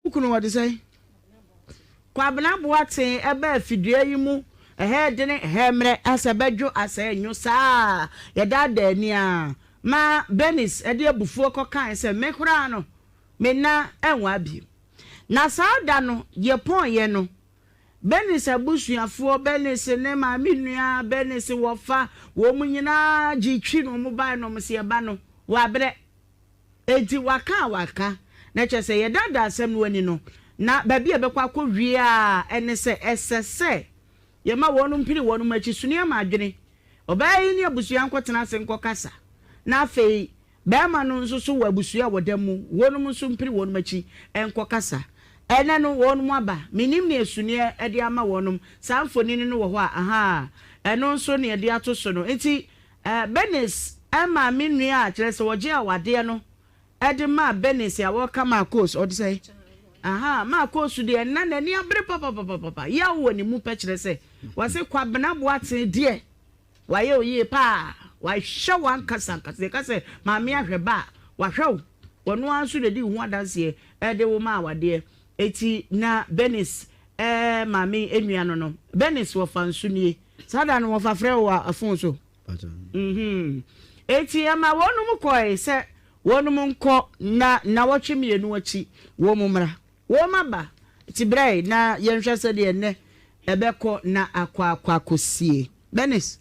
Wo kunu ɔte sɛn? Kwabena Boateng baa fidua yi mu, ɛhɛɛ dene, ɛhɛɛ mmerɛ, asɛ bɛdwo, asɛ ɛnwo, saa ara yɛdaadaa ani ara ma Bernice de abufuo kɔkae sɛ me koraa no, me nna ɛnwaa bio. Na saa da no, yɛpɔeɛ no, Bernice abusuafoɔ, Bernice ne maame nua, Bernice wɔfa, wɔn nyinaa gyee twi na wɔbaeɛ na wɔse yɛba no, wabrɛ. Enti waka a waka, na kyerɛ sɛ yɛdaadaa asɛm no ani no, na baabi a ɛbɛkɔ akɔwie ara ne sɛ ɛsɛ sɛ yɛma wɔnom pini wɔnom akyi so nneɛma adwene. Ɔbaa yi ne abusua nkɔtena ase nkɔkasa, na afei barima no nso so wɔ abusua a wɔda mu, wɔnom nso mpini wɔnom akyi nkɔkasa. Ɛnnɛ no wɔnom aba, mennim nea suneɛ de ama wɔnom, saa mfonini no wɔ hɔ a, ahaa, ɛno nso na yɛde ato so no. Enti Bernice maa me nua a kyerɛ sɛ ɔgye awadeɛ no de maa Bernice a wɔka Marcos, ɔde sɛ aha Marcos deɛ na n'ani abere papapapapa yaw wɔ ne mu pɛ kyerɛ sɛ wɔse Kwabena Boateng deɛ wayɛ oyie paa wahwɛ wo ankasa ankasa yɛka sɛ maame ahwɛ ba a wahwɛ wo wɔno ara nso na ɛdi wo ho adanseɛ ɛde wo maa awadeɛ eti na Bernice ɛɛ maame nua no no Bernice wɔfa nso nie. Saa da no wɔfa frɛ wo wɔ fon so. Enti ɛma wɔnom kɔe sɛ wɔnom nkɔ na nnawɔtwe mmienu akyi wɔn mmra. Wɔn aba, nti brɛ na yɛnhwɛ sɛdeɛ nnɛ ɛbɛkɔ na akɔ akɔ akɔsie. Bernice,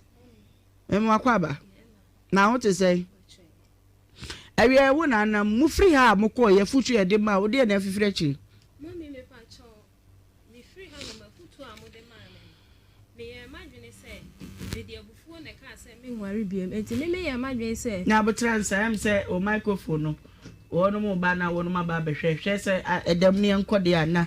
mema wakɔ aba. Na ho te sɛn? Awia wo na anam, mofiri ha a mokɔɔ yɛ afutuo yɛde maa wo deɛ na afifiri akyiri. Mummy mepa kyɛw, Mefiri ha no, m'afotuo a mode maa me no, meyɛɛ m'adwene sɛ, mede abufuo na ɛkaa sɛ menware bio. Enti me meyɛɛ m'adwene sɛ. Nya aboterɛ ansa, ɛm sɛ wo microphone no, wɔnom reba na wɔnom aba abɛhwɛ, hwɛ sɛ ɛda mu no yɛnkɔ deɛ a na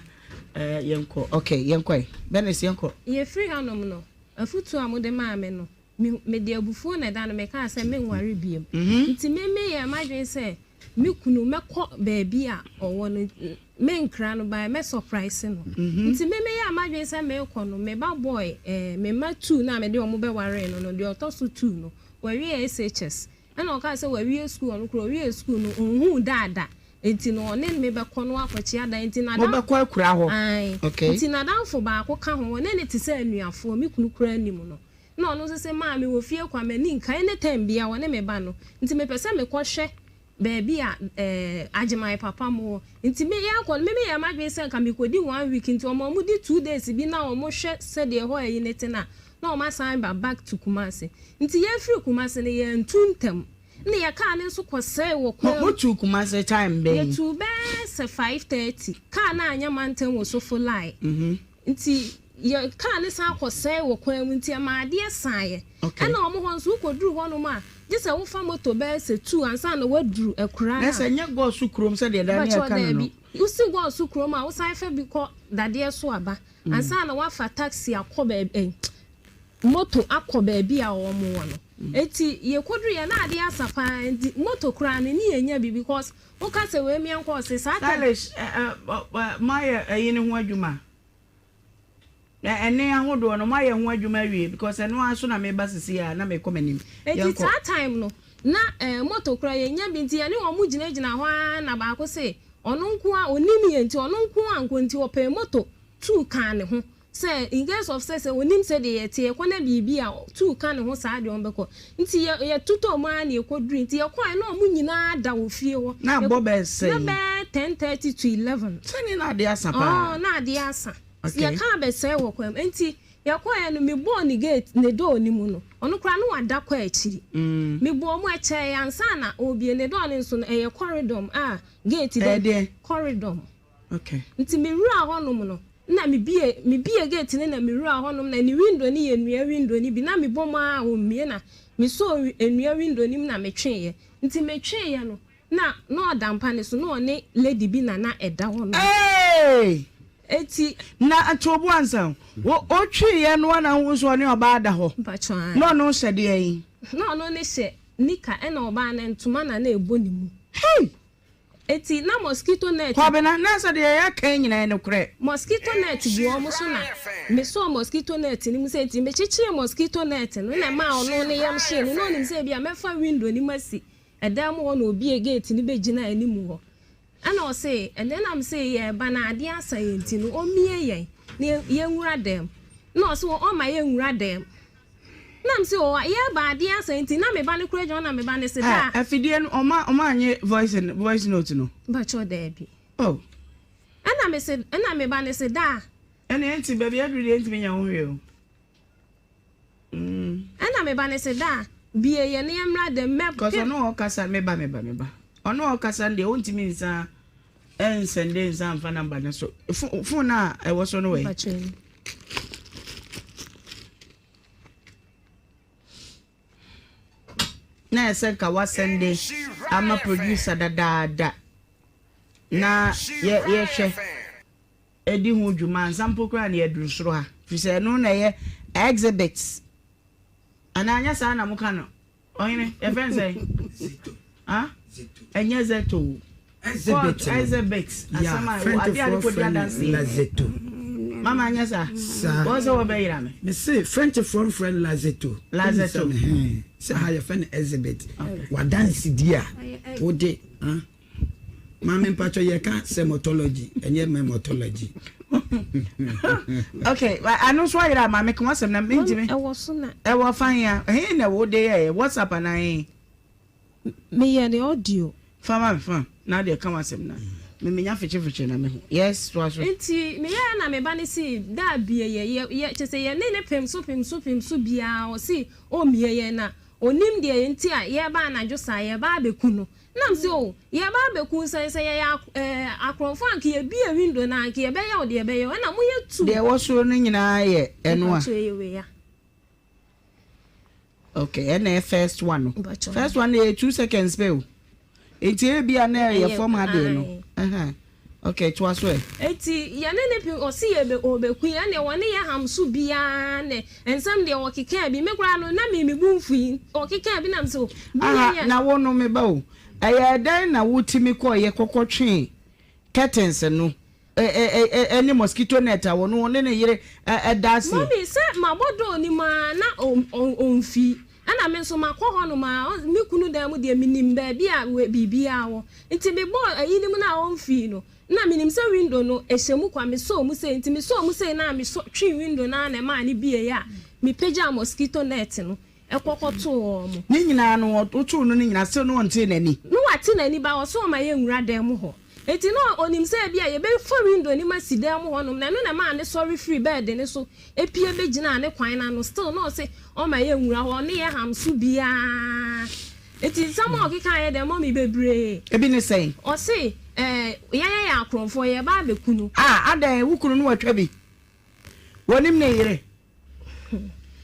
yɛnkɔ. Ok, yɛnkɔ ɛ. Bernice, yɛnkɔ. Yɛfiri hanom no, afotuo a mode maa me no, Me, mede abufuo na ɛda no mekaa sɛ menware biom. Nti me meyɛɛ m'adwene sɛ me kunu mɛkɔ baabi a ɔwɔ no, menkra no but mɛ surprise no. Nti me meyɛɛ m'adwene sɛ merekɔ no, me ba boy, eh, me mma two no a mede wɔn bɛwaree no no, deɛ ɔtɔ so two no, wawie SHS. Ɛna ɔkaa sɛ wawie sukuu, ɔno koraa ɔwiee sukuu no, ɔnhuu daada. Nti no ɔne me bɛkɔ na wakɔkyea dan. Nti n'adamfo. Mobɛkɔ akura hɔ? Ae. Okay. Nti n'adamfo baako ka ho, ɔne no te sɛ anuafoɔ, me kunu koraa nim no. Nna ɔno nso se, Maa mewɔ fie kwa, m'ani nka any time biaa wɔne me ba no, nti mepɛ sɛ mekɔ hwɛ baabi a eh, Agyeman papa mo wɔ. Nti me yɛɛkɔ no, me meyɛɛ m'adwene sɛ nka mekɔdi one week, nti wɔn a wɔdi 2 days bi na wɔn hwɛ sɛdeɛ ɛhɔ ayi no te no a, na wɔn asan ba back to Kumasi. Nti yɛfiri Kumasi no, yɛantu ntɛm. Nna yɛ car no nso kɔsɛe wɔ kwan mu. Motuu Kumasi time bɛn? Yɛtuu bɛyɛ sɛ 5:30. Car no anyɛ mantam wɔ Sofolai. Nti yɛ car no san kɔsɛe wɔ kwan mu nti ɛmaa adeɛ saeɛ. Ɛna wɔn hɔ nso wokɔduru hɔnom a, gye sɛ wofa moto bɛyɛ sɛ two ansa na woaduru akuraa no a. Na sɛ ɛnyɛ Gɔɔso kurom sɛdeɛ daa ne Mpakyɛw yɛka no no. daabi. Wosi Gɔɔso kurom a, wosan fa bi kɔ dadeɛ so aba ansa na woafa taxi akɔ baabi eh, moto akɔ baabi a wɔn wɔ no. Nti yɛkɔduruiɛ na adeɛ asa paa nti moto koraa no ne yɛnnya bi because Woka sɛ wei meɛnkɔ ɔse saa time. Stylish ɛ ɛ moayɛ ɛyi no ho adwuma ɛ ɛnne ahodoɔ no moayɛ ho adwuma awie because ɛno ara so na meba sisi a na mekɔ m'anim Enti yɛnkɔ. saa time no na eh moto koraa yɛnnya bi nti yɛne wɔn gyinagyina hɔ ara na baako se ɔno nko ara ɔnim yɛn nti ɔno nko ara nkɔ nti ɔpɛɛ moto tuu kaa ne ho Sɛ in case of sɛ sɛ onim sɛdeɛ yɛte yɛkɔ na biribi a tuu ka ne ho saa deɛ ɔmo bɛkɔ nti yɛ yɛtotɔɔ mu ara na yɛkɔdurui nti yɛkɔɔɛ na ɔmo nyinaa da wɔ fie hɔ Na abɔ bɛyɛ na sɛn? bɛyɛ 10:30 to 11. Sɛne na adeɛ asa paa. Ɔɔ na adeɛ asa Okay. yɛkaa bɛsɛe wɔ kwan mu nti yɛkɔɔɛ no mebɔɔ ne gate ne door no mu no ɔno koraa na wada kɔ akyiri mebɔɔ mu ɛkyɛɛ ansa na ɔrebue ne door no nso no ɛyɛ corridor a gate da Ɛyɛ deɛn? corridor. Okay. Nti me wuraa hɔ nom no, nna me bue, me bue gate no na me wuraa hɔ nom na ne window no yɛ nnua window no bi, na me bɔ mu ara ɔmmue na me sɔɔ nnua window no mu na me tweeɛ. Nti me tweeɛ no, na na ɔda mpa no so, na ɔne lady bi na na ɛda hɔ nom. Eeii! Nti. Na nti obu ansa o, wo wo tweeɛ no ara na wohu sɛ ɔne ɔbaa da hɔ? Mpakyɛw ae. Na ɔno hyɛ deɛn? Na ɔno ne hyɛ nika ɛna ɔbaa no ntoma na na ɛbɔ ne mu. Hey! Enti na mosquito net. Kwabena, na sɛ deɛ yɛaka yi nyinaa yɛ nokorɛ. Mosquito net gu wɔn so na me sɔɔ mosquito net no mu sɛ nti me kyekyeree mosquito net no na ɛmaa ɔno ne yam hyee no na ɔnim sɛ ebia mɛfa window no mu asi ɛdan mu hɔ na obue gate no bɛgyina anim hɔ. Ɛna ɔse ɛnɛ na mese yɛreba na adeɛ asa yɛn nti no ɔmmie yɛn na yɛnwura dɛm. Na ɔse ɔmma yɛnwura dɛm. Na mese o yɛreba adeɛ asa nti na me ba no koraa gyina hɔ na me ba no se daa. Afidie no ɔma ɔma anye voice voice note no. Mpakyɛw daabi. Oh. Ɛna mese ɛna me ba no se daa. Ɛna ɛnti baabi aduru deɛ ɛntumi nyɛ ho hwee o. Mm. Ɛna me ba no se daa bie yɛn na yɛmmra dɛm mɛ. Cause ɔno ɔkasa me ba me ba me ba ɔno ɔkasa no deɛ ɔntumi nsa ɛnsɛnde nsa nfa number no so phone a ɛwɔ so no wɛ. Mpakyɛw. Na ɛsɛ nka wasɛnde ama producer dadaada na yɛ yɛhwɛ ɛdi ho dwuma ansa mpo koraa na yɛaduru soro ha firi sɛ ɛno na ɛyɛ exhibit anaa nyɛ saa na moka no Ɔhene, yɛfrɛ no sɛn? Zeto. Ah? Zeto. Ɛnyɛ Zeto o. Exhibit. Court exhibit. Yeah, Asɛm a ɛwɔ adeɛ a de kɔdi Frenchfoɔ frɛ no adanseɛ. La Zeto. Mama anyɛ saa? Saa. Wɔn sɛ wɔbɛyera me. Me se Frenchfoɔ frɛ no La Zeto. La Zeto. Wobisa me hɛn. Sɛ ha yɛfrɛ no exhibit. W'adansedie a wode ah. Maame mpatsɔ yɛ ka sɛmɔtɔlɔgyi ɛnyɛ mɛmɔtɔlɔgyi. Okay, ano nso ayera maame ka wasɛm na mentimi. Ɛwɔ so na. Ɛwɔ fan ya. Ɛhe na wo de yɛ WhatsApp anaa he? Meyɛ ne audio. Fa ma me fa na deɛ ka wasɛm na me menya fekye fekye na mehu. Yes, toa so. Nti meyɛɛ na me ba no si da bie yɛ yɛ yɛ kyɛ sɛ yɛ ne ne pem so pem so pem so biara ɔsi ɔmmie yɛn na onim deɛ nti a yɛreba anadwo saa yɛreba abɛku no. Nna mese, Oh, yɛreba abɛku wo, sɛ sɛ yɛyɛ ak eh, akorɔmfoɔ a anka yɛbue window no a, anka yɛbɛyɛ wo deɛ yɛbɛyɛ wo, ɛna moyɛ tuu. Deɛ ɛwɔ soro no nyinaa yɛ ɛno a. Mpakyɛw ɛyɛ wei a. Okay, ɛna ɛyɛ first one no. Mpakyɛw. First one no yɛ 2 seconds pɛ o. Nti ebi a na ɛyɛ fam ha deɛ no. Ae. Okay, toa so ɛ. Enti yɛne no pem, ɔse yɛbɛ, ɔbɛku yɛn, ɛneɛ wɔne yɛ ham so biaa nɛ, nsɛm deɛ ɔkekaa bi, me koraa no na me me bo mfui, ɔkekaa bi na mese o, bi Aha, yɛ. na wo no me ba o, ɛyɛɛ dɛn na wo tumi kɔeɛ kɔkɔ twee curtains no ɛ ɛ ɛ ne mosquito net a ɔno ɔne ne yere ɛ ɛ da aseɛ? Mummy, sɛ mabɔ door no mu aa na ɔ ɔ ɔmfii, ɛna me nso makɔ hɔ nom aa, me kunu dan mu deɛ menim baabi a wɔ biribiaa wɔ, nti mebɔɔ ayi no mu no a ɔmfii no, na menim sɛ window no ɛhyɛ mu kwa, mesɔɔ mu sei, nti mesɔɔ mu sei no a mesɔ twee window no aa na ɛmaa no bieeɛ a, mepagyaa mosquito net no kɔ kɔtoo wɔn. Ne nyinaa no, wotoo no no nyinaa, still no ɔntee n'ani. No wate n'ani ba ɔse ɔma yɛnwura dan mu hɔ. Enti na ɔnim sɛ ebia yɛbɛfa window no mu asi dan mu hɔnom na ɛno na ɛmaa no sɔre firii bed no so pue bɛgyinaa ne kwan no ano. Still na ɔse ɔma yɛnwura hɔ, ɔne yɛn ham so biara. Enti nsɛm a ɔkekaeɛ deɛ mummy bebree. Ebi ne sɛn? Ɔse eh, yɛn yɛyɛ akorɔmfoɔ, yɛreba abɛku no. Ah, adɛn, wo kunu no watwa bi? Wɔnim ne yere?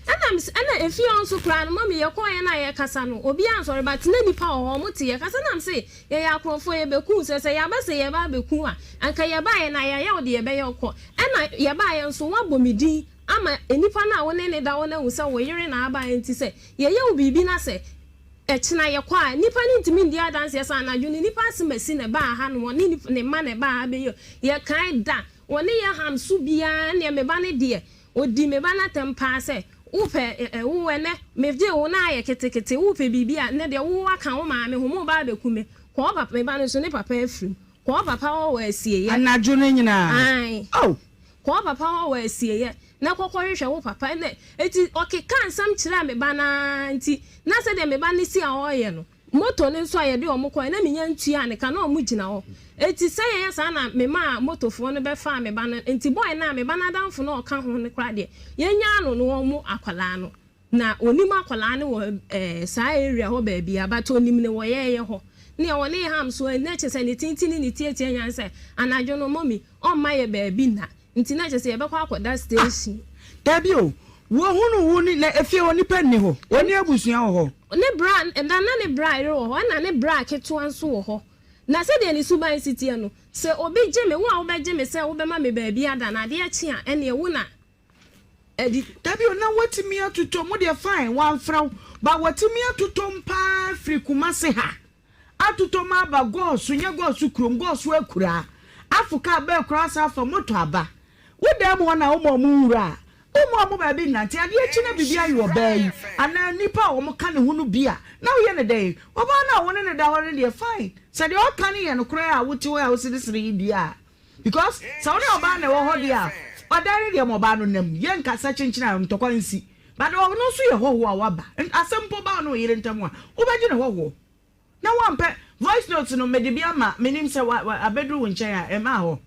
Ɛna me ɛna efie hɔ nso koraa no mummy yɛkɔɔ yɛ na yɛkasa no obiara ansɔre but na nipa wɔ hɔ ɔmo te yɛkasa na me se yɛyɛ akorɔmfoɔ yɛbɛku wo sɛ sɛ yɛaba sɛ yɛba abɛku wo a anka yɛbaeɛ na yɛayɛ wo deɛ yɛbɛyɛ wo kɔ ɛna yɛbaeɛ nso woabɔ me din ama nipa no a wo ne no da hɔ no ahu sɛ wo yere na aba nti sɛ yɛyɛ wo biribi na sɛ ɛkyena yɛkɔ a nipa no ntumi ndi adanseɛ sɛ anadwo no nipa asemasi na ɛbaa ha nom ɔne ne mma na ɛbaa ha bɛyɛ yɛkae da wɔne yɛ ham so biara ɛneɛ me ba no deɛ Ɔdi me ba no atɛm paa sɛ, Wopɛ ɛ, wo ɛnnɛ, megyee wo na ayɛ ketekete, wopɛ biribi a, nnɛ deɛ wo aka wo maame ho, moreba abɛku me. Kɔ wo papa, me ba no nso ne papa afiri mu. Kɔ wo papa hɔ wɔ asieeɛ. Anadwo no nyinaa? Aane. Oh! Kɔ wo papa hɔ wɔ asieeɛ na kɔkɔhwehwɛ wo papa. Ɛnna, enti ɔkekaa nsɛm kyerɛɛ me ba no ara nti, na sɛdeɛ me ba no si a ɔreyɛ no, Moto no nso a yɛde wɔn kɔe, na minnya ntuaa ne ka, na wɔgyina hɔ. Enti sɛ yɛyɛ saa na memaa motofoɔ no bɛfaa me ba no, enti boy no a me ba no adamfo no a ɔka ho no koraa deɛ, yɛnnyaa no na wɔmmo akwadaa no. Na ɔnim akwadaa no wɔ eh, saa area hɔ baabiara, but ɔnim no wɔ yɛɛyɛ hɔ. Nea ɔne yɛ ham so, na kyerɛ sɛ ne tenten ne ne tiatia nyinaa ne sɛ, anadwo no, mummy, ɔmma yɛ baabi nna. Nti na kyerɛ sɛ yɛbɛkɔ akɔda station. Ah, dabi o, wɔhunu wo ne, na efie hɔ nipa nni hɔ, wɔne abusua wɔ hɔ. Ne bra, na na ne bra yere wɔ hɔ, ɛna ne bra ketewa nso wɔ hɔ. Na sɛdeɛ ne suban si teɛ no, sɛ obi gye me, wo a wobɛgye me sɛ wobɛma me baabi ada na adeɛ kye a, ɛnneɛ wo na adi. Dabi o, na watumi atotɔ mu deɛ fine, wamfrɛ wo, but watumi atotɔ mu paa firi Kumasi ha. Atotɔ mu aba Gɔɔso, nyɛ Gɔɔso kurom, Gɔɔso akuraa. Afo kaa bɛɛ koraa asan afa moto aba. Wo dan mu hɔ na woma ɔmo nwura a, Wommoa mo baabi nnante. Adeɛ kye na biribi ayɛ ɔbaa yi anaa nnipa a wɔka ne ho no bi a, na woyɛ no dɛn? Ɔbaa no a wo ne no da hɔ no deɛ, fine. Sɛ deɛ ɔka no yɛ nokorɛ a wote hɔ a woseresere yi deɛ a, because sɛ wo ne ɔbaa na ɛwɔ hɔ deɛ a, ɔdan no deɛ ma ɔbaa no nna mu. Yɛnkasa kyenkyen a ntɔkwa nsi. But ɔno nso yɛ hɔhoɔ a waba. Asɛm mpo ba wo ne wo yere ntam a, wobɛgye no hɔhoɔ. Na woampɛ voice note no mede bi ama menim sɛ wa wa abɛduru wo nkyɛn a ɛmaa hɔ.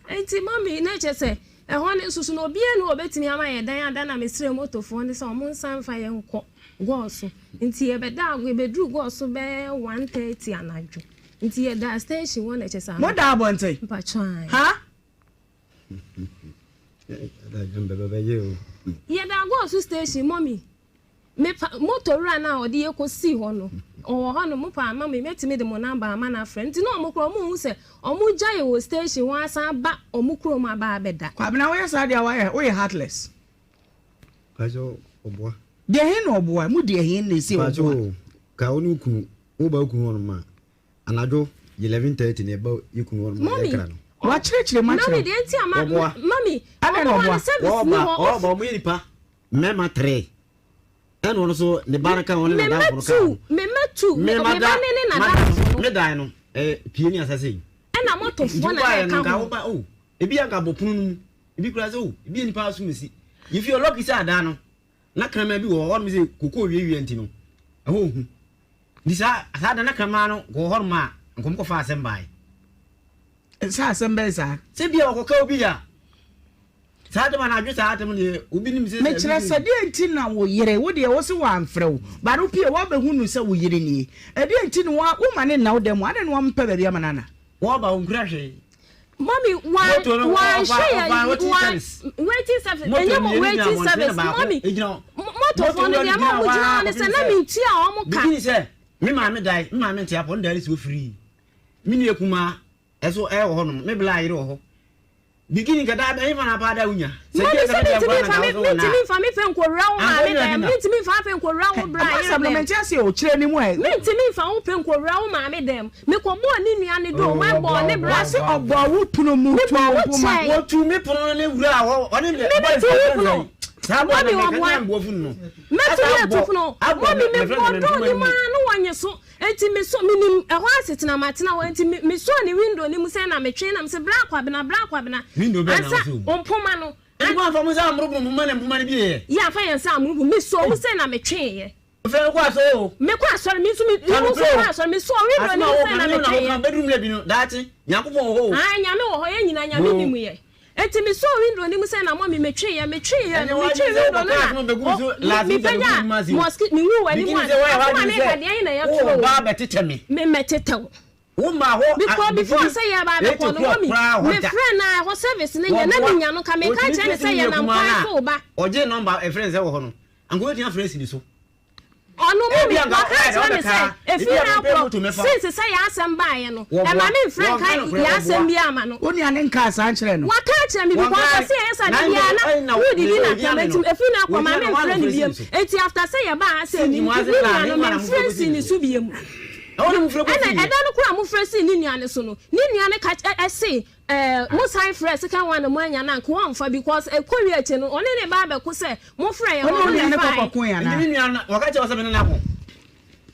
Enti mummy na kyerɛ sɛ ɛhɔ no nso so no obiara nni hɔ a obetumi ama yɛn dan ada na mesrɛɛ motofoɔ no sɛ wɔn nsan mfa yɛn nkɔ Gɔɔso nti yɛbɛdaa yɛbɛduru Gɔɔso bɛyɛ 1:30 anadwo nti yɛdaa station hɔ na kyerɛ sɛ Mo daa abɔnten? Mpakyɛ ae. Ha? Yɛdaa Gɔɔso station mummy. Me pa, motor wura no a ɔde yɛ kɔ sii hɔ no, ɔwɔ hɔ nom, mo pa ama me, mɛtumi de mo number ama no afrɛ. Nti na ɔmo koraa ɔmo nhu sɛ ɔmo gya yɛ wɔ station hɔ asan aba ɔmo kurom aba abɛda. Kwabena woyɛ saa deɛ a wayɛ woyɛ heartless. Pakyɛ ɔboa. Deɛ he na ɔboa? Mu deɛ he na ese ɔboa? Pakyɛ o, ka wo ne wo kunu, wo ba wo kunu hɔ nom a, anadwo 11:30 na ɛba yɛ kunu hɔ nom a yɛkra no. Wakyerɛkyerɛ mu akyerɛ wo. Mami deɛ nti a ma, mami, Adɛn na ɔmo ɔboa? hɔ no service ni hɔ. Ɔba, ɔmo yɛ nipa. Mmarima trɛɛ. Ɛna ɔno nso ne ba no ka ho ne n'adamfo no ka ho. Me mma tu, me ba ne ne n'adamfo no. Me dan no, ɛyɛ pie ne asase yi. Ɛna motofoɔ na na ɛka ho. Nti oh, ebi anka bɔ pono no mu, ebi kura sɛ oh, ebi yɛ nipa asom esi. Yɛfi ɔlɔki sɛ adan no, na kraman bi wɔ hɔ, ɔnom sɛ koko wiawia nti no, ɛhɔ ohu. Nti saa saa da na kraman no kɔ hɔ nom a, nkɔm kɔfa asɛm bae. Sɛ asɛm bɛn saa? Sɛ bia ɔkɔka obi a. Saa asɛm anadwo saa asɛm deɛ obi nim sɛ. Mekyerɛ sɛ deɛ nti na wo yere wo deɛ wo se wamfrɛ wo but wo pie woabɛhu no sɛ wo yere nie ɛdeɛ nti na wo ma no nna wo dan mu adɛn na wampɛ baabi ama no ana. Wɔba onkura hwee. Mummy wa wanhwɛ yɛ wa waiting service ɛnyɛ mo waiting service mummy motofoɔ no deɛ ma ɔmo gyina hɔ ne sɛ na mi ntua ɔmo ka. Bikini sɛ me maame dae me maame nte apɔ ne dae ne si wɔ firii me nua kumaa ɛso ɛwɔ hɔ nom me bla yere wɔ hɔ. Bikini nka daa bɛn hefa na apaa da wonya. Sɛ Mami gye sɛ sɛ bɛgye mintumi akora na nfa nka me wo so wɔ mintumi naa. nfa me fɛ nkowura wo Anka maame wonya bi dɛm na. mintumi nfa afɛ nkowura wo bra Ɛma yere asɛm no dɛm. mente aseɛ o, kyerɛ ne mu ɛ. Mintumi nfa wo pɛ nkowura wo maame dɛm. Mekɔbɔɔ ne nua no doo, Oh, mabɔɔ ɔboa, ne ɔboa, bra. Wase ɔboa, ɔboa. ɔbɔɔ wo pono mu Mebɔɔ tuu wo mpoma. kyɛe. Wɔtuu me pono no ne wura hɔ ɔne Me boys metuu wo fɛfɛ pono. sɛn. Saa boy Mami na meka ɔboa. na mboa funu no. Mɛto Ɛsa yɛ abɔ to pono. abɔ Mami me mefrɛ mebɔɔ no me doo mpoma ne no mu mu. ara na wɔnye so. Enti mesɔ menim ɛhɔ asetena matena hɔ enti me mesɔɔ ne window no mu sɛ na metwe na mese bra Kwabena bra Kwabena Window bɛn na ansa wosɔ mu? mpoma no Enti moamfa mo nsa ammoroboro mpoma na mpoma no bieeɛ? Yɛ amfa yɛn nsa ammoroboro mesɔɔ mu sɛ na metweeɛ. Afei wokɔ asɔre o. Mekɔ asɔre me nso me Ka me nso nokorɛ o. kɔ asɔre mesɔɔ window Asɛm no a mu woka sɛ na no ne wo na metweeɛ. woka bɛduru mmerɛ bi no daakye Nyankopɔn wɔ hɔ o. Ae Nyame wɔ hɔ yɛn nyinaa Nyame Yoo. nim yɛ. Enti mesɔɔ window no mu sɛ na mummy metweeɛ metweeɛ Ɛnyɛ no w'adwene metwee sɛ window wokɔ no class na no bɛgu me o so me last week mepagyaa abɛgu m'anim ase o. mosquito mehuu w'anim Bikini a sɛ woayɛ asɛm a w'adwene meka sɛ deɛ ɛhe na yɛtwerɛ wowɔ o ba abɛtetɛ me. Me mɛtetɛ wo. Wo maa hɔ a Because before bikini sɛ yɛreba eight abɛkɔ no o'clock mummy koraa hɔ da. mefrɛ no a ɛhɔ service no nyɛ na Wɔboa. menya no nka meka Ɔtumi kyerɛ no trace sɛ me nua yɛnam kumaa kwan no so reba. a ɔgyee number ɛfrɛ no sɛ wɔ hɔ no anka ɔbɛtumi afrɛ asi ne so. Ɔno mummy Ebia nka waka ɔyɛ dɛ akyerɛ me ɔbɛka sɛ ɛfiri ebia ha mepɛ korɔ moto mɛfa. since sɛ yɛn asɛm baeɛ no Wɔboa. ɛma memfrɛ Wɔnka nka nokorɛ yɛn asɛm wɔboa. biara ma no. Wo nua no nkaa saa nkyerɛɛ no? Waka akyerɛ me because Wɔnkae. ɔse ɛyɛ saa Na da biara ɛnde na ɛnna na wodidi deɛ no ɔhia atɛm me nti no ɛfiri no akɔ ma wɔhia no hwan memfrɛ na no ɔfrɛ si biom ne so? nti after sɛ yɛbaa ha sɛ Si me mu ne ase nua na no hwan na memfrɛ mofrɛ nsii kɔsi ne ne so so? biom. Ɛhɔ na mofrɛ Ɛna kɔsi ɛda no koraa a mofrɛ sii ne nua no so no ne nua no ka ɛse Eh mo san frɛ second one no mo anya no anka wɔnfa because ɛkɔ wie akyi no ɔne ne ba abɛko sɛ mo frɛ yɛn Ɔne ɔno onua na no ɛfae. kɔkɔ koe anaa? Nti me nua no wɔka kyerɛ wo sɛ me ne no ako?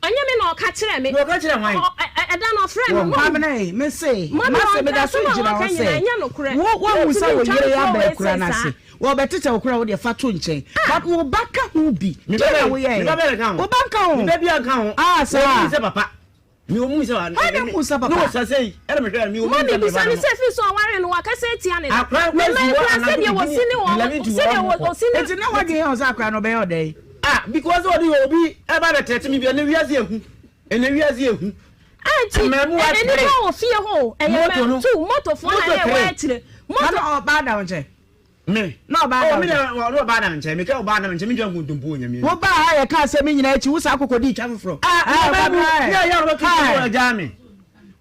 Ɔnyɛ me na ɔka kyerɛ me. Na ɔka kyerɛ hwan? Ɔ ɛ ɛda no ɔfrɛ me. Wɔn. Kwabena ei, me se, Mami mase ɔnka meda so asɛm a gyina hɔ wɔka nyinaa sɛ, ɛnyɛ nokorɛ. wo woahu sɛ Mentumi wo ntwa yere ntorɔ aba wei akura sei no saa. ase, wɔbɛtetɛ wo koraa wo deɛ fa to nkyɛn, but wo ba ka ho bi, Me ba deɛn na bɛn? Me ba woyɛeɛ? bɛn ka ho? Wo ba nka ho? Me ba biara nka ho. Ah, saa? Wɔn mu sɛ papa. Mi wɔ mu sɛ wa. Hwan na mu sɛ papa? Ne wɔ sase yi ɛna mehwɛ mi wɔ mu Mami sɛ bisa meba no no. sɛ firi sɛ ɔwaree no wakasa atia ne da. Akora Ne kora mma si yi hɔ koraa anadwo sɛdeɛ bikini wɔsi ne wɔn 11 to sɛdeɛ wɔn kɔ. wɔsi ne. Enti na w'adwene yɛ wo sɛ akora no ɔbɛyɛ wo dɛn? Ah because ɔde obi ɛba bɛ tɛte mi bi ɛnɛ wiase ehu ɛnɛ wiase ehu. Anti Mmamuwa ɛ tere. nnipa wɔ fie hɔ o ɛyɛ Moto mɛ no tu motofoɔ na moto na ɛwɔ tere. akyire Na moto. na ɔbaa da wo nkyɛn? Me. Na ɔbaa Oh, da me wo deɛ ɔne ɔbaa da me nkyɛn. Meka ɔbaa da me nkyɛn. Mentwa nkontompo wɔ Nyame anim. Wo baa ha yɛ kaa asɛm yi nyinaa akyi, wo saa kɔkɔdii twa foforɔ. Ah, Ah, wɔbɛ bu, Kwabena ne ɛ. ɛyɛ a wɔbɛto Hi. sɛ wɔagyaa me.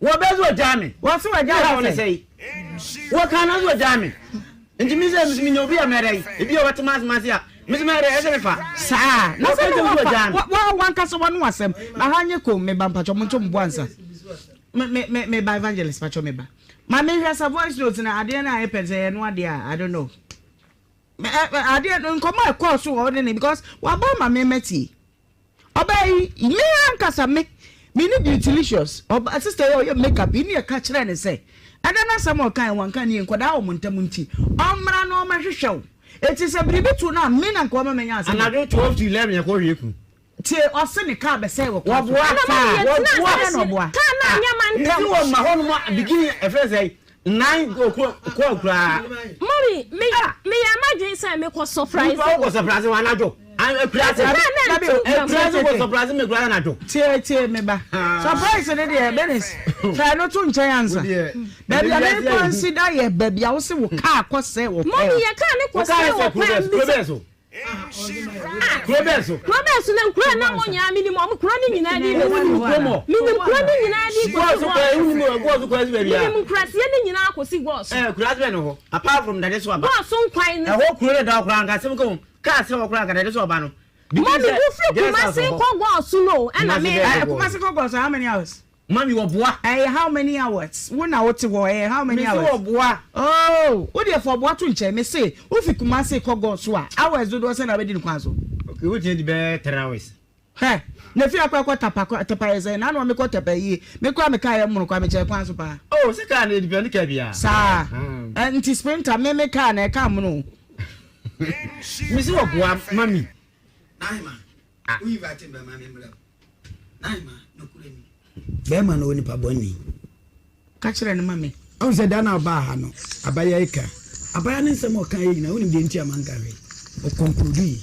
Wɔbɛ so wɔagyaa me. Wɔ se Ne wagyaa haw wo ne sɛ? sɛe. Wɔka no so wɔagyaa me. Nti me sɛ mese menya obi a mɛdɛ yi, ebi a wɔte m'asɛm ase a, mese mɛdɛ ɛsɛ mefa. Saa. Na Wɔka sɛ sɛ ne mese wɔfa, wɔagyaa me. wa, wa, wankasa w'ano asɛm. Na ha nye kom, me ba mpakyɛ, monto mo bo ansa. Me, me, me, me ba evangelist, pakyɛ me ba. Ma me hwɛ sɛ voice note no adeɛ no a ɛpɛ sɛ ɛyɛ no adeɛ a, I don't know. Adeɛ no nkɔmɔ a ɛkɔɔ so wɔ ne ne because wabɔ ama me mɛtie. Ɔbaa yi me ankasa me me ne Beautylicious ɔba sister yi a ɔyɛ makeup yi ne yɛka kyerɛ ne sɛ ɛda no asɛm a ɔkae wanka ne yie nkwadaa wɔ mo ntam nti ɔmmra na ɔmmɛhwehwɛ wo. Eti sɛ biribi to no a me na nka ɔma manya asɛm. Anadwo 12 to 11 yɛkɔ hwɛ kunu. Tie ɔse ne car bɛsɛe wɔ kwan so. Wɔboa Ɛna kaa mama yɛtena wɔboa ase na ɔboa. kaa no anyɛ ma ntɛm. Nti wɔ ma hɔ nom a beginning ɛfrɛ sɛ nine o'clock koraa. Mommy me meyɛ m'adwene sɛ mekɔ surprise Nipa wokɔ surprise wɔn anadwo. Akura ase Kaa no antu ntɛm. Akura ase kɔ surprise me kura anadwo. Tie tie me ba. Surprise ne deɛ Bernice fa ɛno to nkyɛn ansa. Baabi a me consider yɛ baabi a wose wo car kɔ sɛe wɔ kwan. Mommy yɛ kaa no kɔ sɛe wɔ kwan bi so. Kuro bɛn so? Kuro bɛn so na nkuro na wɔn nyinaa minim wɔn kuro no nyinaa di bɛsi hɔ. Minim kuro no nyinaa di kɔsi hɔ. Minim nkuraseɛ no nyinaa kɔsi gɔɔso. Ɛɛ kuraase bɛn no hɔ apart from dade so aba. Gɔɔso nkwan no. Ɛhɔ kuro no da hɔ koraa nka asɛm ka ho kaa sɛ hɔ koraa nka dade so aba no. Mami wofiri Kumasi kɔ gɔɔso no ɛna me. Kumasi kɔ gɔɔso how many hours? Mami wɔ boa. Ɛyɛ how many hours? Wo na wote hɔ ɛyɛ how many hours? Mese wɔ boa. Oh, wo deɛ fa ɔboa to nkyɛn. Mese wofi Kumasi kɔ Gɔso a, hours dodoɔ sɛn na wobɛdi no kwan so? Okay, wotumi di bɛyɛ 3 hours. Hɛ, na efi akɔ akɔ Tapa kɔ Tapa yɛ sɛn? Naanu a mekɔ Tapa yie, me koraa me car yɛ mono koraa mekyɛɛ kwan so paa. Oh, sɛ car no depend car biara. Saa, ɛ nti Sprinter me me car na ɛka mono o. Mese wɔ boa mami. Nahima, wo invite me bɛma me mbrɛ o. Nahima, nokorɛ ni. Bɛɛma no onipa bɔne. Ka kyerɛ no ma me. Wohu sɛ da no a ɔbaa ha no, abaayewa yi ka. Abaayewa no nsɛm a ɔkaeɛ nyinaa, wonim deɛ nti a manka hwee? Ɔkɔnkludui.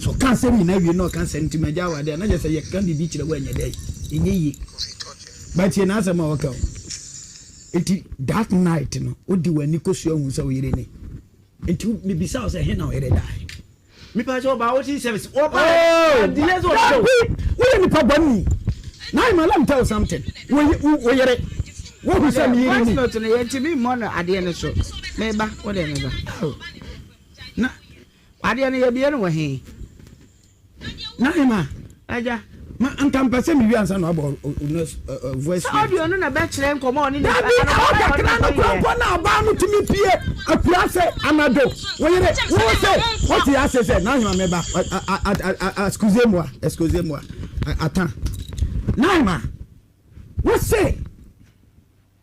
Sɛ ɔka asɛm nyinaa wie na ɔka sɛ nti magya wo adeɛ a, na kyerɛ sɛ yɛka biribi kyerɛ wo a ɛnyɛ dɛn? Ɛnyɛ yie. But tie n'asɛm a ɔka o. Nti that night no, wode w'ani kɔsua hu sɛ wo yere ni. Nti mebisa wo sɛ, he na wo yere daeɛ? Mepa kyɛw ɔbaa wotin service ɔbaa Oh, delay sɛ ɔhyɛ dabi woyɛ nipa bɔne na ima let me tell you something wo wo yere wohu sɛ me yere Voice ni note no yɛntumi mmɔ no adeɛ no so. Meba, wo deɛ meba. Oh, na Adeɛ no yɛbie no wɔ he? na ima Agya. Ma nka mpɛ sɛ mewie ansa na wabɔ voice Sɛ audio no na bɛkyerɛ nkɔmmɔ a ɔne ne Dabi, ɛhɔ kakra no kora mpo na ɔbaa no tumi pie akura sɛ anadwo wo yere wo se wote ase sɛ n'ahema meba excuse moi excuse moi ata n'ahema wo se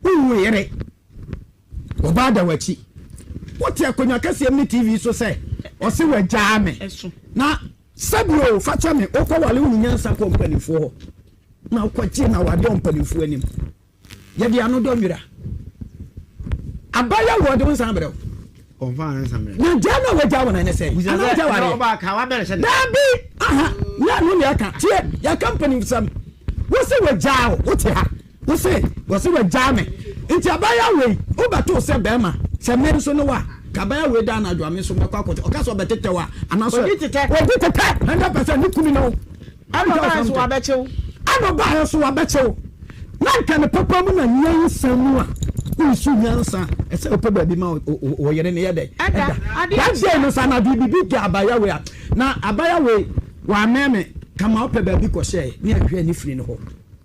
wo yere ɔbaa da w'akyi wote akonnwa kɛseɛ mu ne tv so sɛ ɔse wagyaa me na sɛbi o fa kyɛ me wokɔ wale wo nyansa kɔ mpanimfoɔ hɔ na wokɔgye na wade wɔ mpanimfoɔ anim yɛde ano dɔ nwira abayɛ wɔ de wo nsa brɛ wo na gya na wagya wo na ne sɛ ana wagya wareɛ daabi aha nyɛ no ne ɛka tie yɛka mpanimsɛm wo se wagya wo wote ha wo se wɔ se wagya me nti abayɛ wei wobɛto sɛ bɛrima sɛ me nso ne wa ka abaya wei da anadwo a me nso mɛkɔ akɔte ɔka sɛ ɔbɛtetɛ wa anaasɛ Odi tetɛ. ɔdi tetɛ 100% ne kunu ne wo. Ɛna ɔbaa nso wabɛkyew. Ɛna ɔbaa nso wabɛkyew. Na nka ne papa mu na nyansa mu a woresu nyansa ɛsɛ wopɛ baabi ma wo yere no yɛ dɛ ɛda. That day no sɛ anadwo biribi da abaya wei a na abaya wei wamɛn me kama wopɛ baabi kɔhyɛɛ ne ahwɛ ne firi no hɔ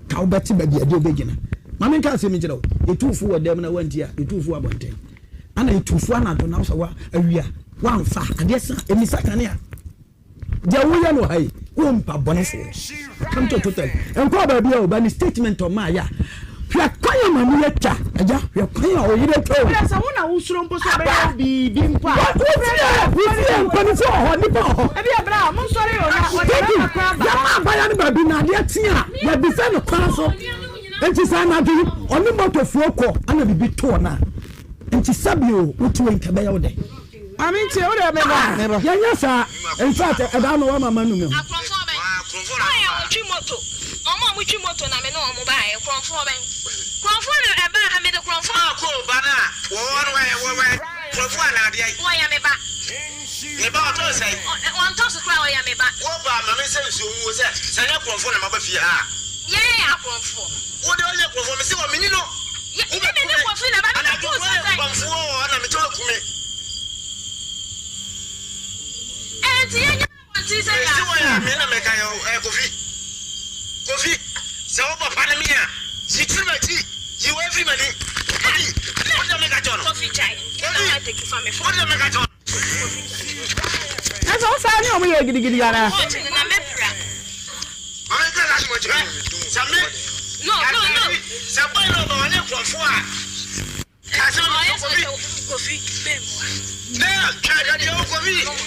ka wobɛte baabi adeɛ wobɛgyina. Ma menka asɛm nkyerɛ wo, yɛtu fo wɔ dɛm na woanti a yɛtu fo wɔ abɔnten. Ana yɛtu fo anadwo na wosɛ wa awia woamfa adeɛ sa ɛmisa kanea. Deɛ woyɛ no ha yi, wo mpa bɔnefoɔ. Come to total. Nkɔɔ baabi a o, ba ne statement ɔmaa yɛ a. Hwɛ kwan a maame yɛ twa, agya, hwɛ kwan a ɔyere twa o. Wodɛ sɛ wo na wosuro mpo sɛ ɔbɛyɛ wo biribi mpo a. Wofie, wofie, mpanimfoɔ wɔ hɔ, nnipa wɔ hɔ. Ebi ɛbrɛ a, monsɔre o na ɔde bɛma kwan aba. Yɛma abaya no baabi na adeɛ kye a, yɛbisa no kwan so. Nti sɛ anadwo yi, ɔne motofoɔ kɔ ana biribi to ɔno a, nti sɛbi o, wote wei nka ɛbɛyɛ wo dɛ. Maame ntie wo deɛ meba Ah, meba. yɛnyɛ saa. In fact, ɛda no wama manu me ho. Akorɔmfoɔ bɛn? Wɔn a wɔtwi moto, wɔn a wɔtwi moto na me ne wɔn baeɛ. Korɔmfoɔ bɛn? Korɔmfoɔ na ɛbaa ha, mede korɔmfoɔ. A kɔ ba no a wɔwɔ hɔ no wɔyɛ wɔyɛ korɔmfoɔ anaa deɛn? Wɔyɛ me ba. Ne ba ɔtɔ sɛn? Ɔntɔ so koraa, ɔyɛ me ba. Wo ba ma me nsɛ nsuo ngu sɛ sɛ ɛnyɛ korɔmfoɔ na maba fie ha a. Yɛn yɛ akorɔmfoɔ. Wo deɛ ɔnyɛ korɔmfoɔ, mese wɔ menni no. Yɛ me me ne Kofi na ba me bɛ kuu sɛ sɛn. Anadwo korɔmfoɔ wɔ hɔ na mete hɔ ku me. Ɛnti yɛ nyɛ abɔnten sɛ yɛ. Mese wɔ yɛ me na meka yɛ ɛ Kofi. Kofi sɛ wo papa ne me a yi firi m'akyi yi wei firi m'ani. Kofi wo deɛ meka kyɛw no. Kofi gyae. Kofi wo deɛ meka kyɛw no. Na sɛ wo saa ne ɔmo yɛ gidigidi anaa?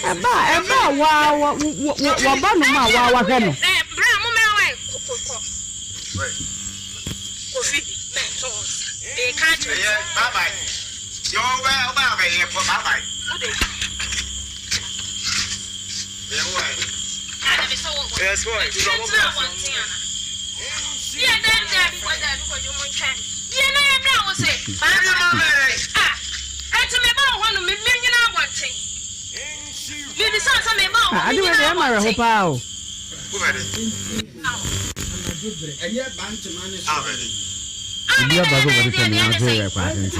Ɛba a ɛba a waa wa waba nom a waa wahwɛ no. Ah, ade wei deɛ ɛma awerɛho paa o. Obi aba sɛ wɔde sɛ me ase yɛ kɔ asente.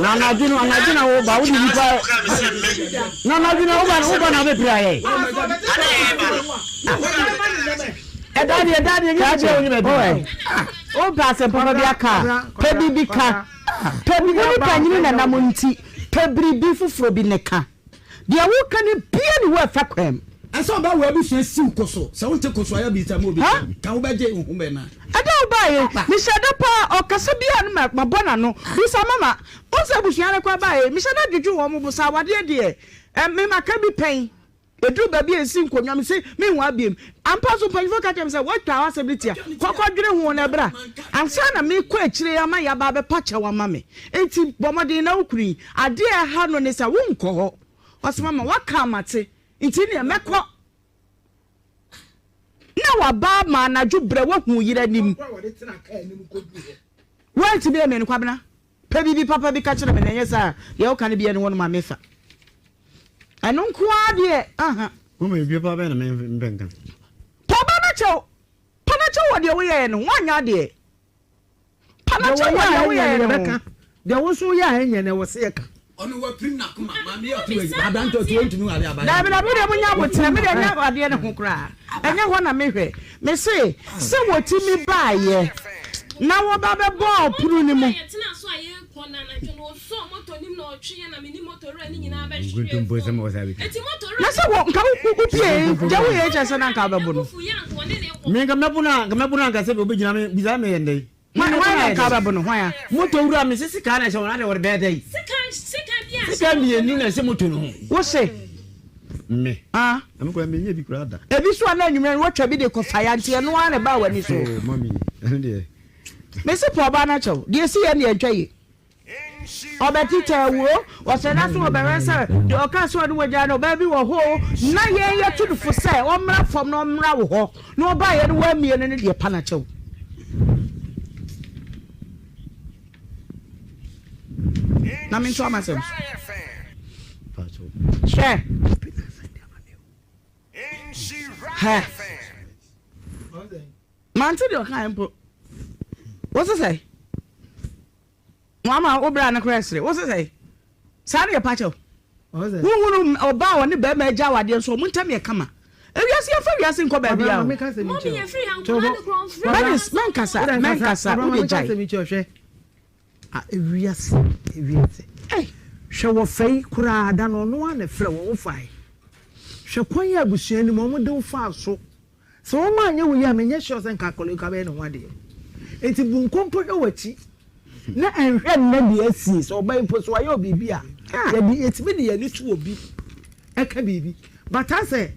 Na anadwo no anadwo na woba wode nipa na anadwo na woba woba na abɛpira yɛ. Ɛda deɛ ɛda deɛ nyɛ bia wonyɛ baabi. Wopɛ asɛm papa bi aka a, pɛ biribi ka. Pɛ wo ne panyini nanam nti, pɛ biribi foforɔ bi ne ka. Deɛ woka no bia ne wo ɛfa kwan mu. Ɛsɛ ɔba wo abusua siw koso sɛ wonte koso ayɛ bisa ma obi ka wobɛgye wo ho bɛ na. Ɛda a wobaeɛ mehyɛ da paa ɔkasa biara no mabɔ n'ano bisa mama wohu sɛ abusua no koraa baeɛ mehyɛ da dwodwo wɔn bo sɛ awadeɛ deɛ me maka bi pɛn ɛduru baabi a ɛsi nkonnwa mese menwaa biom ampa nso mpanyinfoɔ ka kyerɛ me sɛ woatwa w'asɛm no tia kɔ kɔdwene ho na bra ansa na mekɔ akyire ama yɛaba abɛpa kyɛw ama me enti bɔ mmɔden na wo kunu yi adeɛ a ɛha no ne sɛ wonkɔ hɔ ɔse mama woaka mate Nti neɛ mɛkɔ na waba ama anadwo berɛ wahu wo yere anim. Woantumi ammie no Kwabena. Pɛ biribi papa bi ka kyerɛ me na ɛnyɛ saa a deɛ woka no biara ni hɔ nom a mefa. Ɛno nko ara deɛ aha. Mama biribi papa bɛn na mempɛ nka. Pɛ ɔbaa no kyɛw. Pɛ no kyɛw wɔ deɛ woyɛɛ no ho. Woanyɛ adeɛ. Pa no kyɛw wɔ deɛ woyɛɛ no ho. Deɛ wo nso woyɛ a ɛnyɛ no, ɛwɔ sɛ yɛka. Ɔno wapirim n'akoma. Maame yɛ ɔte wɔ aberante ɔte hɔ ntumi nware abayewa. Daabi daabi wodeɛ monya aboterɛ me deɛ ɛnyɛ adeɛ no ho koraa ɛnyɛ hɔ na mehwɛ mese sɛ wɔtumi baeɛ na wɔba bɛbɔɔ pono no mu. Na sɛ wɔ nka wo pie deɛ woyɛ kyɛ sɛ na nka wobɛbo no. Me nka mɛbo no a nka mɛbo no anka sɛ obɛgyina me bisa me yɛ ndɛ. Hwan na nka wobɛbo no hwan a. Moto wura me se sika na ɛhyɛ wɔn ade wɔde bɛyɛ dɛ. Sika mmienu na ɛhyɛ moto no ho. Wo se. Me. Ah. Na me kura me nye bi kura da. Ebi so a na anwummerɛ no wɔtwa bi de kɔ fa ya nti ɛno ara na ɛbaa w'ani so. Oh mami ɛno deɛ. Me se pɛ ɔbaa no akyɛw deɛ esi yɛ no deɛ ntwa yie. Ɔbɛtetɛ awu o, ɔsɛ na so ɔbɛwɛn sɛ deɛ ɔkaa sɛ ɔne wagyaa no ɔbaa bi wɔ hɔ o, na yɛn yɛtu no fo sɛ ɔmmra fam na ɔmmra wo hɔ, na ɔbaeɛ no wammie no no deɛ pa no akyɛw. Na mentoa m'asɛm so. Hwɛ. Hɛ. Mante deɛ ɔkaeɛ mpo. Wo se sɛn? Wama wo bra no koraa sere. Wo se sɛn? Saa ne yɛpa kyɛw. Wohunu ɔbaa a ɔne barima agya awadeɛ nso ɔmo ntam yɛ kama. Ewiase yɛmfa wiase nkɔ baabi a o. Bernice mɛnkasa mɛnkasa wo deɛ gyae. Ewiase ewiase hwɛ wɔfa yi koraa da no ɔno ara na ɛfrɛ wo wofae. Hwɛ kwan yi a abusua no mu wɔde wo faa so Sɛ wɔn anyɛ wo yie a menyɛ sure sɛ nka akwadaa yi koraa bɛyɛ ne ho adeɛ. Nti bu nkonko hwɛ w'akyi na nhwɛ nnɛ deɛ asie. Sɛ ɔba yi mpo sɛ wayɛ wo biribi a, yɛde yɛtumi de yɛn ani to obi ɛka biribi. But asɛ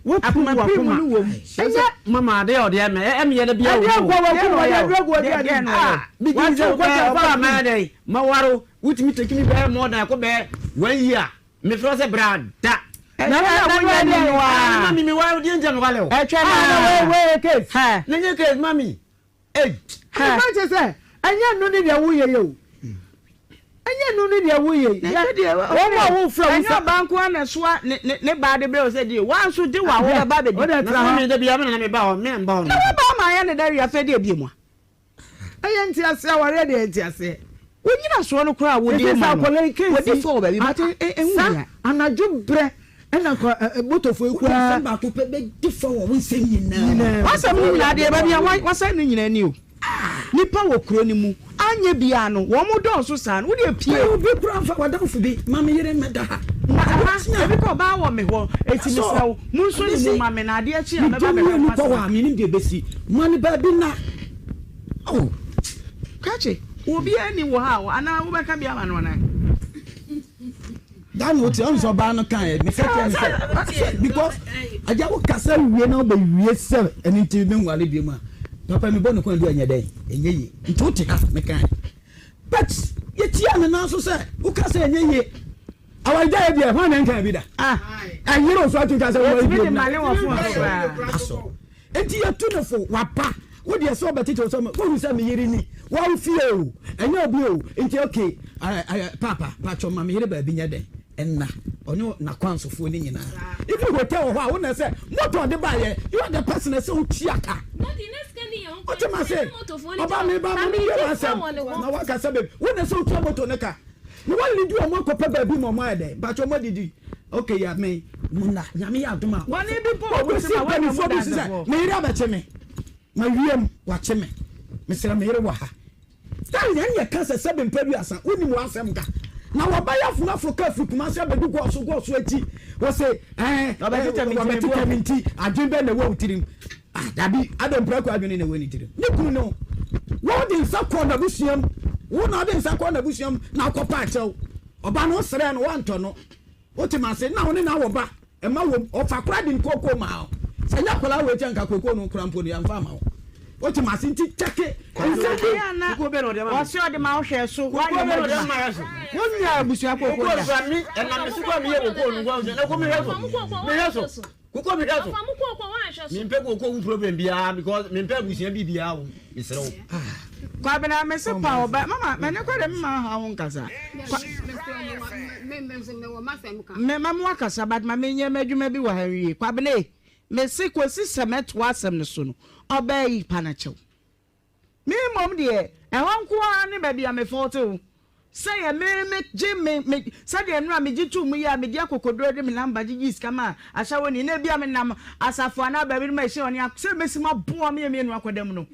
woapum Akoma pii mu w'akoma. no wom. Ɛnyɛ Mama adeɛ a ɔde ayɛ me ɛmi yɛ dɛ bia ɛdeɛ wo nkɔ w'akum ɔyɛ ɔde aduro gu ɔde deɛ ade. no Ah, ɔyɛ megye di sɛ wate wokɔ kyɛ ɔbaa fa mɛyɛ dɛ mawaro wotumi take me bɛyɛ more than ɛkɔ bɛyɛ one year Mefrɛ wo sɛ bra da. Na na na wonya ni no a. Mami mi wa deɛ nti a mewale wo. Ɛtwɛ na. Ah na wei wei yɛ case. Hɛ. Na nyɛ case mami. Ei. Hɛ. Ɛfa kyɛ sɛ ɛnyɛ no ne deɛ woyɛ yɛ o. Ɛnyɛ no ne deɛ woyɛ yi. Na ɛnyɛ deɛ wɔn a wofrɛ wo ɛnyɛ sɛ. ɔbaa nko ara na ɛsoa ne ne ne baa de brɛ wo sɛ die wa nso de wa wo bɛba bɛdi. Wode Na tra hɔ. mami da bia me na me ba hɔ me mba hɔ no. Na wo ba ama ayɛ ne dɛ wia fɛ deɛ bie mu a. Ɛyɛ nteaseɛ awareɛ deɛ ɛyɛ nteaseɛ. Wo nyinasoɔ no koraa a wode rema no, wadi fɔ wɔ baabi but ɛho Sa hia. anadwo berɛ ɛna nka motofoɔ yi Wode koraa. asɛm baako pɛ bɛdi fɔ wɔ wo nsɛm nyinaa mu. Nyinaa mu. W'asɛm no nyinaa deɛ baabi a w'asɛm no nyinaa ni o. Nipa wɔ kuro no mu anyɛ biara no wɔn dɔɔso saa no wodeɛ pie. Obi koraa mfa w'adamfo bi ma me yere mmɛda ha. Aha, ebi kɔ ɔbaa wɔ me hɔ, eti mesrɛ wo, monso ne mu ma me na adeɛ kye a mɛba Medɔ bɛka mmienu ho kɔ hɔ asɛm. a, menim deɛ ɛbɛsi. Ma no baabi nna. Oh. Krakye, obiara nni wɔ ha anaa wobɛka bi ama no anaa? That no ti ɔn sɛ ɔbaa no kan yɛ meka kyerɛ no sɛ because agya wo kasa wie na ɔbɛ wie sɛ ɛno nti me nwale bi mu a papa mi bɔ ne kwan bi ɛnyɛ dɛn ɛnyɛ yie nti wote ha meka yɛ but yɛtia ne nan so sɛ woka sɛ ɛnyɛ yie awaregya yɛ deɛ hwan na nka bi da ɛyere so atwi ka sɛ wɔyɛ bi mu na asɔ Enti yɛtu no fo, waba. Wo deɛ sɛ ɔbɛtete wo sɛ wohu sɛ me yere ni, wawo fie o, ɛnyɛ obi o, nti okay, paapa, paatwɔ ma me yere baabi nyɛ dɛn nna, ɔne n'akwansofoɔ no nyinaa. Even hotel wɔ hɔ a, wo na ɛsɛ, motor ɔde baeɛ, you are the person ɛsɛ wotua ka. Wote ma se, ɔba me ba ma me wie m'asɛm, na wakasa baabi, wo na ɛsɛ wotua motor no ka. Na wa lead wɔn akɔpɛ baabi ma wɔn ayɛ dɛn? Mpakyɛ wɔn adidi. Okay ya me mo na nyame yɛ adom a. Bɔne bi mpo wɔ wo Wɔbɛsi tirim a woanya mu mpanimfoɔ bi so sɛ dansefoɔ. me yere abɛkye me. Ma wiem wakye me. Mesrɛ me yere wɔ ha. That yɛn yɛ ka sɛ sɛbe mpɛ aduasa wonim w'asɛm ka. Na wɔbɛyɛ afonafo ka firi Kumasi abɛdu Gɔɔso Gɔɔso akyi. Wɔse ɛɛ Wɔbɛtetɛ me nti me bo wɔbɛtetɛ me afu. nti adwene bɛn na ɛwɔ wo tirim. Ah, dabi, adɛn mprako adwene na ɛwɔ ne tirim? Ne kunu ne wo. Wode nsa kɔɔ n'abusua mu. Wo na wode nsa kɔɔ n'abusua mu na akɔpa akyɛw. Ɔba no, wosrɛɛ no, woantɔ no. Wote m'ase? Na wo ne no awɔ ba. Mma wom. Ɔfa koraa de ne kookoo maa wo. Sɛ ɛnyɛ akwadaa wei kyɛ nka kookoo no koraa mpo no, yɛmfa amma wo. Wote m'ase? Nti kyɛke nsɛm bi. Ɛyɛ a na ɔse ɔde ma wo hwɛ so, woanyɛ ho adwuma. Wonyaa abusua kookoo da. Ɛnam me so koraa meyɛ kookoo no nko ara, na mehwɛ so, mehwɛ so. Koko mi hwɛ so. Ɔfa mu kooko wa nhwɛ so. Mi mpɛ kooko wu problem biara because mi mpɛ abusua bi biara wo mesrɛ wo. Kwabena me se pa ɔba mama me ne kɔ de me ma ha ho nkasa. Me ma mo akasa but ma me nyɛ m'adwuma bi wɔ ha nwie. Kwabena e me se kɔsi sɛ mɛtoa asɛm no so no ɔbaa yi pa no kyɛw. Me mmom deɛ, ɛhɔ nko ara ne baabi a mefɔɔte wo, sɛ yɛ me megye me me sɛdeɛ nnora megye too mu yi a mede akokoduro de me namba gyegyee sika maa ahyɛwoni na ebia menam asafo anaa baabi no ma ɛhyɛ ɔne sɛ mɛsi maboa me mmienu akɔda mu no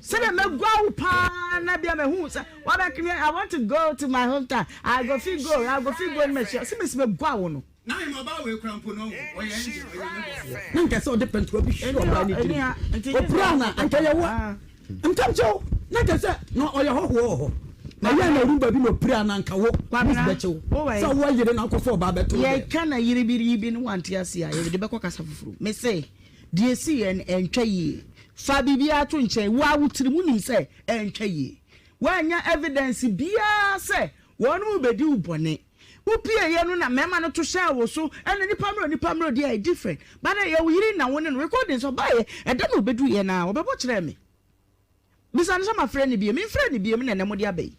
sɛdeɛ mɛgua wo paa na bia mahu sɛ wabɛkene I want to go to my hometown I go fit go I go fit go no mahyia sɛ mɛsi mɛgua wo no. Na mmabaa wei kora mpo no, ɔyɛ angel, ɔyɛ Nyame bɔfoɔ. Na anka sɛ ɔde pɛntoa bi hwe ɔbaa no tirim, ɔpira no a, anka ɛyɛ wo a. Ntamkyɛw, na anka sɛ na ɔyɛ hɔhoɔ wɔ hɔ. Na ɛyɛɛ na ɔrum baabi na ɔpira no, anka wo, police bɛkye wo sɛ wo ayere na wokɔfa ɔbaa bɛto wo dɛm. Yɛka na yere bi yi bi no wante ase a, yɛde bɛkɔ kasa foforɔ mu. Mese, deɛ ɛsiiɛ no, ɛntwa yie. Fa biribiara to nkyɛn. Wo ara wo tirim, wonim sɛ ɛntwa yie. Woannya evidence biara sɛ wɔnom rebɛdi wo bɔne. Wo pie yɛ no na mɛma no to hyɛɛ wo so ɛna nipa mmerɛ nipa mmerɛ deɛ ɛyɛ different but ɛyɛ wo yere na wo ne no recordings ɔbaayɛ ɛda na ɔbɛduru yɛ naa ɔbɛbɔ kyerɛɛ me bisa no sɛ ma frɛ no biem me nfrɛ no biem na ɛnɛ mo de aba yi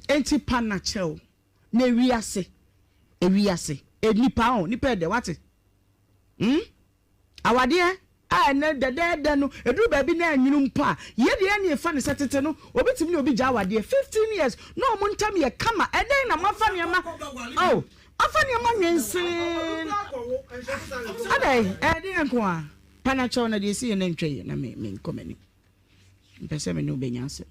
enti pa na kyɛw na ewiase ewiase nipa ɔ nipa ɛdɛ wate hmm. Awadeɛ a ɛnnɛ dɛdɛɛdɛ no, ɛduru baabi na ɛnwono mpo a, yɛ deɛ ɛne ɛfa no sɛ tete no, obi tumi ne obi gya awadeɛ 15 years na wɔn ntam yɛ kama, ɛdɛn na moafa nneɛma, oh, afa nneɛma nwensee, adɛn, ɛdeɛn nko ara, pa no kyɛw na deɛ ɛsi yɛ no ntwa yie na me, menkɔ m'anim, mpɛ sɛ me ne wo bɛnya asɛm.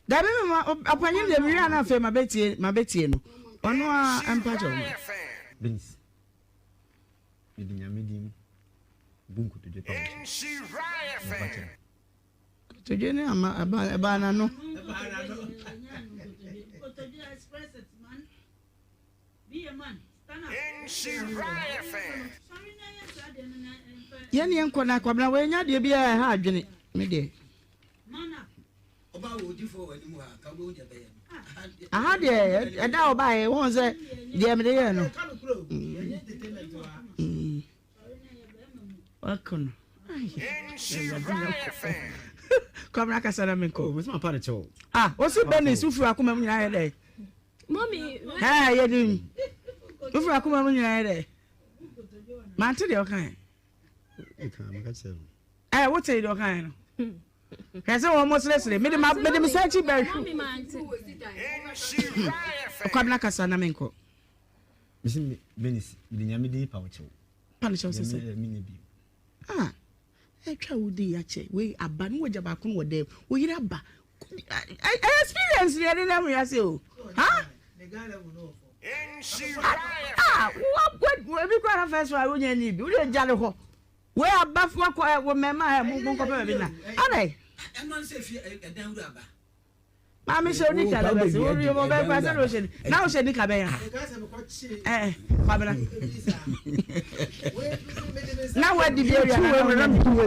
Dabi me ma ɔpanyin deɛ mewie a na afei mabɛtie mabɛtie no ɔno a mpa kyɛw ma. Benis mede nyame din bu nkotodwe pa wo kyɛw na fa kyɛ me. Kotodwe ne ama ɛba ɛbaa n'ano. Yɛn yɛn kɔ na kwabena wei nya deɛ biara ɛha adwene me deɛ. Aha deɛ ɛda a ɔbaeɛ wɔn sɛ deɛ mede yɛɛ no. Wakɔ no. Kwabena kasa na menkɔ. Ah, osi Bernice wofiri akoma mu nyinaa yɛ dɛ. Mommy. Hey, yɛ din. Wofiri akoma mu nyinaa yɛ dɛ. Mante deɛ ɔka yɛ. Ɛ wote deɛ ɔka yɛ no. Hwɛ sɛ wɔn mo seresere. Mede ma mede me nsa akyi bɛhwɛ. Kwabena kasa na menkɔ. Mese me Bernice, mede Nyame din pa wo kyɛw. Pa no kyɛw sɛ sɛ? Deɛ menyɛ bio. Ah, ɛtwa wo di akyɛ, wei aba ne wagya baako no wɔ dɛm, wo yere aba. Experience ne yɛde nam wiase o. Ha? Ah, wa ebi kora na first one wonya ni bi, wode gya ne hɔ. Wei aba fo akɔ wɔ mmarima ha mu monkɔpɛ baabi na. Adɛn? Ɛno ne sɛ fie ɛdan wura aba. Maame hyɛ onika na bɛsi wo yɛ bɔ bɛn kura sɛ na ɔhyɛ na ɔhyɛ nika bɛn ya ɛɛ kwabena na wadi bi awia na na ɔnyɛ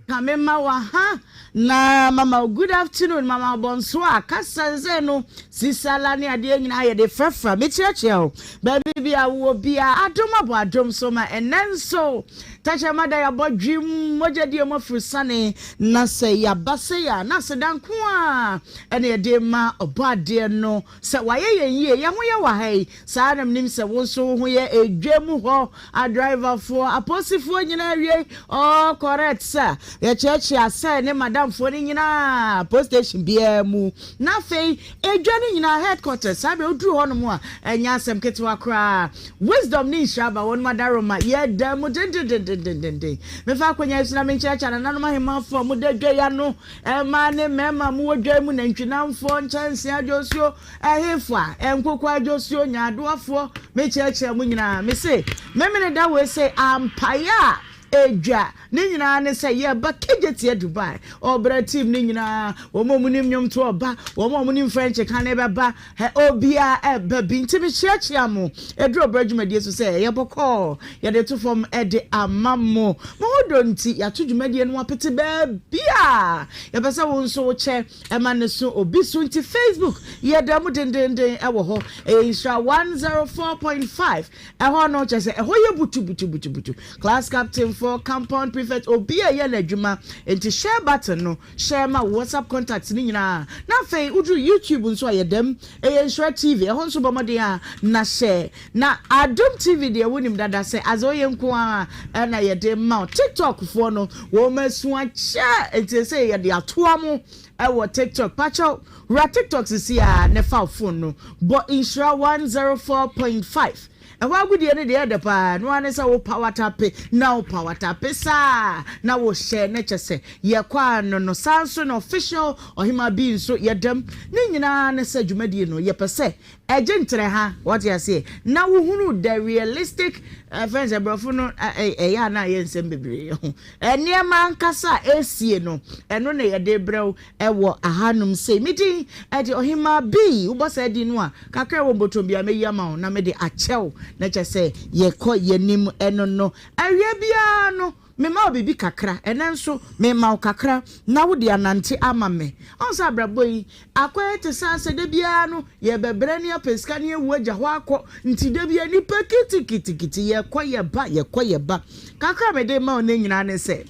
Kame ma wa ha na mama good afternoon mama bɔnso a kasa sɛ no sisala ne adeɛ nyinaa yɛde frafra mekyerɛkyerɛ wo baabi bi a wowɔ bia adom abɔ adom so ma ɛnɛ nso Tɛkyerɛma da yɛabɔ dwim, mogya di emu afurusane, na sɛ yɛaba sei a, na aseda nko ara na yɛde rema Ɔbɔadeɛ no sɛ wayɛ yɛn yie. Yɛn ho yɛ wɔ ha yi, saa ara na menim sɛ wo nso wo ho yɛ edwa mu hɔ, adriverfoɔ, apolisifoɔ nyinaa awiei, all correct sir. Yɛkyeakyea sir ne madamfoɔ no nyinaa, police station biara mu, na afei edwa no nyinaa headquarters, saa berɛ woduru hɔnom a, ɛnyɛ asɛm ketewa koraa. Wisdom ne nhyira ba wɔnom adaworoma yɛ da mu dendendendendenden. Mefa akwanya yi so na menkyerɛkyerɛ anananom ahemmanfoɔ a moda dwa yi ano, mmaa ne mmarima a mowɔ dwa yi mu, nantwinamfoɔ, nkyɛnsee adwosuo, ɛhefa, nkokɔ adwosuo, nyaadoafoɔ, mekyerɛkyerɛ mo nyinaa. Mese, Memeneda wei sei, ampaeɛ a Edwa, ne nyinaa ne sɛ yɛba Kejetia Dubai, ɔbra team no nyinaa, wɔn a wɔnim nnwomto ɔba, wɔn a wɔnim French ka no bɛba, hɛ, obiara ɛba bi. Nti mekyeakyea mo, ɛduru ɔbra dwumadie so sɛ ɛyɛ bɔkɔɔ, yɛde to fam de ama mo. Mo ho dɔ nti, yɛato dwumadie no apete baabiara. Yɛpɛ sɛ wo nso wokyɛ ma no so obi so nti Facebook, yɛda mu dendeenden wɔ hɔ. Ɛyɛ Nhyira 104.5. Ɛhɔ no, kyerɛ sɛ ɛhɔ yɛ butubutubutubutu. Class captain foɔ, compound prefect, obiara reyɛ n'adwuma. Enti share button no, share ma wo WhatsApp contacts no nyinaa. Na afei woduru YouTube nso a, yɛ dɛm. Ɛyɛ Nhyira TV, ɛhɔ nso bɔ mmɔden ara na share. Na Adom TV deɛ wonim dada sɛ adze oye nko ara na yɛde ma wo. TikTok foɔ no, wɔn asu akyɛ, enti seesei yɛde atoa mo wɔ TikTok. Pakyɛw, Wura TikTok sisi ara na fa wo phone no bɔ Nhyira 104.5. Ɛhɔ agodie no deɛ ɛyɛ dɛ paa, ɛno ara ne sɛ wo power tape na wo power tape saa na wo hyɛ na kyɛ sɛ yɛkɔ ano no. Saa nso na official Ɔhemaa Bee nso yɛdam. Ne nyinaa ne sɛ dwumadie no yɛpɛ sɛ ɛgye ntrɛha, wate aseɛ, na wohunu the realistic, ɛfɛn sɛ borɔfo no ɛyɛ a na ayɛ nsɛm bebree ho. Nneɛma ankasa a ɛresie no, ɛno na yɛde brɛ wo Ɛwɔ ahanom sei. Me din de Ɔhemmaa Bee. Wobɔ saa din no a, kakra a ɛwɔ mbɔtɔm biara mɛyi ama wo na mede akyɛ wo. Na kyerɛ sɛ yɛkɔ yɛn anim ɛno no. Awia biara no, mema wo biribi kakra. Ɛnnɛ nso, mema wo kakra na wode anante ama me. Woahu sɛ abrabɔ yi, akɔyɛ te sɛ asɛ da biara no, yɛrebɛbrɛ ne apɛ sika ne awu agya hɔ akɔ. Nti da biara nnipa kitikiti, yɛkɔ yɛba, yɛkɔ yɛba. Kakra a mede rema wo nnɛ nyinaa ne sɛ,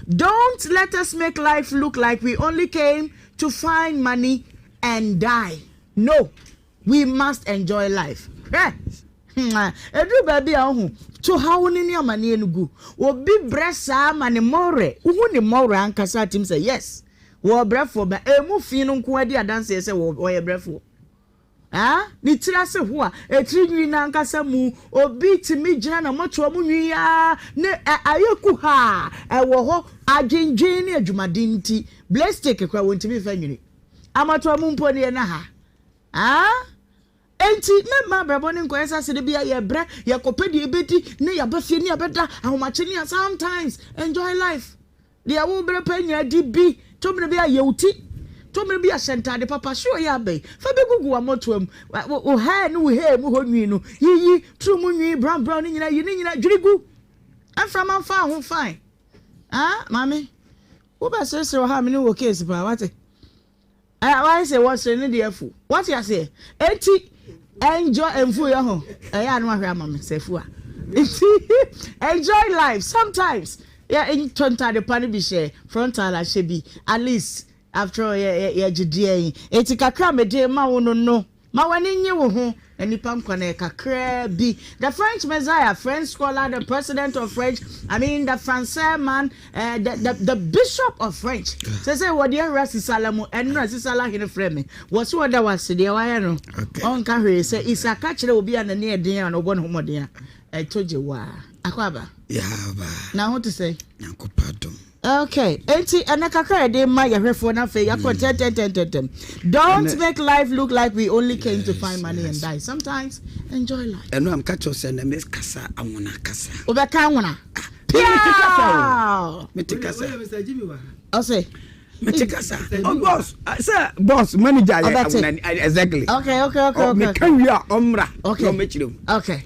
Don't let us make life look like we only came to find money and die. No, we must enjoy life. Hwɛ! Hmm, ɛduru baabi a wohu, to haw no ne amanneɛ no gu. Obi brɛ saa ma ne mmɔwerɛ, wohu ne mmɔwerɛ ankasa atim sɛ yes, wɔwɔ brɛfoɔ ba ɛmu fi no nko adi adanseɛ sɛ wɔyɛ brɛfoɔ. Aa, ne tiri ase hoa, etiri nwi no ankasa mu, obi tumi gyina na motoa mu nwi ara ne ɛ, ayɛ kuhaa, ɛwɔ hɔ, adwendwen ne adwumaden nti, blastic koraa wɔntumi mfa nwini. Amatoa mu mpo deɛ na ha. Aa, enti mɛmma abrabɔ no nkɔyɛ sɛ ase da biara yɛbrɛ, yɛkɔpɛ deɛ yɛbɛdi ne yɛaba fie ne yɛabɛda ahomakye ne sometimes enjoy life. Deɛ wo berɛ pɛ nyinaa di bi. Tɔ mmerɛ bi a yɛ wo ti. Tɔ mmerɛ bi a hyɛ ntaade papa. Sure yɛ abɛn. Fa bi gugu w'amɔtoa mu. Wo hair ne wo hair mu hɔ nwi no, yiyi. Tiri mu nwi brown brown no nyinaa, yi ne nyinaa, dwiri gu. Mframa mfa ho fine. Ah, maame, wobɛseresere wɔ ha a me ne wo wɔ case paa, wate? Ɛ wayɛ sɛ wɔsere ne deɛ afu. Wate aseɛ? Enti enjoy mfu yɛ ho. Ɛyɛ a na wahwɛ ama me sɛ afu a. Nti enjoy life. Sometimes yɛ ntɔ ntaade pa no bi hyɛ frontal ahyɛ bi. At least after all yɛ yɛ yɛgye deɛ yi. Enti kakra a mede ma wo no no. Ma w'ani nnye wo ho, na nnipa nkwa no yɛ kakraa bi. The French Messiah, French scholar, the president of French, I mean the Francais man, uh, the, the, the bishop of French. Sɛ sɛ wɔde awura Sisala mu, ɛnora Sisala hene frɛ me. Wɔ so wɔda wase deɛ wayɛ no. Ɔnka hwee sɛ Isa ka kyerɛ obi a n'ani ɛden a na ɔbɔ ne ho mmɔden a, ɛto gye waa. Akɔ aba. Yaba. Na ho te sɛ? Nyankopɔn adom. Okay, enti ɛnɛ kakra a yɛde ma yɛhwɛfoɔ no afei yɛakɔ ntɛntɛntɛntɛm. Don't make life look like we only came to find money and die. Sometimes enjoy life. Ɛno a meka kyerɛ sɛ na mekasa anwona kasa. Wobɛka anwona? Ah, mete kasa o. Mete kasa. Ɔse. Mete kasa. Oh boss, ah, sɛ boss manager yɛ anwona exactly. Okay, okay, okay, okay. Meka wie a ɔmmra. Okay. Na ɔmɛkyerɛ mu. Okay.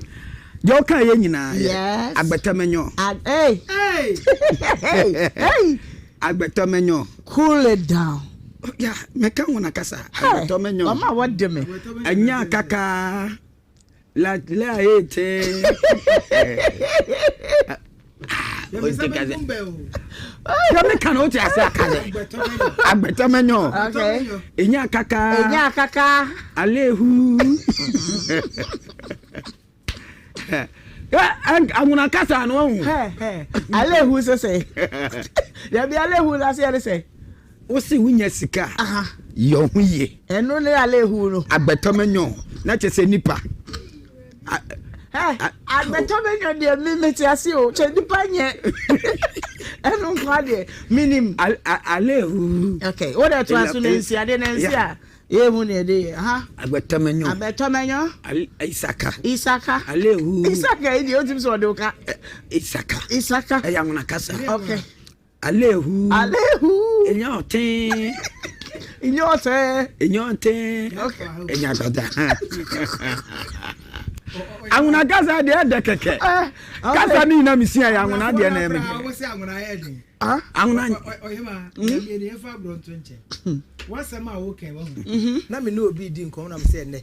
Deɛ ɔka yɛ nyinaa yɛ agbɛtɛmɛnyɔ. Hey. Hey. Hey. Agbɛtɛmɛnyɔ. Cool it down. Ya mɛka ho na kasa. Agbɛtɛmɛnyɔ. Ɔma wɔde me. Ɛnya kaka. La la ete. Deɛ meka no wote ase aka dɛ. Agbɛtɛmɛnyɔ. Ɛnya kaka. Ɛnya kaka. Alehu. Anwona kasa no ɔhu. Alehu sɛ sɛ. Dabi alehu na se ɛne sɛ. Wosi wonya sika. Yɛ ɔho yie. Ɛno ne alehu no. Agbɛtɔmɛnyɔ na kyɛ sɛ nipa. Agbɛtɔmɛnyɔ deɛ mi mi te ase o kyɛ nipa nyɛ. Ɛno nko adeɛ minim. Alehu. Okay, wo de to aso na nsi ade na nsi a. Yɛ hu ne ɛde yɛ ha. Agbɛtɔmɛnyɔ. Agbɛtɔmɛnyɔ. Isaka. Isaka. Alehu. Isaka yi deɛ o ti sɛ ɔde o ka. Isaka. Isaka. Ɛyɛ anwona kasa. Okay. Alehu. Alehu. Enya ɔten. Enya ɔtɛn. Enya ɔten. Okay. Enya dada. Anwona kasa deɛ ɛdɛ kɛkɛ. Eh, kasa ne nyinaa mesia yɛ anwona deɛ na ɛmɛ. Ah? Anwona. Ɔhema, yɛn yɛn fa agorɔ nto nkyɛn. W'asɛm a woka yi wahu. Na me ne obi di nkɔmmɔ na me sɛ ɛnɛ.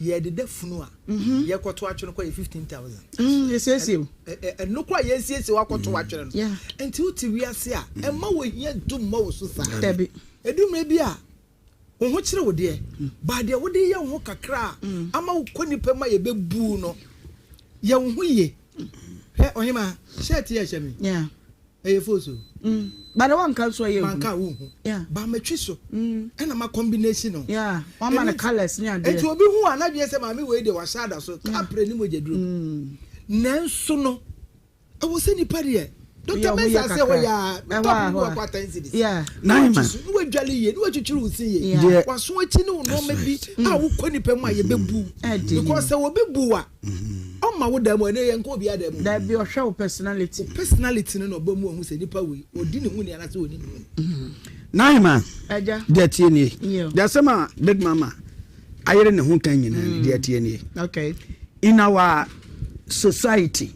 Yɛdeda funu a. Yɛkɔto atwene kɔ yɛ 15,000. Yɛsiesie o. Ɛno kɔ a yɛsiesie wakɔto atwene no. Nti wote wiase a, ɛmma wɔ hia ntu mmɔ wo so saa. Dabi. Ɛdu mmerɛ bi a, wo ho kyere wo deɛ, but deɛ wode yɛ wo ho kakra a ama wokɔ nnipa mu a yɛbɛbu no, yɛ wo ho yie. Hwɛ ɔhemaa, shirt yi a ɛhyɛ me yi, ɛyɛ fos o. Mm. But wanka nso ɛyɛ hu. Manka wo hu. Yeah. Ba matwi so. Mm. Ɛna ma combination no. Yeah. Wama no colours ne adeɛ. Nti obi hu a n'adwene sɛ maame wei deɛ wahyɛ ada so. Kapre ne mogya duro. Nanso no ɛwɔ sɛ nipa deɛ Dr. Mensah sɛ hɔ yɛ a top bi wɔ kɔ 10 cedis. Yeah. Na watwi so na wadwale yie na watwitwiri wo se yie. Yeah. Waso akyi ne wo nneɛma bi a wokɔ nipa mu a yɛbɛbu. Because sɛ obi bu a ɔma wo dan mu ɛnɛ yɛnkɔ obiara dan mu. Dabi ɔhwɛ wo personality. Wo personality no na ɔbɛ mu ahu sɛ nipa wei ɔdi ne ho ni anaasɛ ɔni ne ho ni. Naima, Agya. deɛ tie nie. Yo. Deɛ asɛm a Big Mama ayere ne ho kan nyinaa ni, deɛ tie nie. Okay. In our society,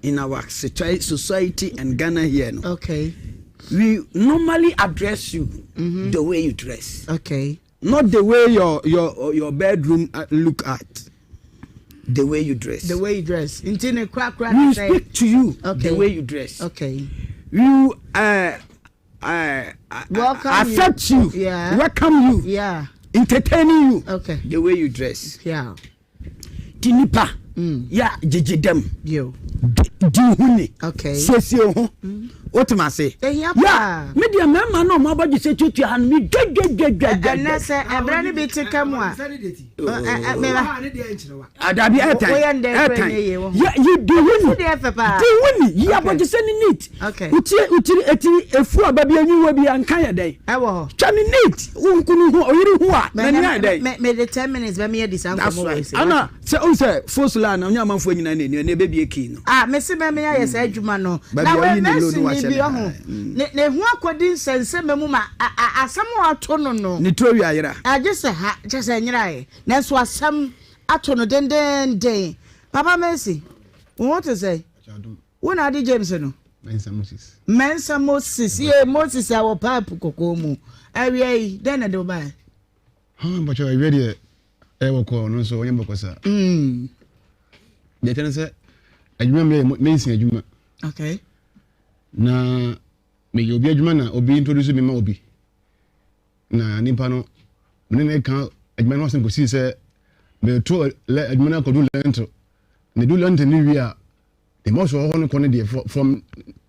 in our society and Ghana here no. Okay. We normally address you mm -hmm. the way you dress. Okay. Not the way your bedroom look at. The way you dress. The way you dress. Nti ne kura kura. We speak to you okay. the way you dress. Okay. You welcome accept you. Yeah. Welcome you. Yeah. Entertaining you. Okay. The way you dress. Yeah. Ti nipa. Ya gyegye dɛm. Yo. Di ho ni. Okay. Siesie ho. Wotem ase. Ehia Ya, paa. me deɛ mmarima no a ɔmo abɔgye sɛ tuatua ha no me dwadwadwadwadwa. Ɛnɛ sɛ ɛbrɛ no bi te ka mu a. Adabi ɛtan. Woyɛ ndɛ kura ɛtan. nyɛ yie wɔ ho. Yɛ yi di ho ni. Wo deɛ fɛ paa. Di ho ni. Yi Okay. abɔgye sɛ ne neat. Okay. Wotie wotiri eti efu aba bi enyi wɔ bi anka yɛ dɛn. Ɛwɔ hɔ. Twa ne neat. Wo nkunu ho oyiri ho a n'ani ayɛ dɛn. Me me de 10 minutes bɛ me yɛ di saa That's nkɔmɔ wɔ right. esi. Ana sɛ o sɛ fosula na onye amanfoɔ nyinaa na eni ɛna ebebie kii no. Ah, me se bɛ me ayɛ saa adwuma no. Baabi Na a wei oyi ne loan mɛsi no ni wahyɛ bi ne ɔho. ha. Ne ne ho akɔdi nsɛnsɛmɛ mu ma asɛm a ato no no. Ne turo wi ayera. Agye sɛ ha kyɛ sɛ nyerae. Nanso asɛm ato no dendenden. Papa Mercy, wo ho te sɛ? Wo na ade James no? Mensa Moses. Mensa Moses. Ye Moses a wɔ pipe kɔkɔɔ mu. Awia yi, dɛn na de wo bae? Ha, mpakyɛ awia deɛ ɛyɛ bɔkɔɔ no nso ɔnyɛ bɔkɔ saa. Deɛ ɛkyɛ ne sɛ adwuma mi yɛ mensi adwuma. Okay. Na meyɛ obi adwuma na obi introduce mi ma obi. Na nipa no mene ne ka adwuma no asɛm kɔsii sɛ. Meto lɛ adwuma no akɔdu lɛnto. Na edu lɛnto no wie a, deɛ mɔso wɔ hɔ no kɔ no deɛ from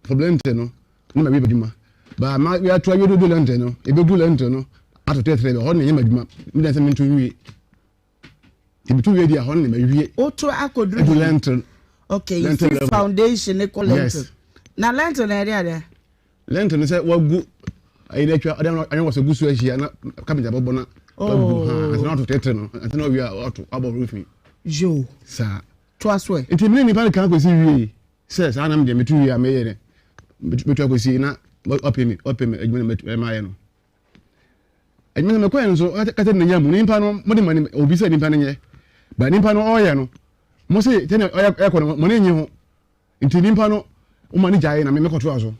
from lɛnto no na mawie m'adwuma. Ba ma yɛato awie du lɛnto no, ebedu lɛnto no ato tɛtrɛ bɛ hɔ no na ɛnyɛ m'adwuma. Me deɛ sɛ mento nwie. Nti meto wie deɛ hɔ no na mawie. Woto akɔduru Edu lɛnto. Okay, free foundation ne kɔ lɛnto. Yes. Na lɛnto na ɛde adeɛ? Lɛnto no sɛ wagu ayi na atwa ɔde anwɔ wɔ sɛ gu so ahyia na kapenta bɔbɔ na wagu ha ansa na wato tɛtɛ no ansa na wawie a wato abɔ roofing. Yoo. Saa. Toa so ɛ. Nti mene nipa no kan kɔsi wie sɛ saa nam deɛ meto wie a meyɛ dɛ meto akɔsi na wapɛ mi wapɛ mi adwuma na mayɛ no. Adwuma no mekɔɛ no nso kata ne nya mu nipa no mo de ma obi sɛ nipa no nyɛ ba nipa no ɔyɛ no mo se sɛnea ɔyɛ ɛkɔ no mo ne nye ho. Nti nyimpa no woma no gyae na me mekɔtoa so.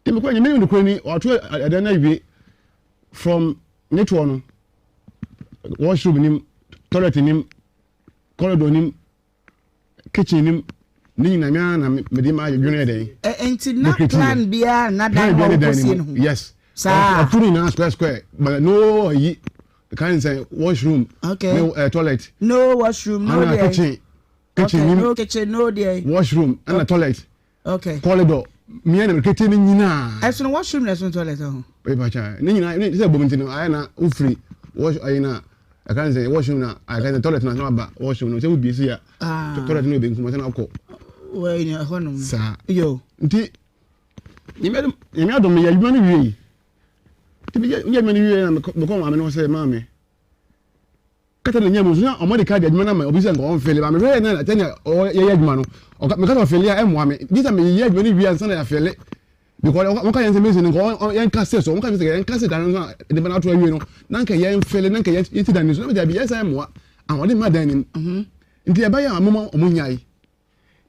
Nti mekɔɛ Nyame nokorɛ ni ɔato ɛdan no awie from ne toɔ no washroom nim toilet nim corridor nim kitchen nim ne nyina me ara na mede ma adwene dɛn. Nti na plan biara na dan hɔ wokɔsie no ho? Yes. Saa. Ɔto ne nyinaa square square but no ayi kan sɛ washroom okay. ne uh, toilet. No washroom no deɛ. kitchen. Kitchen okay, no kitchen no deɛ. Washroom ɛna toilet. Okay. Corridor mmea na kete ne nyinaa. Ɛsono washroom na ɛsono toilet ɛho. Epa kya ne nyinaa ne sɛ bom nti no ayɛ na wofiri wash ayi na ɛka ne sɛ washroom na ayɛ sɛ toilet na na aba washroom no sɛ wobie si ya. Ah. Toilet no ebi nkuma sɛ na akɔ. Wɔ ɛhɔ nom. Saa. Yo. Nti nyame nyame adom meyɛ adwuma no wie. Nti meyɛ adwuma no wie na mekɔ maame no hɔ sɛ maame. Kata na nya mu nso na ɔmo de ka de adwuma no ama obi sɛ nka ɔnfele ba mehwɛ yɛ na sɛnea ɔyɛ adwuma no ɔka meka sɛ ɔfele a ɛmmoa me gye sɛ meyɛ adwuma no wie ansa na yɛafele because wɔka yɛn sɛ mesi no nka yɛnka se so wɔka sɛ yɛnka se dan no so a de ba no ato awie no na nka yɛnfele na nka yɛnsi dan no so na mede abi yɛn sɛ ɛmmoa ahoɔden mma dan no mu mhm. nti ɛbɛyɛ a moma ɔmo nyae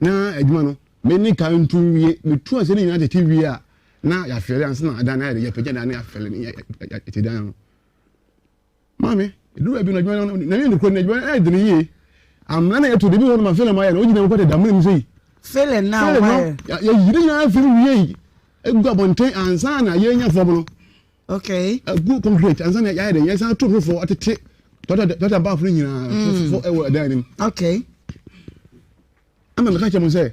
na adwuma no me ne ka nto wie metu ase ne nyinaa tete wie a na yɛafele ansa na dan no ayɛ de yɛpagya dan no yɛafele yɛte dan no Maame, ɛduru baabi no adwuma no na yɛ nokorɛ no adwuma no ɛyɛ dene yie. Amena na yɛto de bi wɔ no ma film ayɛ no wogyina mu kɔte damena mu sei. Film na wɔn ayɛ. Yɛyi ne nyinaa firi wie yi egu abɔnten ansa na yɛnya fam no. Okay. Egu concrete ansa na yɛayɛ dɛ yɛsan to foforɔ atete tɔta tɔta baafo no nyinaa fofo ɛwɔ ɛdan no mu. Okay. Ama meka kyerɛ mo sɛ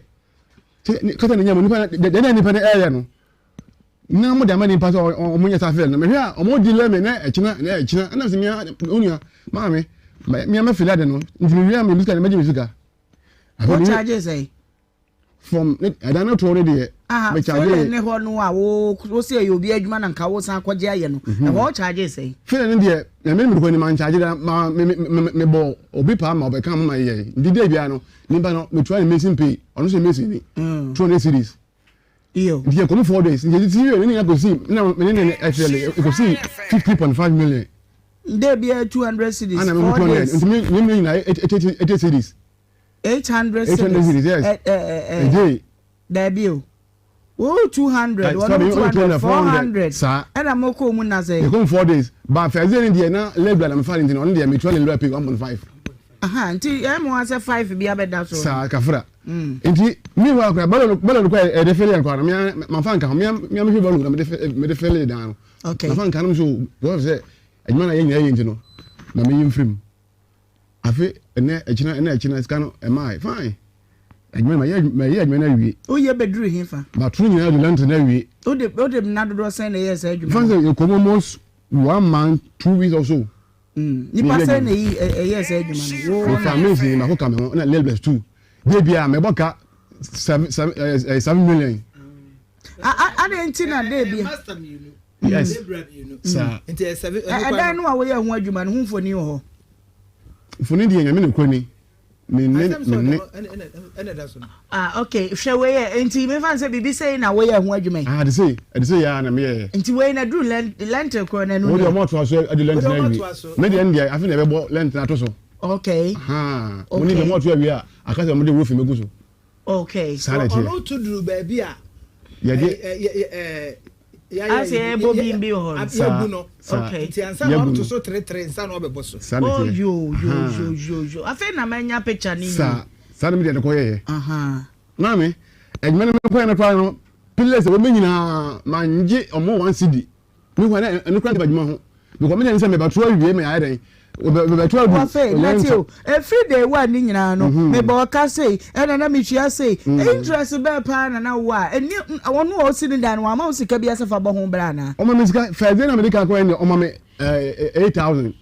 kata ne nya mu nipa deɛ na nipa no ɛyɛ no na mo de ama nipa sɛ ɔmo nyɛ saa fɛl no mehwɛ a ɔmo di lɛ me na ɛkyina na ɛkyina ɛna sɛ mia onua maame mia mɛ fili ade no nti mi wia mi sika na mɛgye mi sika. Wo charge sɛ? From ɛdan no toɔ no deɛ. Aha fɛlɛ ne hɔ no a wo wo sɛ ɛyɛ obi adwuma na nka wo san kɔgye ayɛ no mhm. ɛhɔ wo charge sɛ? Fɛlɛ no deɛ na mi mi kɔ ni ma n charge da ma mi mi mi bɔ obi paa ma ɔbɛka mo ma yɛ nti de bia no nipa no mi tua ne mason pay ɔno sɛ mason ni 200 cedis. Nti yɛ kɔmu 4 days nti yɛ ti yɛ ne nyina kɔsi na me ne ne ɛfɛlɛ ɛkɔsi 50.5 million. Nde bia 200 cedis 4 days. Nti me ne nyina 80 cedis. 800 cedis. 800 cedis yes. A day. Dabi o. Wo 200 wɔn 200 400. Saa. Ɛna mo kɔ mu na sɛ. Yɛ kɔmu 4 days ba fɛsɛ ne deɛ na labor na me fa ne nti na ɔno deɛ me tua ne labor pay 1.5. Aha nti ɛmu asɛ 5 bi abɛda so. Saa kafra. Nti meanwhile koraa balo no balo no koraa yɛde fele yɛn koraa no mea mafa nka ho mea mea mehwɛ balo na mede mede fele dan no. Okay. Mafa nka no so because sɛ adwuma na yɛ nyinaa yɛ nti no ma meyi mfiri mu. Afe ɛnɛ ɛkyina ɛnɛ ɛkyina sika no ɛmaa fine. Adwuma ma yɛ ma yɛ adwuma no awie. Woyɛ bɛduru he fa? Matoro nyinaa de lantern no awie. Wode wode nna dodoɔ sɛn na ɛyɛɛ saa adwuma no? Fa sɛ yɛkɔ mu almost one month 2 weeks or so. Nipa sɛn na eyi ɛyɛɛ saa adwuma no? Wo Mefa mason baako ka me ho ɛna labourers two. De bia mebɔ ka 7 7 7 million. Adɛn nti na de bia? Yes. Saa. Ɛdan no a woyɛ ho adwuma no ho mfoni wɔ hɔ? Mfoni deɛ nyame na kura ni. Me ne me ne. Ah okay, hwɛ wei yɛ nti mefa sɛ biribi sei na woyɛ ho adwuma yi. Ah de sei, ɛde sei ya na meyɛ. Nti wei na duru lentil korɔ na ɛno. Wo deɛ ɔmo ato aso ɛde lentil na awie. Me deɛ ndeɛ afe na ɛbɛbɔ lentil ato so. Okay. Ha. Mo ne deɛ ɔmo ato awie a aka sɛ ɔmo de roofing bɛgu so. Okay. Saa na ɛteɛ. Ɔno to duru baabi a. Yɛde. Ase ɛbɔ bi bi wɔ hɔ no. Yɛgu no. Okay. Nti ansa na ɔto so tere nsa na ɔbɛbɔ so. Saa na Oh ɛteɛ. yo yo yo yo yo. Afei na manya picture ne Saa yie. saa na me deɛ no kɔyɛɛ. Aha. Maame, adwuma no mekɔyɛ no koraa no, pillars a ɛwɔ mu nyinaa, mangye ɔmo 1 cedi. Me hɔ na ɛno koraa nte adwuma ho. Because me deɛ ne sɛ mebɛto awie ma yɛayɛ dɛn. Bɛbɛto agu. Wɔfei, Ɔyɛ nate nfa. o, ɛfiri day one ne nyinaa no, mebɔ ɔka sei, ɛna na metua sei. Interest bɛɛ paa na na wowɔ a, ɛnni, ɔno a ɔsi ne dan no, wamma wo sika biara sɛ fa bɔ ho bra anaa? Ɔma me sika, first day na mede kan kɔɛ no deɛ, ɔma me eh, 8000.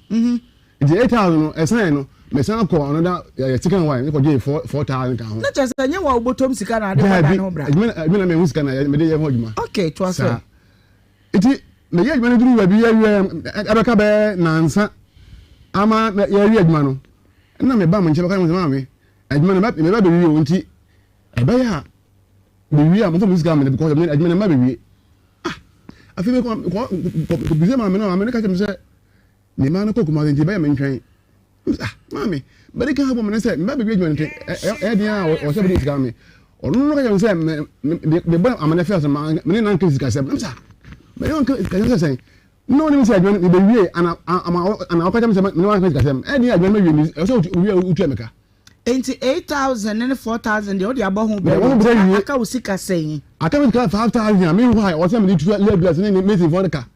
Nti 8000 no, ɛsan no, mesan kɔ another eh, second one, mekɔ gyee 4000 ka ho. Na kyerɛ sɛ ɛnyɛ wo a wobɔtɔm sika na ade bɔ dan ho bra? Daabi, adwuma na mehu sika na mede yɛ ho adwuma. Okay, toa so. Saa. Nti meyɛ adwuma no duru baabi yɛwie ɛbɛka bɛyɛ nansa ama yɛawie adwuma no, ɛna meba mo nkyɛn bɛka mo sɛ maame, adwuma no meba bɛwie o, nti ɛbɛyɛ a mewie a momfa mo sika mmene because adwuma no meba bɛwie. Ah, afei mekɔ kɔ kɔ maame no, maame no ka kyerɛ me sɛ ne mma no kɔ Kumasi nti ɛbɛyɛ mentwɛn. Ah, maame, bɛde ka bɔ me ne sɛ meba bɛwie adwuma no nti ɛyɛ den a ɔsɛ bɛde sika me. Ɔno no ka kyerɛ me sɛ mebɔ amane fɛ so me ne nanka sikasɛm. Na sɛ mene wanka sikasɛm sɛ sɛn? Na ɔnim sɛ adwuma no mebɛwie ana ama ana ɔka kyerɛ me sɛ mene wanka sikasɛm. Ɛyɛ den a adwuma no mawie ɛsɛ wowie a wotua me ka. Nti 8000 ne 4000 deɛ wode abɔ ho brɛ wie aka wo sika sɛn? Aka me sika 5000 a mehu a ɔsɛ mede tua labourers ne masonfoɔ no ka.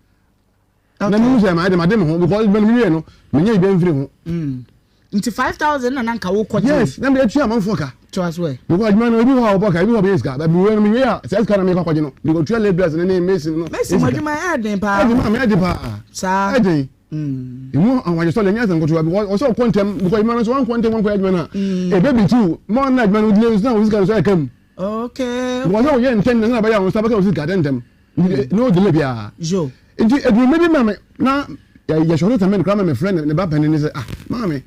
Na mehu sɛ mayɛ dɛ made me ho because adwuma no mewie no menya biribiara mfiri ho. Mm. Nti 5000 na na nka wokɔgye? Yes, na mede atua amanfoɔ ka. Toa so ɛ. Because adwuma no ebi hɔ a wɔbɔ ka, ebi hɔ a wɔbɛyɛ sika. But mewie no mewie a saa sika na mekɔ akɔgye no. Mekɔtua labourers ne ne mason no. Mason mo adwuma ɛyɛ den paa. Ɛden maame ɛden paa. Saa. Ɛden. Emu ahoɔyɛsɔ deɛ ɛnyɛ asɛm ketewa because ɔsɛ ɔkɔ ntɛm because adwuma no nso wankɔ ntɛm wankɔyɛ adwuma no a ebe bi tu ma ɔno adwuma no delay nso na wo sika nso ɛka mu. Okay. Because sɛ woyɛ ntɛm na sɛ bɛyɛ a wo nsa bɛka wo sika ntɛm. No delay biara. Yo. Nti adwuma bi ma me na yɛ sɔre tɛmɛ koraa ma me frɛ ne ba panin ne sɛ ah maame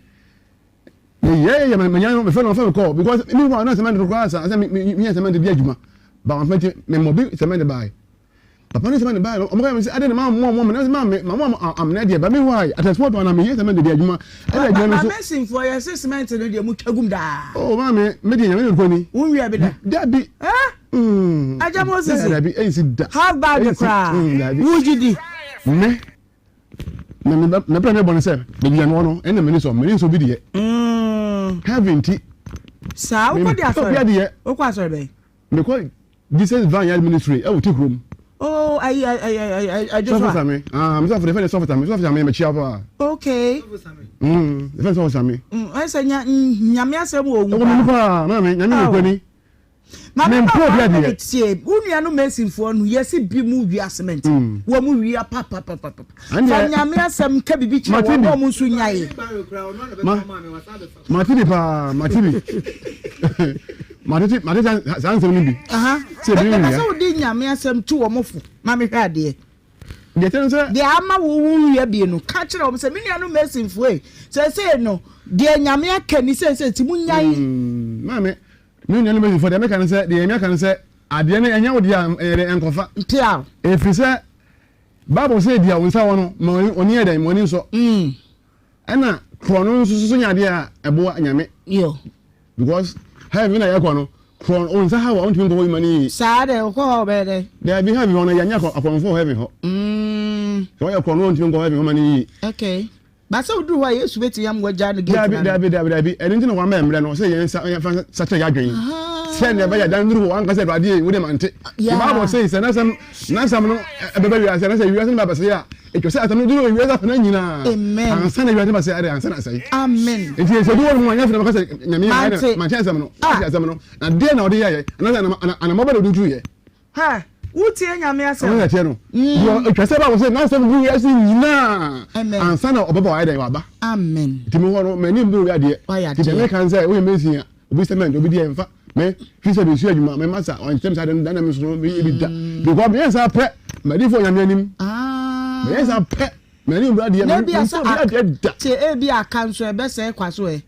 meyɛ yɛ manya no mefrɛ no ɔfa me kɔɔ because mi hɔ a na cement koraa sa sɛ meyɛ cement di adwuma ba wɔn fɛ me mmɔ bi cement bae papa ne cement bae no ɔmo ka mi sɛ ade ne ma mo mo na ma me ma mo amena deɛ ba mi hɔ a at a spot na meyɛ cement di adwuma ɛna adwuma no so ba mesinfoɔ yɛ sɛ cement no deɛ mo twa gum daa oh maame me deɛ nyame ne kɔ ni wo nwia bi da dabi eh Mm. Agya Moses. Dabi, ɛnsi da. Half bag koraa. Mm, Wogye di. Me na me me pɛ me bɔ ne sɛ baabi a mewɔ no ɛna m'ani sɔ m'ani nsɔ bi deɛ. Mm. Heaven ti. Saa wokɔ di asɔre. Wokɔ asɔre bɛn. Mekɔ Jesus Vineyard Ministry ɛwɔ ti kurom. Oh, ayi ayi ayi ayi adwo so a. Sɔfo Sami, ah, me sɔfo de fɛn de sɔfo Sami, sɔfo Sami mekyia paa. Okay. Mm, fɛn sɔfo Sami. Mm, ɛsɛ nya nyame asɛm wɔ owu paa. Ɛwɔ mu paa, maame, nyame wɔ kwani. Maame Mempɛ ma obi one adeɛ. minute tie wo nua no mason foɔ no yɛsi bi mu wia cement mm. wɔ mu wia papapapapa fa nyame asɛm ka bibi kyerɛ wɔn na wɔn nso nyae. Ma mate bi paa mate bi mate mate saa nsɛm no bi. Sɛ ebi wia. Sɛ wode nyame asɛm tu wɔn fo ma mehwɛ adeɛ. Deɛ ɛkyɛ no sɛ. Deɛ ama wo wo wia bie no ka kyerɛ wɔn sɛ me nua no mason foɔ yi sɛsɛ no deɛ nyame aka ni sɛsɛ ti mu nyae. Mm, maame Me nuanom Kristofo, deɛ meka ne sɛ, deɛ Nyame aka ne sɛ, adeɛ no ɛnyɛ wo deɛ a, ɛyɛ dɛn, ɛnkɔfa. Ntia. Ɛfiri sɛ, Bible sɛ deɛ wo nsa wɔ no, ma w'ani yɛ dɛn, ma w'ani nsɔ. Ɛna korɔ no nso so nyɛ adeɛ a ɛboa Nyame. Yo. Because heaven na yɛkɔ no, korɔ wo nsa ha wɔ, wontumi nkɔ hɔ yi ma no yie. Saa dɛ, wokɔ hɔ wobɛyɛ dɛn? Daabi, heaven hɔ no, yɛnyɛ akɔmfoɔ wɔ heaven hɔ. Sɛ wɔyɛ korɔ no, wontumi nkɔ heaven hɔ ma no yie. Okay. Ba sɛ woduru hɔ a, Yesu betumi ama woagyaa no gate no Dabi, ano. dabi, dabi, dabi. Ɛno nti na wama mmerɛ no sɛ yɛn nsa yɛmfa nsakyera yɛn adwene. Sɛnea ɛbɛyɛ a da no duru hɔ wanka sɛ, Awurade ei, wo deɛ mante. The Bible says sɛ n'asɛm n'asɛm no ɛbɛba wiase anaasɛ wiase no ba abɛsɛe a, ɛtwa sɛ asɛm no duru wiase afana nyinaa Amen. ansa na wiase no basɛe ade ansa na asɛe. Amen. Nti sɛ du hɔ nom a, nyɛ afei na bɛka sɛ Nyame ayɛ Mante. dɛn, mante asɛm no, Ah. wate asɛm no, na deɛn na ɔde yɛeɛ, anaasɛ anam anamɔ bɛn na ɔde tuiɛ. Hɛ! Wotie Nyame asɛm. Ɔno na ɛteɛ no. Mm. Deɛ ɔtwa sɛ Bible sɛ n'asɛm gu wiase nyinaa. Amen. Ansa na ɔbɛba wayɛ dɛn waba. Amen. Nti me hɔ no m'ani mbere obi adeɛ. Wayɛ Nti deɛ adeɛ. meka ne sɛ woyɛ mason a obi cement obi deɛ mfa me fi sɛ mesua adwuma me masa ɔnkyerɛ me saa deɛ no da na me nso no meyɛ bi da. Because meyɛ saa pɛ m'adifo Nyame anim. Ah. Meyɛ saa pɛ m'ani mbere adeɛ Na ebi memfa asa obi adeɛ da. Tie ebi aka nso ɛbɛsɛe kwa so ɛ.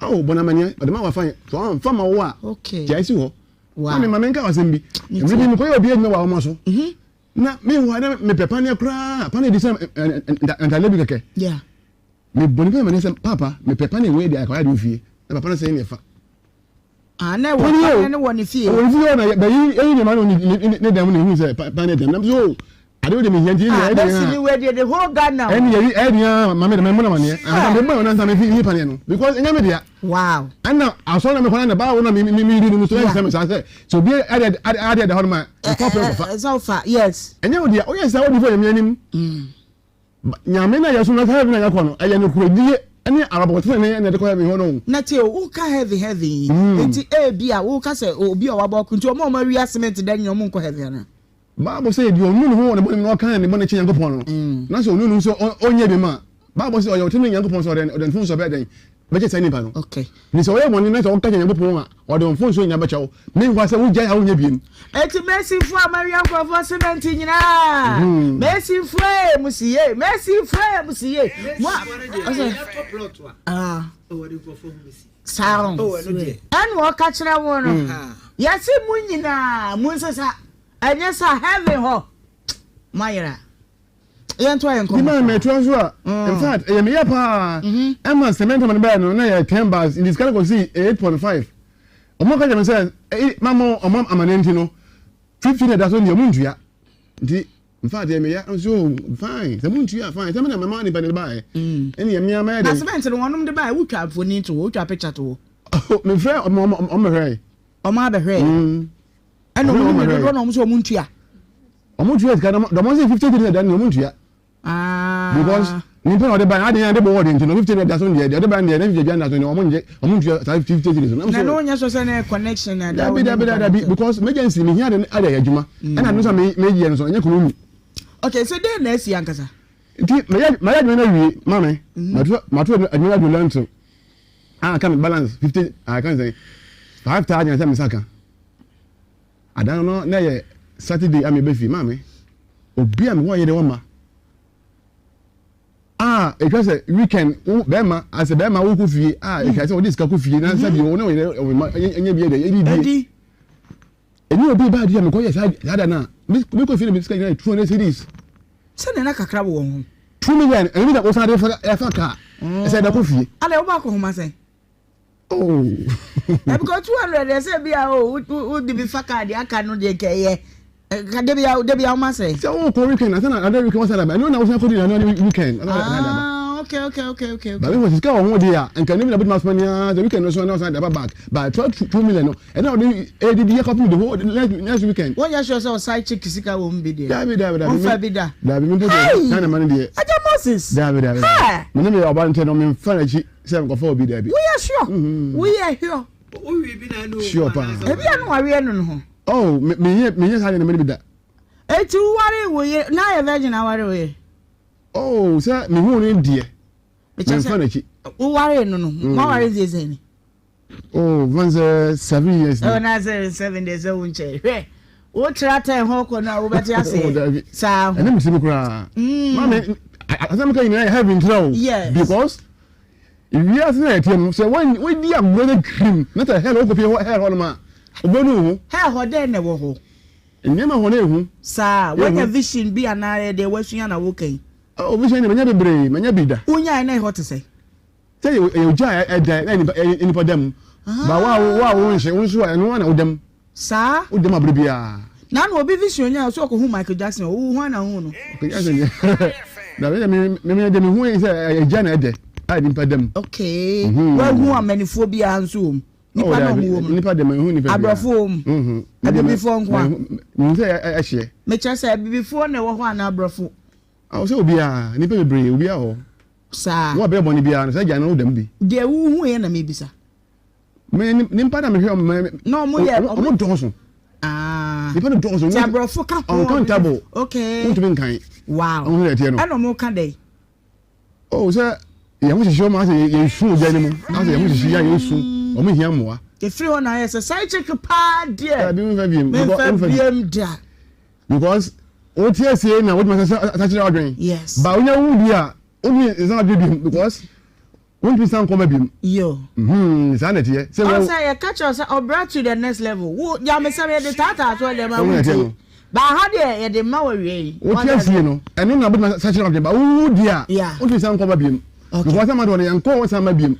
Ao bɔ no amaneɛ ɔde ma wo afa sɛ ɔmfa ma wo a Okay. gyae si hɔ. Wow. Maame, ma menka asɛm bi. Mmerɛ bi mekɔyɛ obi adwuma wɔ ahoma so. Mhm. Na mehu ha na mepɛ paneɛ koraa. Paneɛ di sɛ ntadeɛ bi kɛkɛ. Yeah. Mebɔ nipa mane sɛ papa mepɛ paneɛ wei de akɔyɛ adeɛ fie. Na papa no sɛ ɛne ɛfa. Ah, na ɛwɔ paneɛ no wɔ ne fie. Ɛwɔ ne fie hɔ na bɛyi ɛyi nneɛma no ne dan mu na ehu sɛ paneɛ dɛm. Na so ade wo de mehia nti ɛne ɛde bɛsi ni wei deɛ the whole Ghana. Ɛne yɛyi ɛde a maame de mɛmɔ na maneɛ. Ansa mebɔ na ansa mefi yi paneɛ no because ɛnyɛ me dea. Wow. Ɛna asɔre na mekɔ na baawo na mi mi mi di no so ɛnsɛ me saa sɛ sɛ obi ɛde ade ɛda hɔ no ma ɛfa pɛ kɔfa. Ɛsɛ ɔfa yes. Ɛnyɛ wo dea oyɛ saa wodi fo nyame anim. Nyame na yɛsom na heaven na yɛkɔ no, ɛyɛ nokorɛdie ne abrabɔtenenee na yɛde kɔ heaven hɔ no. Na tie o, woka heaven heaven yi, nti ebia woka sɛ obi a wabɔ ɔko nti wɔn a wɔawia cement dan nyinaa wɔn nkɔ heaven anaa? Bible sɛ deɛ ɔnu ne ho wɔ ne bɔne mu na ɔka ne bɔne kyerɛ Nyankopɔn no, na sɛ ɔnu ne ho sɛ ɔnyɛ bi ma, Bible sɛ ɔyɛ ɔtene Nyankopɔn sɛ ɔde ɔde mfomsoɔ bɛyɛ dɛn? Bɛkyɛ saa nipa no. Okay. Nti sɛ ɔyɛ bɔne na sɛ ɔka kyerɛ Nyankopɔn a, ɔde wo mfomsoɔ nyinaa bɛkyɛ wo. Meanwhile sɛ wogyae a wonyɛ biem. Eti Masonfoɔ a moawia nkurɔfoɔ cement nyinaa, Masonfoɔ ee, mo si yie, Masonfoɔ ee, mo si yie. Mo a, Masonfoɔ no deɛ, yɛtɔ plot a, ɔwɔ de nkurɔfoɔ ho bɛsi. Saa o. Ɛna ɔka kyerɛ wo no, yɛse mo nyinaa monsesa, ɛnyɛ saa heaven hɔ moayera. Yɛntoa yɛn nkɔmmɔ. Dima mɛtoa so a, in fact, ɛyɛ me ya paa. Ɛma cement ma no bɛyɛ no na yɛ 10 bags, nti sika no kɔsii 8.5. Ɔmo ka kyerɛ me sɛ, mama ɔmo amaneɛ nti no, 50 na ɛda so deɛ ɔmo ntua. Nti In fact, ɛyɛ me ya nso oh, fine. Sɛ montua a, fine. Sɛ me na mema nipa no de baeɛ. Ɛne ɛme ara mɛyɛ Na dɛn? cement no wɔnom de baeɛ, wotwa mfoni to hɔ, wotwa picture to hɔ. Oh, mefrɛ ɔmo ɔmo ɔmo bɛhwɛe. Ɔmo abɛhwɛe. Ɛna ɔmo nim ne dodoɔ na ɔmo sɛ ɔmo ntua. Ɔmo ntua sika no, ɔmo sɛ 50 cedis na ɛda no deɛ ɔmo ntua. Ah. Because nipa na ɔde ba adi ade bɔ ɔde nti no 50 na ɛda so deɛ deɛ ɔde ba deɛ na 50 da so deɛ ɔmo ngye ɔmo ntua saa 50 cedis no. Na no nyɛ so sɛ na connection na da. Dabi dabi dabi because emergency mi hia de ade ayɛ adwuma ɛna no sɛ me me yɛ no so ɛnyɛ kunu mu. Okay so den na asi ankasa. Nti mɛyɛ mɛyɛ adwuma no awie maame mato mato adwuma no adu lɛnto a ka me balance 50 a ka sɛ 5000 sɛ me nsa ka. Ada no na ɛyɛ Saturday a meba fie. Maame, obi a me hɔ yere ɔma a ɛtwa sɛ weekend wo bɛrima asɛ bɛrima wokɔ fie a ɛtwa sɛ wɔde sika kɔ fie na sɛ deɛ wo ne wo yere ɔma ɛnyɛ bi ɛdɛ ɛdi die. Ɛnyɛ obi ba adeɛ a mekɔyɛ saa da no a mekɔ fie na me sika nyinaa yɛ 200 cedis. Sɛdeɛ na kakra wɔ wɔn ho. 2 million ɛno bi na wosan de fa kaa ɛsɛ ɛda kɔ fie. Ada wobɔ akɔhoma sɛn? Oh. Because 200 ɛsɛ bi a o wo de bi fa card aka no deɛ nka ɛyɛ ka de bi a de bi a woma sɛ. Sɛ wo kɔ weekend asa na ada weekend wasa daba ɛno na wosan kɔ di na no weekend. Ah okay okay okay okay. Ba mi sika wɔ ho de a nka ne bi na bɛtumi asoma nea the weekend no so na wosan daba back but 2 million no ɛna ɔde ɛdidi yɛ kɔpem the whole next next weekend. Wonyɛ sure sɛ ɔside chick sika wɔ mu bi deɛ. Dabi dabi dabi. Wonfa bi da. Dabi mi mpo deɛ na ne ma ne deɛ. Agya Moses. Dabi dabi. Mi ne mi yɛ ɔba ntɛ no mi nfa n'akyi. Sɛ nkɔfa obi dabi. Woyɛ sure? Woyɛ hwɛ? Sure paa. Ebi a no wareɛ no no ho. Oh, me me nye me nye saa deɛ na me ne bi da. Eti woware wo yere na ayɛ virgin aware wo yere? Oh, sɛ me hu ne deɛ. Me nfa n'akyi. Woware no no, mo aware deɛ sɛn ni? Oh, fan sɛ 7 years. Oh, na sɛ 7 days sɛ wo nkyɛn. Hwɛ, wo tra tɛn hɔ kɔ no a wobɛte aseɛ. Oh, dabi. Saa ho. Ɛne me ti koraa. Maame, asɛm ka nyinaa yɛ heaven ntina o. Yes. Because wiase na yɛteɛ no sɛ wɔdi agorɔ no trim na sɛ hell wokɔpie hɔ hell hɔ nom a wobɛnu wo ho. Hell hɔ dɛn na ɛwɔ hɔ? Nneɛma hɔ no ɛhu. Saa, woanya vision bi anaa ɛyɛ deɛ woasua na woka yi? Oh, vision deɛ manya bebree, manya bi da. Wonyae na ɛhɔ te sɛn? Sɛ ɛyɛ ogya a ɛda na nipa nipa da mu. Ba wo a wo a wo nhye wo nso a ɛno ara na woda mu. Saa. Woda mu abere biara. Na na obi vision nya sɛ ɔkɔhu Michael Jackson o, hwan na wohu no? Michael Jackson deɛ na me me me deɛ mehu yi sɛ ɛyɛ gya na ɛdɛ a nipa da mu. Okay. Wahu amanifoɔ biara nso wɔ mu. Nipa na ɔmo wɔ mu. Nipa deɛ mehu nipa biara. Aborɔfo wɔ mu. Abibifoɔ nko a. Mehu sɛ ɛhyeɛ. Mekyerɛ sɛ abibifoɔ na ɛwɔ hɔ anaa aborɔfo? Awo sɛ obiara nipa bebree obiara wɔ hɔ. Saa. Wo a bɛyɛ bɔne biara no, saa gya no woda mu bi. Deɛ wohuiɛ na mebisa. Me nipa na mehwɛ ɔmo. Na ɔmo yɛ ɔmo dɔɔso. Ah. Nipa no dɔɔso. Ti aborɔfo ka ho. Uncountable. Okay. Wontumi nkan. Wow. Ɔmo sɛ ɛteɛ no. Ɛna ɔmo ka dɛ. Oh sɛ yɛn ho hyehye ɔmo asɛ yɛn su ogya no mu asɛ yɛn ho hyehye yɛ yɛn su ɔmo hia mmoa. Efiri hɔ na ayɛ sɛ side chick paa deɛ. Dabi nfa biem. Menfa biem da. Because wote asie na wotumi asakyerɛ wadwen. Yes. Ba wonya wo bi a wotumi nsan adwen bi because wontumi san nkɔma bi mu. Yo. Mhm saa na ɛteɛ. Sɛ wɔ. Ɔsɛ yɛ ka kyerɛ sɛ ɔbra to the next level. Wo nyamesɛm yɛde taataa so ɛdɛ ma wo tie. Ba ha deɛ yɛde ma wɔ wie yi. Wote asie no ɛno na wotumi asakyerɛ wadwen ba wo di a wontumi san nkɔma bi mu. Okay. Because ama de wɔn yɛn kɔ wɔn san ma bi mu.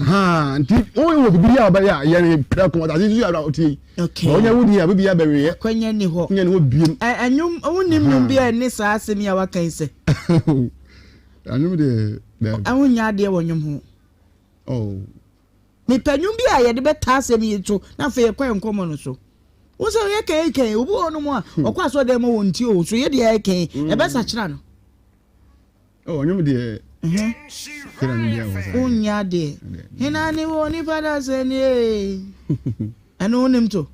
Ha nti wɔn wɔ bibi a ɔbɛyɛ a yɛn pɛrɛ kɔn ɔtase nso yɛ a ɔtie yi. Okay. Ba wonya wo di a bibi abɛweɛ. Akwanya ni hɔ. Nya ni hɔ biem. Ɛ ɛnwom wonim nwom bi a ɛne saa asɛm yi a waka yi sɛ. Anwom deɛ daabi. Ɛho nyɛ adeɛ wɔ nwom ho. Oh. Mepɛ nwom bi a yɛde bɛtaa asɛm yi to na afei yɛkɔ yɛn nkɔmmɔ no so. Wo sɛ yɛ kɛn kɛn obi wɔ hɔnom a ɔkɔ asɔre dɛm ma wɔn ti o so yɛ deɛ yɛ kɛn ɛbɛsakyera no. Oh, ɔnwom deɛ. Kira mi deɛ wɔ saa. Wonya deɛ. Hena ne wɔ nipa da sɛ nie. Ɛno wonim to?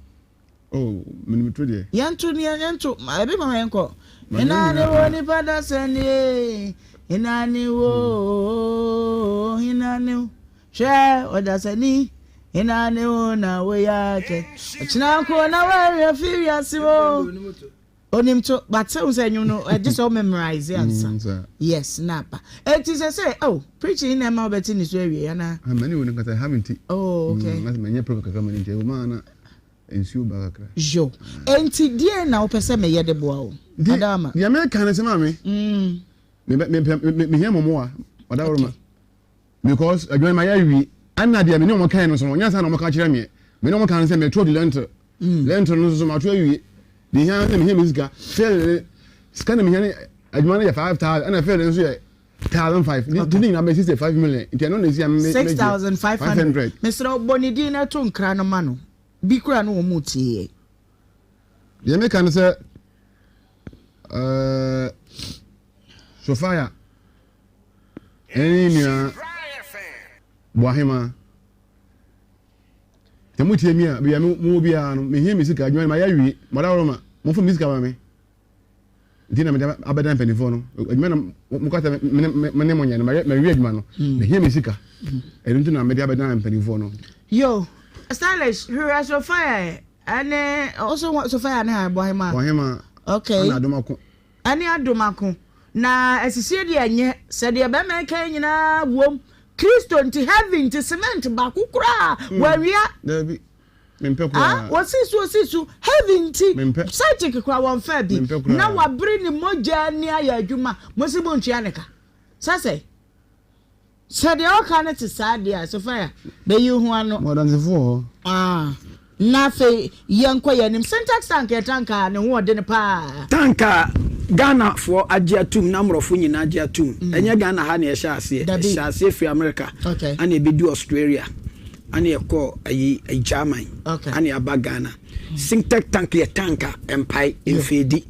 Oh, menim to deɛ. Yɛnto ne yɛnto ebi ma yɛnkɔ. Hena ne wɔ nipa da sɛ nie. Hena ne wɔ hena ne hwɛ ɔdasani. Hena ne wo na woyɛ akyɛ. Ɔkyena nko na wɔawie fi wiase o. Onim to but sɛ wohu sɛ nnwom no ɛgye sɛ wo memorize ansa. Mm, yes na aba. Eti sɛ sɛ oh preaching na ɛma wobɛte ne so awie anaa? Ah, mani wo no nkasa ha me nti. Oh, okay. Mm, manyɛ program kakra ma ne nti ɛwɔ na nsuo ba kakra. Yo. Enti deɛ na wopɛ sɛ meyɛ de boa wo? Adama. Deɛ meka ne sɛ maame. Mm. Me me me mehia mɔmɔa ɔdaworo ma. Because adwuma no mayɛ awie ɛna deɛ me ne wɔn kae no nso no nyɛ saa na wɔn ka kyerɛ meɛ. Me ne wɔn ka no sɛ meto de lentil. Lentil no nso so mato awie. Deɛ ehia ne mehia me sika. Fill ne sika na mehia ne adwuma no yɛ 5000 ɛna fill no nso yɛ 1005. Nti ne nyinaa bɛyɛ 65 million. Nti ɛno na esi a me me 6500. Mesrɛ wo bɔ ne din na to nkra no ma no. Bi koraa no wɔn retie yɛn. Deɛ meka ne sɛ ɛɛ Sophia. Ɛne ne nua Boahemaa. Sɛ motie mi a, baabi a mowɔ biara no, mehia me sika. Adwuma no mayɛ awie. Mɔdaworo ma, momfa me sika ma me. Nti na mede abɛdan mpanimfoɔ no. Adwuma na moka sɛ me ne mo nyɛ no, mawie adwuma no. Mehia me sika. Ɛno nti na mede abɛdan mpanimfoɔ no. Yo, Stylish, hwehwɛ Sophia ɛne, ɔso Sophia ne Boahemaa. Boahemaa. Okay. Ɛna Adomako. Ɛne adom ako. Na asisie deɛ ɛnyɛ. Sɛ deɛ bɛrima yi kan nyinaa wom. Kristo nti heaven nti cement baako koraa wawia. Dabi. Mempɛ koraa. Ah, wɔsi so wɔsi so heaven nti. Mempɛ. Psychic koraa wɔn fɛ bi. Mempɛ koraa. Na wabere ne mogya ni ayɛ adwuma. Mo si mo ntua ne ka. Sɛ sɛ. Sɛ deɛ ɔka no te saa deɛ a, Sophia, bɛyi wo ho ano. Mo adansefoɔ wɔ hɔ. Ah, na afei yɛnkɔ yɛn anim. Syntax tank yɛ tank a ne ho ɔdene paa. Tank a Ghanafoɔ agye atum na mmorɔfo nyinaa agye atum. Ɛnyɛ Ghana ha na ɛhyɛ aseɛ. Dabi. Ɛhyɛ aseɛ firi America. Okay. Ɛna ɛbɛdu Australia. Ɛna ɛkɔɔ ayi German. Okay. Ɛna aba Ghana. Sintex tank yɛ tank a ɛmpae, ɛmfeedi,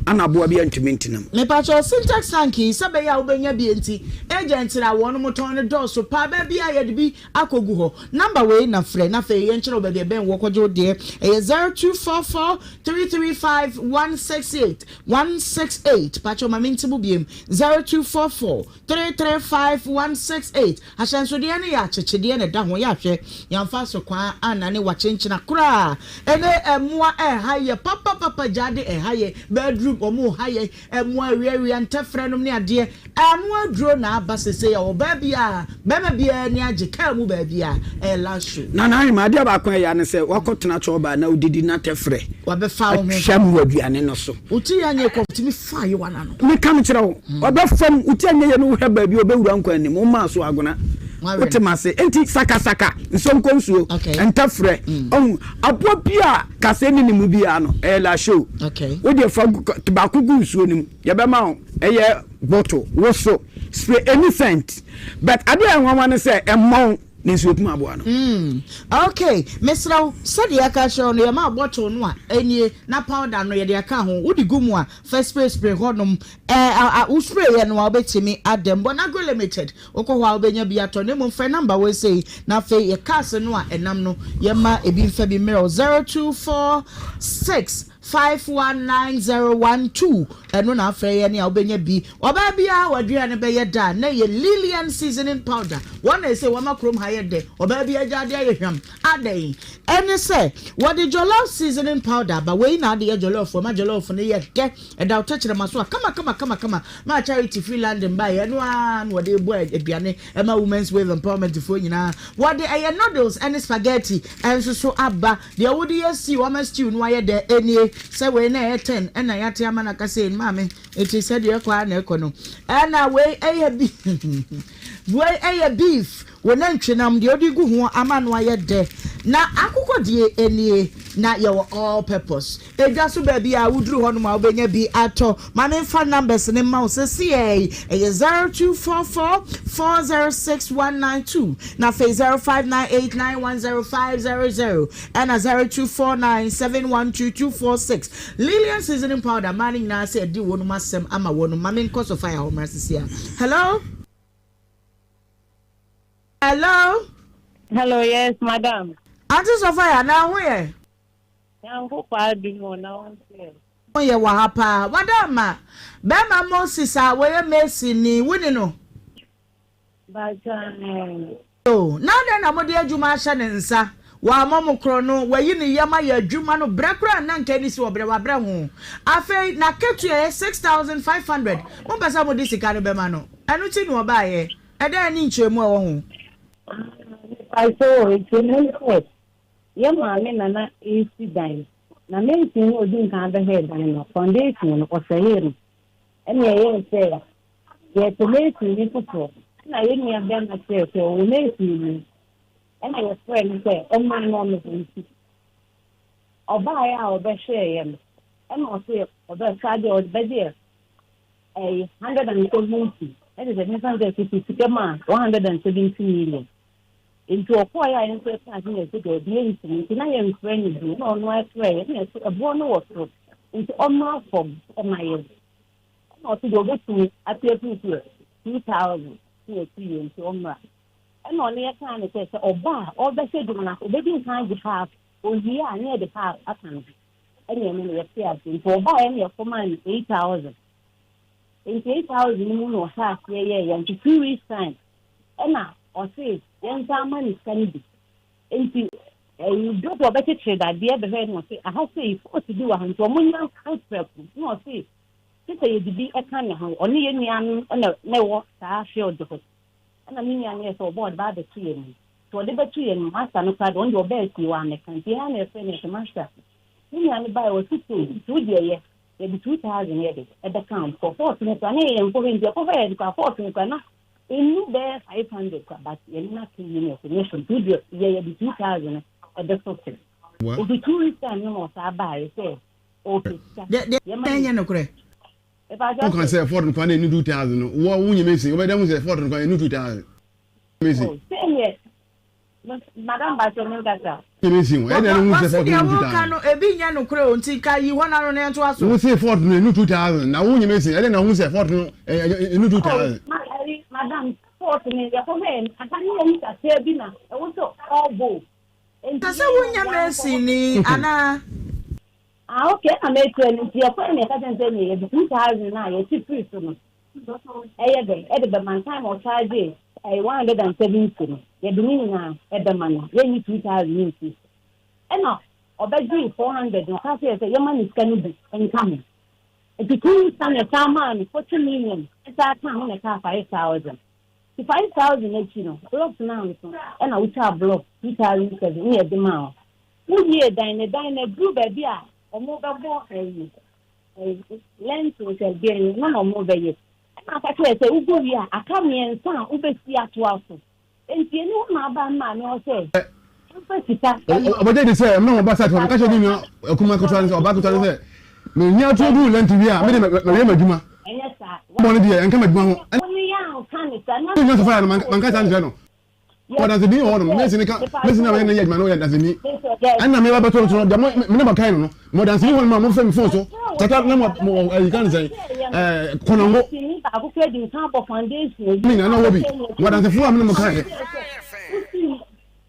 ɛna aboa biara ntumi ntena mu. Mepakyɛw, Sintex tank yi, sɛ ɛbɛyɛ a wobɛnya bi nti, agents a wɔnom tɔn no dɔɔso paa. Baabi a yɛde bi akɔgu hɔ. Number wei na frɛ na afei yɛnkyerɛ wo baabi a ɛbɛn woɔ kɔgye wo deɛ. Ɛyɛ 0244 335 168, 168. Pakyɛw ma mente mu biom, 0244 335168 Ahyɛnsodeɛ no yɛ akyekyedeɛ na ɛda ho yɛ ahwɛ yɛamfa asokwaa annane wakyenkyena koraa ɛne mmoa ɛha yɛ papapapa gyaade ɛha yɛ bedroom wɔn ha yɛ mmoa awiawia ntɛfrɛ nom ne adeɛ ano aduro na aba sesei a ɔbaa biara bɛma biara ani agye kaa mu baabi a ɛyɛ last show. Nana Ahima, adeɛ baako a ɛya ne sɛ wakɔ tena kyɔɔbaa na wodidi na tɛfrɛ Wabɛfa wo ho. atwam wɔ aduane no so. Wo ti anyɛ kɔ tumi fa ayewa no ano. Meka mekyerɛ wo, ɔbɛfam, wo ti anyɛ yie no wohwɛ baabi a ɔbɛwura nkwa anim, wo maa so agona. Wote m'ase? Enti sakasaka, nsonko nsuo, ntɛfrɛ, ɔhu, aboa bi a kasɛɛ nni ne mu biara no, ɛyɛ lasho. Wo deɛ fa gu, baako gu nsuo no mu, yɛbɛma wo, ɛyɛ bottle, woso, spray, any scent. But adeɛ a ɛyɛ nwanwa ne sɛ, ɛmmɔn. Ne nsuo kum aboa no. Mm ok mesrɛ wo sɛdeɛ yɛaka akyerɛ wo no yɛma wo bottle no a ɛnie na powder no yɛde aka ho wode gu mu a fa spray spray hɔ nom ɛɛ a wo spray yɛ no a wobɛtumi adɛm Bonagro limited wokɔ hɔ a wobɛnya bi atɔ na mmom frɛ number wei sei na afei yɛ cars no a ɛnam no yɛma ebi mfa bi mmerɛ wo 0246 519012 ɛno na afrɛ yɛn a wobɛnya bi. Ɔbaa biara w'aduane bɛyɛ dɛ a na ɛyɛ Lilian seasoning powder. Wɔn na ɛsɛ wɔma kurom ha yɛ dɛ. Ɔbaa biara gyaade ayɛ hwam. Adɛn? Ɛne sɛ wɔde jollof seasoning powder aba. Wei na ade yɛ jollof. Ɛma jollof no yɛ dɛ. Ɛda wo tɛkyerɛma so a kama kama kama kama. Maa Charity firi London baeɛ ɛno ara na wɔde bɔ aduane ɛma Women's Wave Empowerment foɔ nyinaa. Wɔde ɛyɛ noodles ɛne spaghetti nso so aba. Deɛ wode yɛ stew ama stew no ayɛ dɛ nie, sɛ wei na ɛyɛ ten ɛna yɛate ama no aka sei no maame nti sɛdeɛ ɛkɔ ara na ɛkɔ no ɛna wei ɛyɛ bi wei ɛyɛ beef wɔ nantwinam deɛ wode gu ho ama no ayɛ dɛ na akokɔ deɛ nie. Na yɛwɔ all purpose. Edwa so baabi a woduru hɔ nom a wobɛnya bi atɔ. Ma me nfa numbers no mma wo sesiei. Ɛyɛ 0244 406 192, na afei 0598 910 500, ɛna 0249 712 246. Lilian seasoning powder, mmaa no nyinaa sɛ ɛdi wɔnom asɛm ama wɔnom. Ma me nkɔ so fire hɔ mmra sesia. Hello? Hello? Hello, yes, madam. Auntie Sophia, na ho yɛ? Nyankopɔn adom o, na wo nso ɛ? Ho yɛ wɔ ha paa. Wada ma bɛɛma Moses a wɔyɛ mason ni, wo ni no? Mpakyɛ aane. Oh, na adɛn na mode adwuma ahyɛ ne nsa? Wammɔ mo korɔno, wayi ne yam ayɛ adwuma no brɛ koraa na anka ɛnni sɛ ɔbrɛ, wabrɛ ho. Afei n'akatua yɛ 6,500, mompɛ sɛ mode sika no bɛma no? Ɛno nti na ɔbaeɛ. Ɛdɛn ne nkyerɛmu a ɛwɔ ho? Ah, mepakyɛ o, nkyerɛmu ne sɛ, yɛ maame na na ɛresi dan, na mason no a ɔdi nkan bɛhwɛɛ dan no, foundation no, ɔsɛee no. Ɛnna ɛyɛɛ sɛ yɛrepɛ mason bi foforɔ. Ɛnna yɛn nua barima kyerɛɛ sɛ ɔwɔ mason bi. Ɛnna yɛfrɛɛ no sɛ ɔmmra na ɔmmɛhwɛ nti, ɔbaeɛ a ɔbɛhwɛeɛ no, ɛnna ɔse ɔbɛfa deɛ ɔbɛgye yɛ ɛyɛ 170, ɛde sɛ mefa no sɛ tete sika mu a 170 million. Nti ɔkɔeɛ a yɛn nso yɛkaa sɛ yɛse daabi yɛntumi nti na yɛmfrɛ no bio na ɔno ara frɛɛ yɛn na yɛse ɛboɔ no wɔ soro nti ɔmmra fam ma yɛn ɛna ɔse deɛ ɔbɛtumi ate afiri so yɛ 2000 na yɛse yie nti ɔmmra ɛna ɔne yɛkaa no sɛ sɛ ɔba a ɔbɛhyɛ adwuma no ase ɔbɛdi nkan agye half owie a na yɛde half aka no ho ɛna ɛno no yɛte ase nti ɔbaeɛ na yɛkɔmaa no 8000 nti 8000 no mu na ɔhyɛ aseɛ yɛɛyɛ nti 2 weeks time ɛna ɔse yɛnsan mma no sika no bi. Nti ɛyi duro sɛ ɔbɛkyekyere dadeɛ bɛhwɛ na ɔse aha sei force bi wɔ ha nti ɔmo nya mforo prɛko na ɔse gye sɛ yɛde bi ɛka ne ho. Ɔne yɛn nua no na na ɛwɔ saa field hɔ ɛna me nua no yɛ sɛ ɔbɔ ɔde ba abɛto yɛn mu nti ɔde bɛto yɛn mu master no koraa deɛ ɔno deɛ ɔbaa fie wammɛka nti yɛn ara na yɛfrɛ no yɛsɛ master me nua no baeɛ ɔse sei nti wo deɛ yɛ yɛde 2000 yɛde ɛbɛka ho kɔ force no koraa na yɛyɛ nkɔhwɛ nti ɛkɔhwɛ yɛde koraa force no koraa na Ennu bɛyɛ 500 kora but yɛne no aka wie no yɛsɛ nyɛ hwee nti wo deɛ yɛ yɛde 2000 no ɛbɛsɔ so. Nti 2 weeks time no na ɔsaa baeɛ sɛ ɔɔpɛ sika. Deɛ Yɛma deɛ no nyɛ nokorɛ. Mepakyɛw Woka sɛ. sɛ Ford no kwan na ɛnu 2000 no, wo wo nyɛ mesi, wobɛda hu sɛ Ford no kwan ɛnu 2000. Mesi. Oh, sɛ yɛ madam bakyɛ me nkasa. Nyɛ mesi ho, ɛyɛ dɛn na wohu sɛ Wɔse Ford no deɛ ɛnu woka 2000? no ebi nyɛ nokorɛ o nti ka yi hɔ no ano na yɛntoa so. Wo se Ford no ɛnu 2000 na wo nyɛ mesi, ɛyɛ dɛn na wohu sɛ Ford no ɛnu Oh, 2000? ma ɛyi madam Ford no yɛkɔhwɛɛ no aha ne yɛhu kakra bi na ɛwɔ sɛ ɔɔbɔ o. Nti Sɛ sɛ yɛn wonyɛ yɛankɔ hɔ. masonni anaa? Ah okay ɛna mɛtua no nti yɛkɔɛ na yɛka kyerɛ no sɛ neɛ yɛde 2000 no a yɛte firi so no ɛyɛ dɛn ɛde bɛma no time a ɔcharge ɛyɛ 170 no yɛde ne nyinaa ɛbɛma no yɛnyi 2000 no mfiri so ɛna ɔbɛgyee 400 no ɔka kyerɛ sɛ yɛma no sika no bi nka ho nti 2 weeks time yɛsan maa no 40 million ɛsan ka ho na ɛkaa 5000 nti 5000 akyi no blocks no anso ɛna wotwaa block 2007 ne yɛde maa wo wowie dan ne dan no aduru baabi a ɔmo bɛbɔ ɛyi ɛyi lintel sɛ deɛn no na ɔmo bɛyɛ ɛna aka kyerɛ sɛ wobɔ wie a aka mmiɛnsa a wobɛsi atoa so nti ɛni hɔ na aba mmaa mi hɔ sɛ ɛmfa sika ɛma Ɔbɛgye di sɛ ɛmɛ ɔba site hɔ meka kyerɛ ne nua akuma ketewa no sɛ ɔba ketewa no sɛ menya tuo duru lɛnti wie a mede mɛwie m'adwuma ɛnyɛ saa bɔ no deɛ ɛnka m'adwuma ho wo ne yɛ anka ne saa na ɛne nua sɔfo yɛ no manka saa nkyerɛ no ɔdanseni wɔ hɔ nom mesi ne ka mesi na mene yɛ adwuma no ɔyɛ danseni ɛna meba bɛtɔ no so no deɛ mo mene bɛkae no no mo danseni hɔ nom a mofrɛ me phone so tata na mo mo ɛyi ka ne sɛn ɛɛ kɔnɔngo baako kura di nkan bɔ foundation ne nyinaa na wɔ bi mo dansefo a mene mo kaeɛ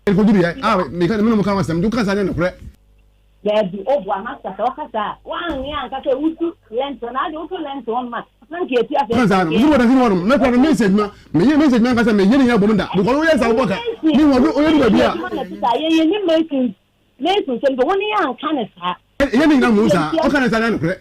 ɛkɔduru yɛ a meka mene mo ka ho asɛm de woka saa nyɛ nokorɛ Daabi, ɔboa master sɛ ɔkasa a woanyɛ anka sɛ wotu lintel na ade wotu lintel hɔ nom a na nka yɛtu afei kan saa no mese wɔdansi ne hɔ nom mɛkora no mensi adwuma meyɛ mensi adwuma nka sɛ meyɛ ne nyina bɔ mu da because woyɛ saa wobɔ ka ne hu ɔdo ɔyɛ du baabi a adwuma na ɛte saa yɛyɛ ne mason mason sɛm sɛ wo ne yɛ anka ne saa ɛyɛ ne nyina mu saa ɔka ne saa nyɛ nokorɛ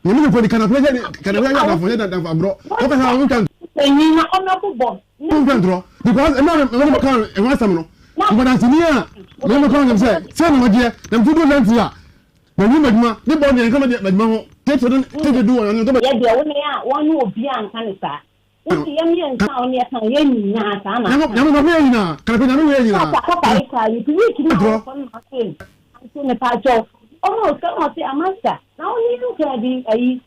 nyame ne kɔdi kanakorɛ yɛ kanakorɛ yɛ adamfo yɛ adamfo agorɔ ɔka saa wontwa panyin na ɔmɛbobɔ wontwa ntorɔ because ɛma me me ka ɛho asɛm no nkɔdanseni a me me ka ho sɛ sɛ na wɔgyeɛ na mfudu lɛnti a mawi m'adwuma ne bɔ deɛ nka m'adwuma ho tete do tete do wɔn no yɛ deɛ wo ne a wɔn ne obi anka ne saa wote yɛm yɛ nsa a wo ne yɛ ka yɛ nyinaa saa na nyame na ɔyɛ nyinaa kanakorɛ nyame wɔ yɛ nyinaa kasa kasa yi koraa yi week na ntorɔ wɔkɔ no na ase So mepaakyɛw ɔma wo sika na ɔse ah master na wo ne nkaa bi ayi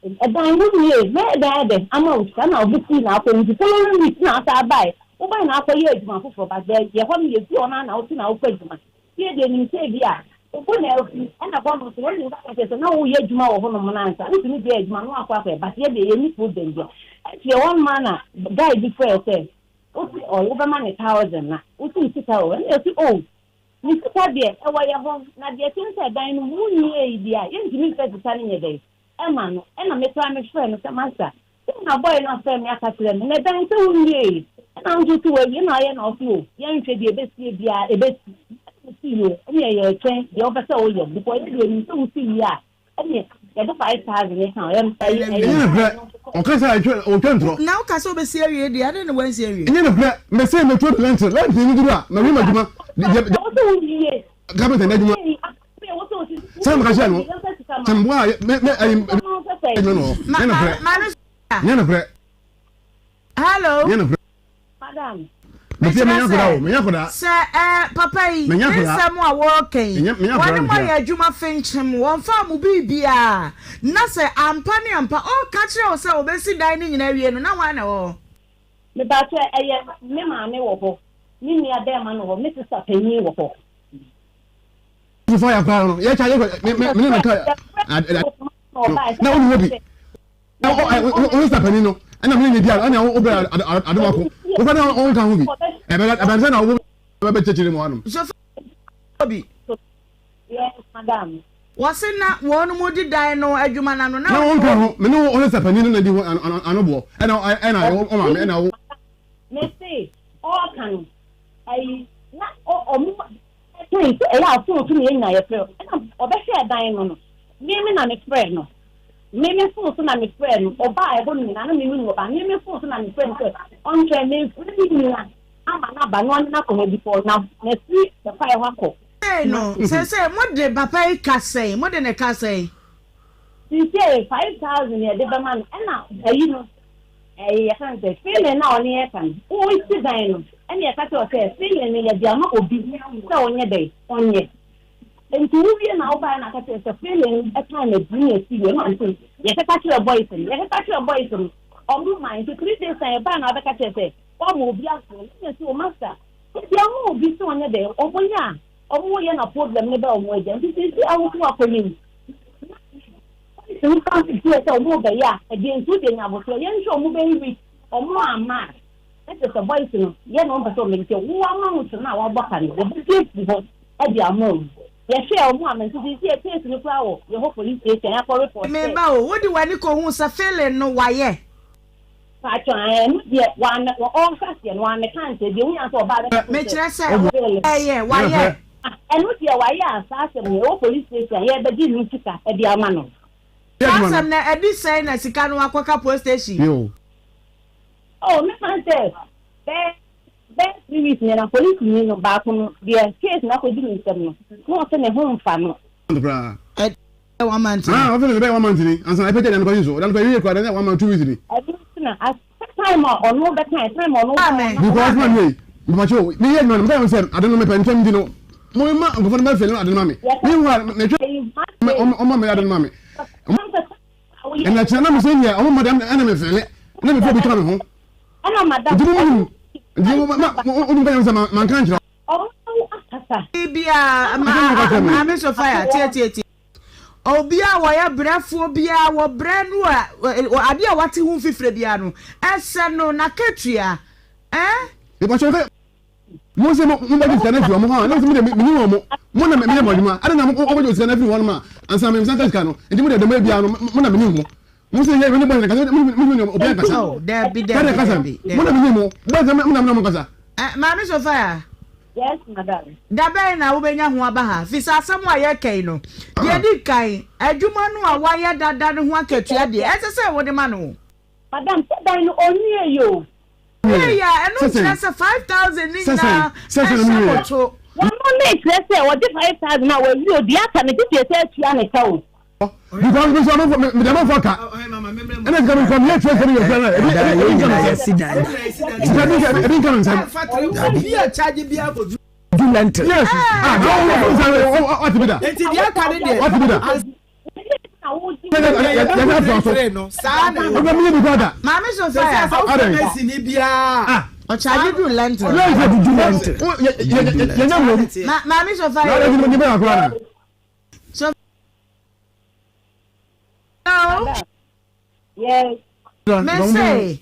ɛdan wo wie mɛyɛ dɛn ayɛ dɛn ama wo sika na obi sii na akɔ nti following week na asa abae wo bae na akɔ yɛ adwuma foforɔ but bɛ yɛ hɔ no yɛ fie hɔ no na wo te na wokɔ adwuma fie deɛ nim sɛ bi a wo na afu ɛna hɔ no so wɔn nyina kyerɛ sɛ na woyɛ adwuma wɔ hɔ nom no ansa wotumi gyae adwuma no akɔ akɔyɛ but yɛ deɛ yɛ ni problem bia ɛfie hɔ nom na guy bi frɛ sɛ wosi ɔy wobɛma ne thousand na wosi sika o ɛna ɛsi oh Ne sika deɛ, ɛwɔ yɛ hɔ, na deɛ ɛte ne sɛ ɛdan no mu nwiee deɛ a, yɛntumi mfa sika no nyɛ dɛn mma no. Ɛna me koraa mefrɛɛ no sɛ, Master, sei na boy no afrɛ me aka kyerɛ me, na ɛdan sɛ wonwiee, ɛna wo nso wose woawie, ɛna ɔyɛ na ɔse o, yɛnhwɛ deɛ ɛbɛsie biara, ɛbɛsi. Ɛna mese yoo, ɛneɛ yɛretwɛn deɛ wopɛ sɛ woyɛ no, because yɛdeɛ yɛnim sɛ wosi wie a, ɛneɛ yɛde 5000 no ka ho, ɛyɛ Ɛnyɛ nokorɛ, ɔka sɛ ɔtwa ntorɔ. Na woka sɛ wobɛsi awie deɛ, adɛn na woansi awie? Ɛnyɛ nokorɛ, mese meto lɛntere, lɛntere no duru a, mawie m'adwuma, deɛ carpenter no adwuma, sɛ meka kyerɛ no, sɛ meboa a, me, me, ayi, adwuma no hɔ, ɛnyɛ nokorɛ, ɛnyɛ nokorɛ. Hello. Ɛnyɛ nokorɛ. Madam. Mekyerɛ sɛ, sɛ ɛɛ papa yi ne nsɛm a wɔreka yi, wɔne mo ayɛ adwuma fenkyem, wɔmfaa mo biribiara, na sɛ ampa ne ampa ɔreka kyerɛ wo sɛ ɔbɛsi dan no nyinaa awie no, na hwan na ɛwɔ hɔ? Mepakyɛ, ɛyɛ me maame wɔ hɔ, me nua bɛɛma no wɔ hɔ, me sista panyin wɔ hɔ. Fa yɛ koraa no, yɛ kya yɛ me me ne no ka na wo bi. Wo sista panin no ɛna mene ne di ɛna wo bɛ adomako wo fɛ na wo nka ho bi ɛbɛ ɛbɛ sɛ na wo bɛ bɛ kyɛkyerɛ mu anom. So bi. Yes madam. Wɔsi na wɔn mu di dan no adwuma na no na. Na wɔn nka ho mene wo sista panin no na di ho ano boɔ ɛna ɛna wo maame ɛna wo. Mese ɔɔka no ayi na ɔmo Ɛtɔe sɛ ɛyɛ a fon so na yɛn nyinaa yɛfrɛ. Ɛna ɔbɛhwɛɛ dan no no, me me na mefrɛɛ no. Me me fon so na mefrɛɛ no. Ɔbaa ɛhɔ no nyinaa na me me ɔbaa. Me me fon so na mefrɛɛ no sɛ ɔntwɛn me mfrɛ me nua ama no aba na ɔne no akɔ hɔ before na mafiri kwaeɛ hɔ akɔ. Sei no, seesei mode papa yi ka sɛn? Mode no ka sɛn? Seesei 5000 yɛde bɛma no ɛna ayi no. Ɛyi yɛka no sɛ feeling no a ɔne yɛn ka no, wosi dan no ɛna yɛka kyerɛ wo sɛ feeling no yɛde ama obi sɛ ɔnyɛ dɛn ɔnyɛ. Nti wowie na wobaeɛ na aka kyerɛ sɛ feeling no ɛka na ɛdi na ɛsi wie na ɔse yɛkeka kyerɛ boys no yɛkeka kyerɛ boys no ɔmo man nti 3 days time yɛbaeɛ na wabɛka kyerɛ sɛ wama obi aso no ɛna ɛsi o master yɛde ama obi sɛ ɔnyɛ dɛn ɔmo yɛ a ɔmo yɛ na problem no bɛ ɔmo agya nti sisi ahosuo akɔnim Sɛ nnipa nsusuɛ sɛ ɔmo rebɛyɛ a, ɛdeɛ nti wodeɛ nya aboterɛ yɛnhwɛ ɔmo bɛyɛ week ɔmo amma a, na kyerɛ sɛ boys no yɛ na ɔmo pɛ sɛ ɔmo bɛgye wo amount no a wabɔ ka no wɔbɛgye afiri hɔ de ama ɔmo. Yɛhwɛɛ ɔmo amma nti seesei case no koraa wɔ yɛhɔ police station yɛakɔ report sɛ. Me ba o, wode w'ani kɔhuu sɛ feeling no wayɛ? Paatwɔ ae ɛno deɛ wamɛ ɔɔhyɛ aseɛ no wamɛka ankyerɛ deɛ wonya sɛ ɔbaa bɛka sɛ Mekyerɛ sɛ wayɛ wayɛ. Ah ɛno deɛ wayɛ a saa asɛm no ɛwɔ police station a yɛbɛgye ne sika de ama no. Saa asɛm no ɛdi sɛn na sika no akɔka police station? Oh me fan sɛ bɛyɛ bɛyɛ three weeks ni na police ni no baako no deɛ case no akɔdi ne nsam no na ɔsɛ ne ho nfa no. Ɛyɛ one month ni. Ah, ɔfɛ no bɛyɛ one month ni. Ansa na ɛpɛgya dan no kɔ so. Dan no kɔ ewie kura dan yɛ 1 month 2 weeks ni. Ɛno nti na as time a ɔno bɛka time a ɔno Amen. Because man wei, mpacho, me yɛ adwuma no, meka sɛ ade no mepɛ ntɛm di no. Mo ma nkɔfo no bɛfɛ no ade no ma me. Me hu a metwe ɔma me ade no ma me. Ɛna kyerɛ na me sɛ nyɛ ɔmo ma dɛm ɛna me fɛlɛ. Na me fɛ bi ka me ho. Ɛna madam. Nti mo mo nti mo ma mo mo ka sɛ manka nkyerɛ. Biribiara, Maame Sophia, tie tie tie. Obi a wɔyɛ brɛfoɔ biara wɔ brɛ no a adeɛ a wate ho mfifire biara no ɛsɛ no n'akatua eh. Ìbàkyɛ fɛ mo sɛ mo mo bɛgye sika no afiri wɔn hɔ a na mo sɛ mo de mi ni wɔn mo mo na mi yɛ mo adwuma adi na mo mo bɛgye sika no afiri wɔn ma ansa mi nsa ka sika no nti mo de dɛm ebiara no mo na mi ni mo mo sɛ yɛ mi ni bɔyɛ kasa mo mo ni obiara kasa dɛbi dɛbi dɛbi mo na mi ni mo bɔyɛ mo na mi na mo kasa. Maame Sophia. Yes, madam. Da bɛn na wobɛnya ho aba ha? Firi sɛ asɛm a yɛreka yi no, deɛ ɛdi kan, adwuma no a wayɛ dada no ho akatua deɛ, ɛsɛ sɛ wode ma no. Madam, sɛ dan no ɔnwieeɛ o. Ɔnwieeɛ a, ɛno nkyerɛ sɛ 5,000 no nyinaa hyɛ mo to. Wɔno no kyerɛ sɛ ɔgye 5,000 a wawie o, deɛ aka no gye sɛ yɛsan atua ne ka o. Because mi sọ mi dama fọ ka ɛna sika mi nkɔ mi yɛ tiɛ sika mi yɛ fɛ ebi ebi ebi nka mi nsɛm sika ebi nka ebi nka mi nsɛm. Obi a charge bi akɔ du. lɛnte. Yes. Ah, wate bi da. Nti deɛ aka ne deɛ. Wate bi da. Saa na ɛwɔ. Maame Sophia. Ɔkyagye du lɛnte. Maame Sophia. Sophia. Yes. Mese,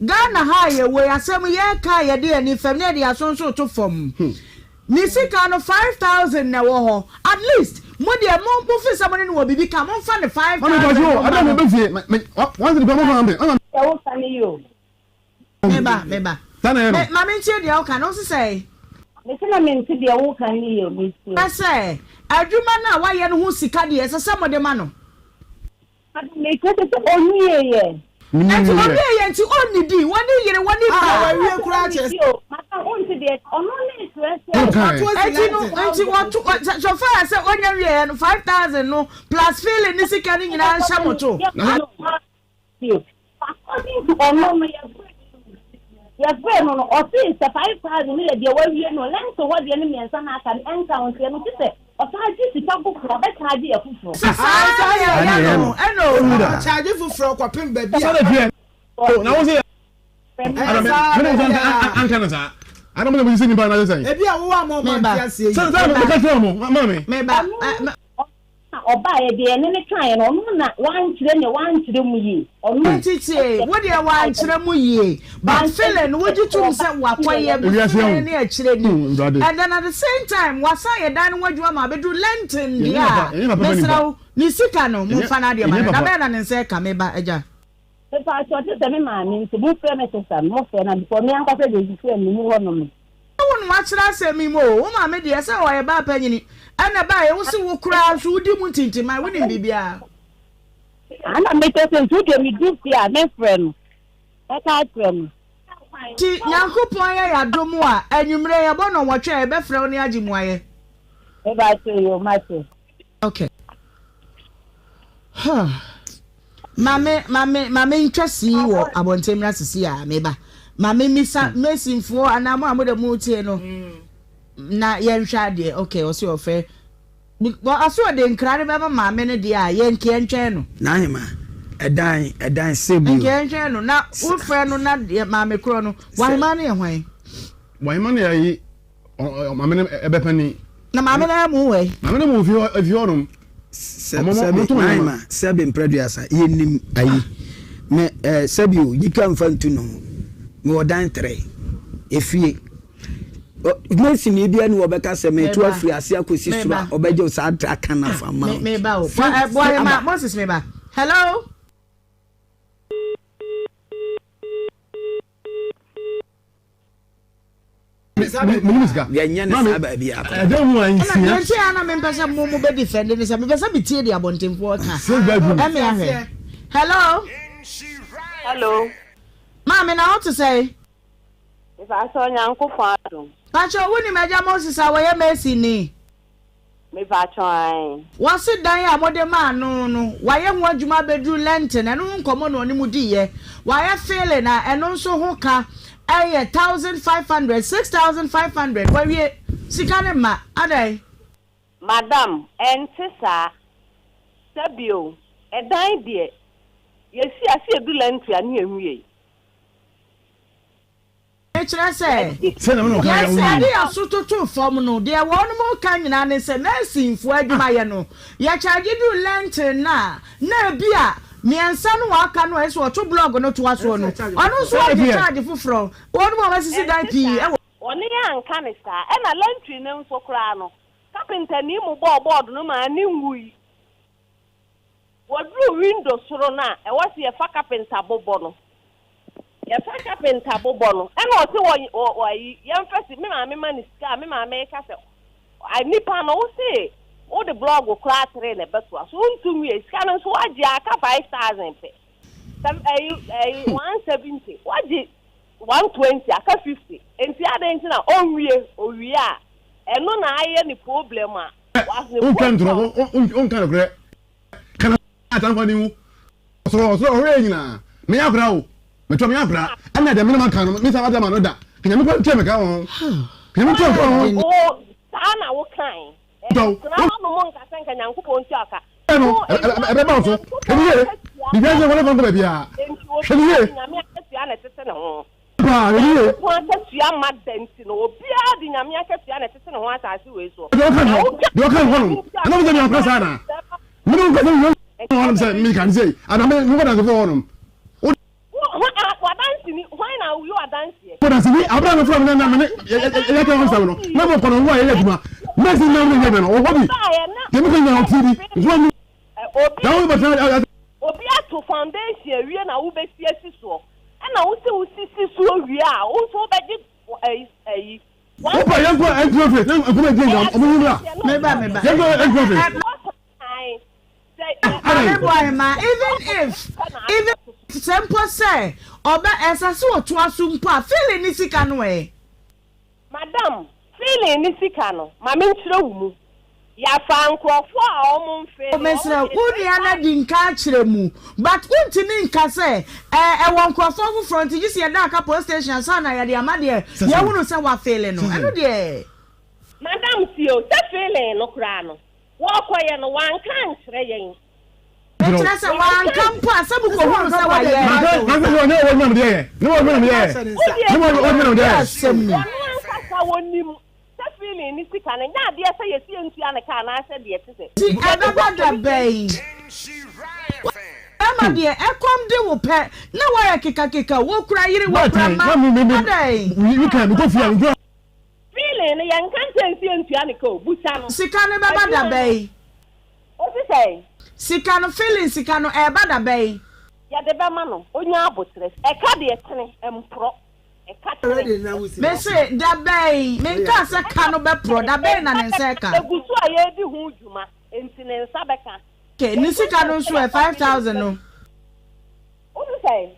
Ghana ha a yɛwɔ yi, asɛm yɛka a yɛde yɛn ani fam na yɛde yɛn aso nso to fam. Ne sika no 5000 na ɛwɔ hɔ. At least, mo deɛ mo mo fi sɛ mo ne no wɔ biribi ka, momfa ne 5000 no ma no. Sɛ wo ka ne yi o. Meba, meba. Me, ma mentie deɛ woka no, wo se sɛn? Mese na mente deɛ woka no yie o, metie. Sɛ, adwuma no a wayɛ no ho sika deɛ, ɛsɛ sɛ mode ma no. Meka sɛ sɛ ɔnwieɛ. Nti ɔwieɛ nti ɔnnidi, wɔne yere, wɔne ba. Ah, wawie koraa kyerɛ sɛ. Madam, wonte deɛ, ɔno ne kyerɛ sɛ. Nti no, nti wɔto, so far sɛ ɔnya wieɛ no, 5000 no plus feeling ne sika no nyinaa nhyɛ mo to. According to ɔno no yɛfrɛ no no ɔse sɛ 5000 no yɛ deɛ wawie no lɛnto hɔ deɛ no mmiɛnsa no aka no ɛnka ho nti ɛno gye sɛ ɔsan gye sika foforɔ ɔbɛkyaagye yɛ foforɔ. Sɛ saa na yɛyɛ no ɛna o. Ɔkyaagye foforɔ kɔpem baabi a. Ebi a wowɔ ama ɔma nte aseɛ yi. Meba. Na ɔbaeɛ deɛ yɛne no kaeɛ no, ɔno na wankyerɛ nea wankyerɛ mu yie. Ɔno. Nti tie, wo deɛ wankyerɛ mu yie, but feeling no wogye tom sɛ wakɔyɛ bi feeling ne akyire ni, and then at the same time wasan yɛ dan no ho adwuma ma abɛduru Lenten deɛ a, mesrɛ wo, ne sika no momfa n'adeɛ ma no, da bɛn na ne nsa ɛka, meba agya. Mepaakyɛw te sɛ me maame nti mo frɛ me sister no mo frɛ no because me ankasa deɛ sisi a menni hɔ nom. Wo na wakyerɛ asɛm yi mu o, wo maame deɛ sɛ ɔyɛ baa panyini ɛna ɛbaeɛ wo se wo koraa nso wodi mu ntintiman wonim biribiara. Ana meka sɛ nti wo deɛ medu fie a mɛfrɛ no mɛka akyerɛ no. Nti Nyankopɔn yɛ yɛadom a anwummerɛ yɛbɔ nnɔnwɔtwe a yɛbɛfrɛ wo ne agye mmuaeɛ. Mepakyɛw yoo mate. Okay. Huh. Mame, mame, mame ntwa sii wɔ abɔnten mmra sisi a meba. Mame misa hmm. mesinfoɔ anaa mo a mo de mo tie no. Hmm. Na yɛnhwɛ adeɛ. Okay, ɔsi ɔfɛ. Ɔsi ɔde nkira no bɛma maame no deɛ a yɛn nkeɛ ntwɛn no. N'ahema, ɛdan, ɛdan sɛbi o. Nkeɛ ntwɛn no na wofrɛ no na maame korɔ no. Wahema no yɛ hwan? Wahema no yɛ yi. Maame no ɛbɛ panin. Na maame no mu wɛ. Maame no mu fi hɔ efi hɔ nom. Sɛbi naima sɛbi mprɛduasa yɛ nim ayi mɛ ɛɛ sɛbi o yika nfa ntu ne ho mɛ wɔ dan trɛ efie mɛsini bi ɛni wɔbɛka sɛ mɛ tu afiri ase akɔsi soro a ɔbɛgye saa aka na fa ma. Meba o boahema Moses meba hello. Yɛnyɛ no saa baabi a koraa. Ɛna deɛ nti a na mempɛ sɛ mo mo bɛ defend ne sɛ mepɛ sɛ metie deɛ abɔntenfoɔ ka. Ɛme ahwɛ. Hello. Hello. Maame na wo te sɛn? Mepakyɛw Nyankopɔn adom. Pakyɛw wonim Agya Moses a wɔyɛ Mason ni? Mepakyɛw ae. Wɔse dan a mode maa no no wayɛ ho adwuma abɛduru Lenten, ɛno ho nkɔmmɔ na ɔne mo diiɛ. Wayɛ filling a ɛno nso ho ka yɛ 1500, 6500, wawie, sika no mma, adɛn? Madam, ɛnte saa. Sɛbi o, ɛdan deɛ, yɛsi a, sɛ yɛdu Lenten a ne yɛnwiei. Kyerɛ sɛ, yɛn sɛ yɛde yɛn aso toto fam no, deɛ wɔnom reka nyinaa ne sɛ Masonfoɔ adwumayɛ no, yɛkyagye duru Lenten no a, na ebia mmiɛnsa no a aka no a ɛsɛ sɛ wɔto blɔg no toa soɔ no, ɔno nso agye charge foforɔ. Wɔnom a wɔasisi dan Ɛnte pii saa. wɔ. Wɔne yɛn anka no saa. Ɛna lɛntri no nso koraa no, kapentani mu bɔɔ bɔɔdo no maa ne nwui. Wɔduruu window soro no a ɛwɔ sɛ yɛfa kapenta bobɔ no, yɛfa kapenta bobɔ no, ɛna ɔse wɔ wɔ ayi yɛmfa si me maame ma no sika a me maame reka sɛ a nipa no wo se wode blɔg koraa tere na ɛbɛtoa so wonto nwie sika no nso wagye aka 5000 pɛ sɛ ayi ayi 170 wagye 120 aka 50 nti adɛn nti na ɔnwie owie a ɛno na ayɛ ne problem a Wontwa ntorɔ, wonka nokorɛ. Ka na atamfo ani wu. Ɔsoro, ɔsoro, ɔhwɛ yɛn nyinaa. Menyɛ akora o, metɔ menyɛ akora. Ɛna deɛ mene maka no, me nsa wada ma no da. Ka Nyame kora ntua me ka wɔ ho. Ka Nyame ntua me ka wɔ ho. Saa na wokae. Ntɔ. Tena hɔnom nka sɛ nka Nyankopɔn ntua wo ka. No, ɛbɛba wo so. Hwɛ no yie. Biribiara nso wɔne fa nkɔ baabiara. Enti Hwɛ no obiara yie. de Nyame akatua na ɛtete ne ho. Paa, hwɛ no yie. Nyankopɔn akatua ma da nti no, obiara de Nyame akatua na ɛtete ne ho asase wei soɔ. Deɛ ɔka Na no, woka deɛ ɔka no hɔnom. Nyame ntua Ɛna mo sɛ meankora saa anaa? Me ne wo nkasa me hɔnom sɛ meka ne sei anaa me mekɔ dansefo hɔnom. Wo Ɔdanseni, abere a mefrɛ no na me ne yɛka ho nsɛm no, na mekɔ no ho a yɛyɛ adwuma. Mɛsi na me yɛ adwuma no, ɔwɔ hɔ bi. Deɛ mekɔ nyinaa ɔte bi. Nso ɔno na wo bɛtena ase. Obi ato foundation awie na wobɛsi asi soɔ, ɛna wo se wosisi soɔ wie a, wo nso wobɛgye ayi. Wopɛ yɛnkɔ entry office na nkɔmɔ edi nyinaa ɔmo nwura. Meba meba. Yɛnkɔ entry office. Maame Boahemaa, even if, even if sɛ mpo sɛ ɔbɛ, ɛsɛ sɛ ɔtoa so mpo a, feeling ne sika no ɛ? Madam, feeling ne sika no, ma menkyerɛ wo mu. Yɛafa nkurɔfoɔ a wɔn mfeele, wɔn Mesrɛ wo, gye wo nua no adi nka akyerɛ mu, but wontumi nka sɛ, ɛɛ, ɛwɔ nkurɔfoɔ foforɔ nti gye sɛ yɛda aka police station ansa na yɛde ama deɛ yɛahunu sɛ wafeele no. Ɛno deɛ. Madam, tie o, sɛ feeling no koraa no, Wɔkɔeɛ no, wanka ankyerɛ yɛn. Ɛkyerɛ sɛ wanka mpo a, sɛ mokɔhunu sɛ wayɛ. Ɔno ankasa ɔnim sɛ feeling ne sika no nyɛ adeɛ sɛ yɛsi yɛntua ne ka anaasɛ deɛ ɛte sɛ. Nti ɛbɛba da bɛn? Bɛrima deɛ ɛkɔm de wo pɛ na woayɛ kekakeka, wokura yere, wokura mma, adɛn? Feeling no yɛnka nkyerɛ nsi yɛntua ne ka o, busa no. Sika no bɛba da bɛn? Ose sɛn? Sika no, feeling sika no, ɛɛba da bɛn? Yɛde bɛma no, onya aboterɛ. Ɛka deɛ tene, ɛmporɔ. Ɛka tene. Mese, da bɛn? Menkaa sɛ ka no bɛporɔ, da bɛn na ne nsa ɛka? Egu so a yɛredi ho dwuma, enti ne nsa bɛka. Okay, ne sika no nso ɛ, 5000 no? Ose sɛn?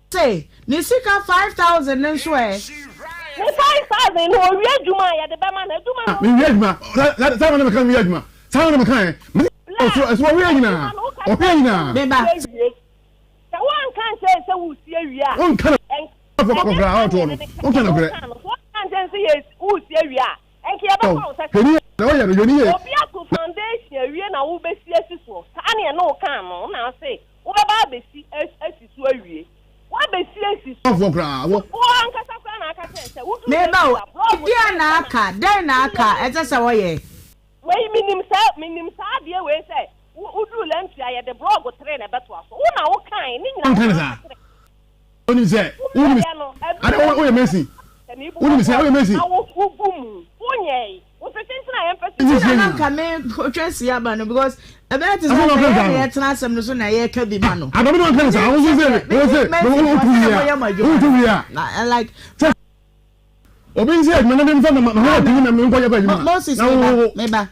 Se ne sika 5000 no nso ɛ? Ne 5000 no owie adwuma a yɛde bɛma no adwuma no. Menwie adwuma saa na meka menwie adwuma saa na meka ɛ ɔsoro ɛsɛ ɔhwɛ nyinaa ɔhwɛ nyinaa. Meba. Sɛ woanka nkyerɛ sɛ woresi awie a. Wonka no afɔ baako koraa ɔtoɔ no wonka no korɛ. Woanka nkyerɛ sɛ woresi awie a nka yɛbɛfa wo sɛ. Hwɛ ni na ɔyɛ no hwɛ ni yie. Obi ato foundation awie na wobɛsi asi soɔ saa na yɛne wo kaa no na ase Wobɛba abɛsi asi so awie. Woabɛsi asi so. Ɔfoɔ koraa wɔ. Wo ankasa koraa na aka kyerɛ sɛ woduru Meba o, Lɛntua, blɔɔgo deɛn kyerɛ na sɛ aka? Dɛn na aka a ɛsɛ sɛ wɔyɛ? Wei menim saa menim saa adeɛ wei sɛ wo woduru Lɛntua yɛde blɔɔgo tere na ɛbɛtoa so. Wo na wokae ne nyinaa Wonka wo no na saa. aka kyerɛ. Wonim sɛ wonim Woyɛeɛ no ade aduru woyɛ mason. Wonim sɛ woyɛ mason. Na wo wogu mu. Wonyɛe. Nti na na nka me kotwa si aba no because ɛbɛyɛ te sɛ sɛ yɛ na yɛtena asɛm no so na yɛka bi ma no. Adamu na ɔka saa woso sɛ wo sɛ wotu wie a wotu wie a. Like obi nsi adwuma na memfa ma ma ho ɔtumi na menkɔ yɛ kɔ adwuma. Moses meba meba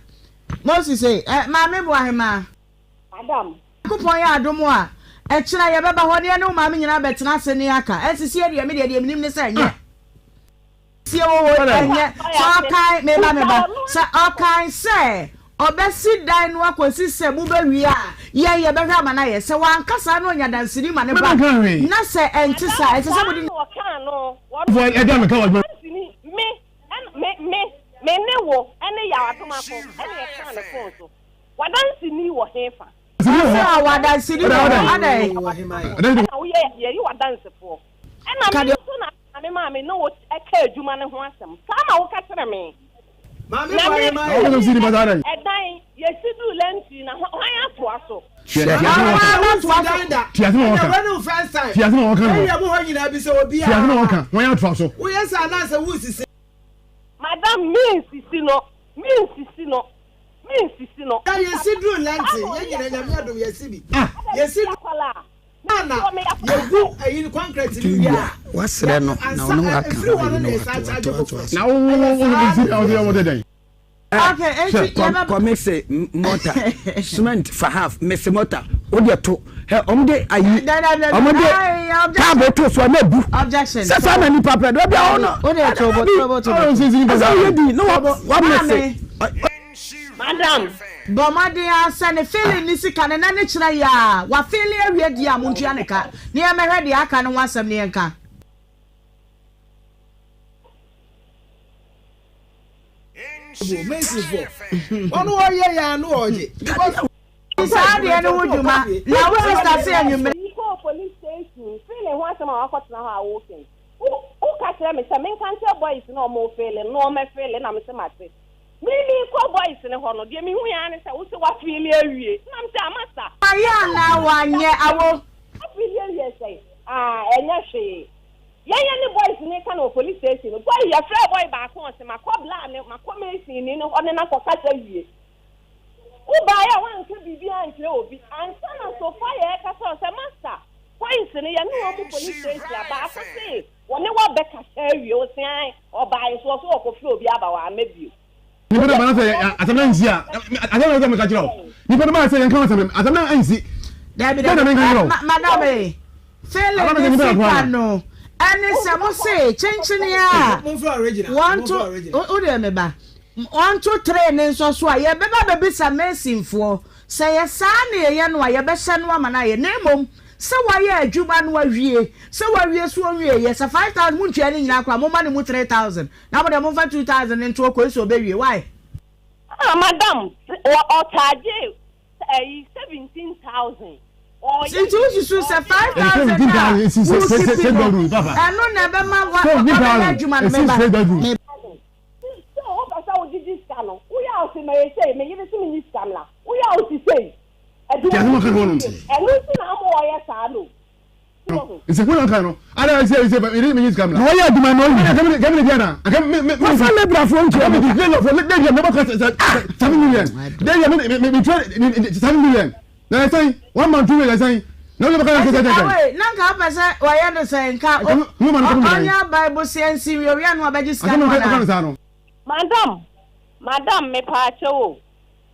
Moses eh maame boahema. Madam. Nyankopɔn yɛ adom a ɛkyena yɛbɛba hɔ na yɛne wo maame nyinaa bɛtena ase ne aka ɛnsisie deɛ me deɛ deɛ menim ne sɛ ɛnyɛ. Sie wɔ hɔ ɛnyɛ sɛ ɔkan meba meba sɛ ɔkan sɛ ɔbɛsi dan no akɔsi sɛ mobɛwie a yɛn yɛbɛhwɛ ama no ayɛ sɛ wanka saa na ɔnya danseni ma ne ba na sɛ ɛnte saa ɛsɛ sɛ mode Me me me me ne wo ne Yaw Adomako ɛna yɛkaa ne fon so. W'adanseni wɔ hefa? Ɔse a w'adanseni wɔ hɔ adɛn? Ɛna woyɛ yɛyɛ w'adansefoɔ. Ɛna me nso na Maame maa me ne wo ka adwuma no ho asɛm. Saa na woka kyerɛ me. Maame Na boa me yɛn ma yɛ. Ɛdan, yɛsi duru lɛntiri na hwan atoa so? Maame boa yɛn ma dan da. Ɛna wei ne wo first time. Area mu hɔ nyinaa bisa obiara. Woyɛ saa na sɛ wosisi. Madam, me nsisi no, me nsisi no, me nsisi no. Na yɛsi duru lɛntiri, yɛn nyinaa Nyame adom yɛsi bi. Yɛsi duru. Na yɛgu ayi no concrete no wie a, Wasrɛ no na ansa ɔne wo aka ɛfiri hɔ no ayi na no yɛsan wato charge wato ato foforɔ. aso. Na wo wo wo wo nsi ɔsɛ ɔmo dɛ dɛn. Okay, enti yɛbɛ. Kɔ mese mɔta cement fa half mese mɔta o deɛ to hɛ ɔmo de ayi ɔmo de taabo to so a na ebu sɛ saa na nipa pɛ dɔ bi a ɔno O deɛ to bo to bo to bo. Ɛsɛ oyɛ di na wa wa mese. Madam. Bɔ mmɔden ara sɛ ne feeling ne sika no na ne kyerɛ yɛ a wafeele awie deɛ a montua ne ka na yɛmmɛhwɛ deɛ aka no ho asɛm na yɛnka. Masonfoɔ ɔno ɔyɛ yɛ ano ɔgye because. Saa adeɛ no ho dwuma na wo sister se anwummerɛ. Yi kɔɔ police station feeling ho asɛm a wakɔtena hɔ a woken wo woka kyerɛ me sɛ menka nkyerɛ boys no ɔmo feeling no ɔmɛ feeling na mese mate me me kɔ boys no hɔ no deɛ mehu yɛ ara ne sɛ wose wa feeling awie na mese ah master. Wayɛ anaa wanyɛ awo. Wa feeling awie sɛn ah ɛnyɛ hwee Yɛn yɛne boys no reka no wɔ police station no, boy yɛfrɛɛ boy baako ɔse makɔ bla ne makɔ mason ni no hɔ ne no akɔkasa wie. Wo baeɛ a woanka biribiara ankyerɛ obi ansa na sofa yɛrekasa ɔsɛ master boys no yɛne wɔn mu police station a baako se wɔne wo abɛkasa awie ɔse ae ɔbaeɛ nso ɔse ɔkɔfrɛ obi aba wamma bio. Nipa no ba na sɛ asɛm no ansi a, asɛm na sɛ meka kyerɛ wo. Nipa no ba sɛ yɛnka asɛm no, asɛm no ansi. Dabi dabi, madam eh, fele ne sika no, ɛne sɛ mo se kyenkyene a, wɔnto, wo deɛ me ba, wɔnto tray ne nsɔ so a, yɛbɛba bɛbisa masonfoɔ, sɛ yɛ saa na yɛyɛ no a, yɛbɛhyɛ no ama no ayɛ, na mmom, sɛ wayɛ adwuma no awie, sɛ wawie so ɔnwie yɛ, sɛ 5000 montua ne nyinaa koraa, momma ne mu 3000. Na mo deɛ momfa 2000 no nto hɔ kɔsi sɛ ɔbɛwie why? Ah madam wɔ ɔcharge ɛyi 17,000 ɔyɛ Nti wosusu sɛ 5000 no a wokipi no ɛno na ɛbɛma wabɛyɛ adwuma no meba meba. Sɛ wopɛ sɛ wogyegye sika no woyɛ a ɔse mɛyɛ sei me yere se menyi sika mmra woyɛ a ɔse sei adwuma no ɛno nti na ama ɔyɛ saa no. Nsɛmfua na ɔka no ada ɛsɛ ɛsɛ ba ɛdi mi sika mi la. Na wɔyɛ adwuma na oyi. Ɛna kɛmi kɛmi di ana. Aka mi mi. Wɔfa lebrafoɔ ntua mi. Mi lɔfɔ de bi mi bɔ ka 7 million. De bi mi mi mi tua 7 million. Na ɛsɛn 1 month 2 million ɛsɛn. Na wɔyɛ bɛ ka sɛ sɛ sɛ. Awo na nka apɛ sɛ wɔyɛ no sɛ nka ɔnyɛ aban bosia nsi wie owia no ɔbɛgye sika no ana. Madam madam mepaakyɛw o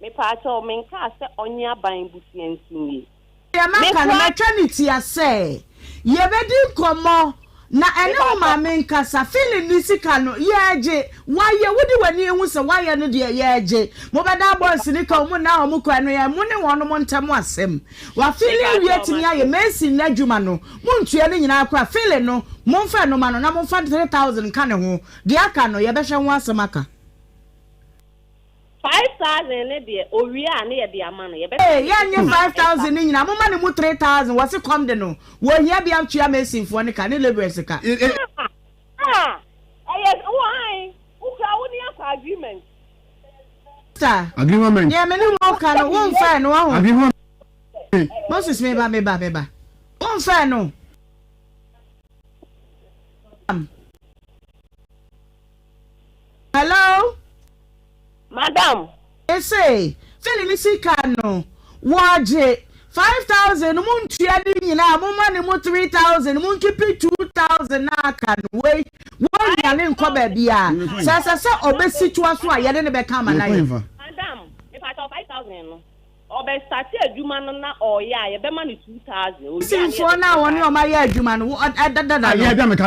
mepaakyɛw menkaa sɛ ɔnye aban busua nsi wie. Deɛ maka no, matwa no tia sɛ yɛbɛdi nkɔmmɔ na ɛne wo maame nkasa. Feeling ne sika no, yɛregye. Wayɛ, wode w'ani ahu sɛ wayɛ no deɛ, yɛregye. Mobɛda boys no ka, wɔn nna wɔn kɔ, ɛno yɛ mo ne wɔnom ntam asɛm. Wafeeli awie atumi ayɛ mason no adwuma no, montua ne nyinaa koraa. Feeling no, momfa ɛno ma no na momfa 3000 nka ne ho. Deɛ aka no, yɛbɛhwɛ ho asɛm aka. 5000 no deɛ owie a ne yɛde ama no yɛbɛsan Ee de yɛnnye sika 5000 no nyinaa momma no mu 3000 wɔse kɔm de no wɔhia bi atua mason foɔ no ka ne labourers ka. Ah ah ɛyɛ wo ae wo kura wo ne akɔ agreement. Sister Agreement. deɛ me ne wo ka no wo nfɛɛ no wahu. Agreement. Moses meba meba meba wo nfɛɛ no. Hello. Madam. Ese Philly ne sika no wɔgye 5000 no montua ne nyinaa momma ne mu 3000 monkipi 2000 na aka no wei wɔnwane nkɔ baabi a sɛ ɛsɛ sɛ ɔbɛsi toa so a yɛne ne bɛka ama no ayɛ. Madam, mepakyɛw 5000 no ɔbɛ starte adwuma no na ɔyɛ a yɛbɛma no 2000 owie a ne Sinfoɔ yɛde no a wɔne 3000. wɔn ayɛ adwuma no dada no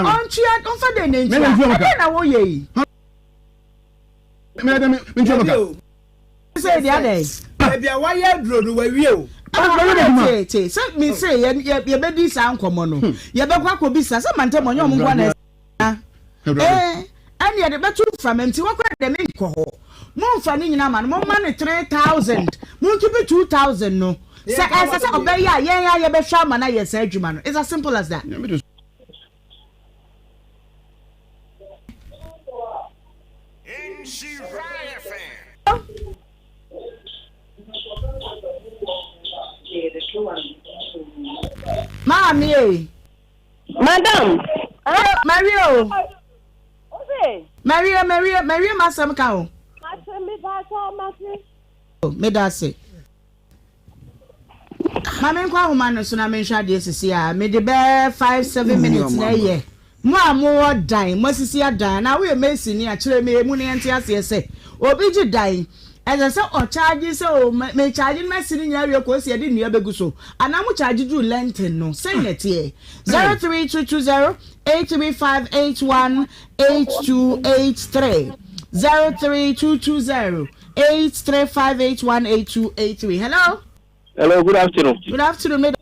ɔntua ɔmfa dɛn na ntua ɛdɛn na woyɛ yi. Sɛ deɛ adɛn. Baabi a wayɛ aduro no wawie o. Tie tie sɛ mi se yɛ yɛ yɛbɛdi saa nkɔmɔ no yɛbɛkɔ akɔbisa sɛ mantam ɔnyɛ ɔmo nkoa na ɛsɛ ɛɛ ɛne yɛde bɛto mframa nti wɔkɔ deɛ me nkɔ hɔ mo nfa ne nyinaa ma no mo ma ne 3000 mo nkipi 2000 no sɛ ɛsɛ sɛ ɔbɛyɛ a yɛn a yɛbɛhwɛ ama no ayɛ saa adwuma no it's as simple as that. Maame e. Madam. Mawie o. Mawie mawie mawie m'asɛm ka o. Mate me ba mate. Meda ase. Ma menkɔ ahoma no so na menhwɛ adeɛ sisi a mede bɛɛ 5 7 minutes na ɛyɛ mo a mowɔ dan moasisi adan anaa woyɛ mason ni a kyerɛ me emu na yɛnte aseɛ sɛ obi gye dan ɛsɛ sɛ ɔkyaagye sɛ o mekyagye no masi no nyinaa wie kɔsi yɛde nnua bɛgu so anaa mo kyaagye duru lenten no sɛn na ɛteɛ 03220 83581 8283 03220 835818283 hello. Hello, good afternoon. Good afternoon, me da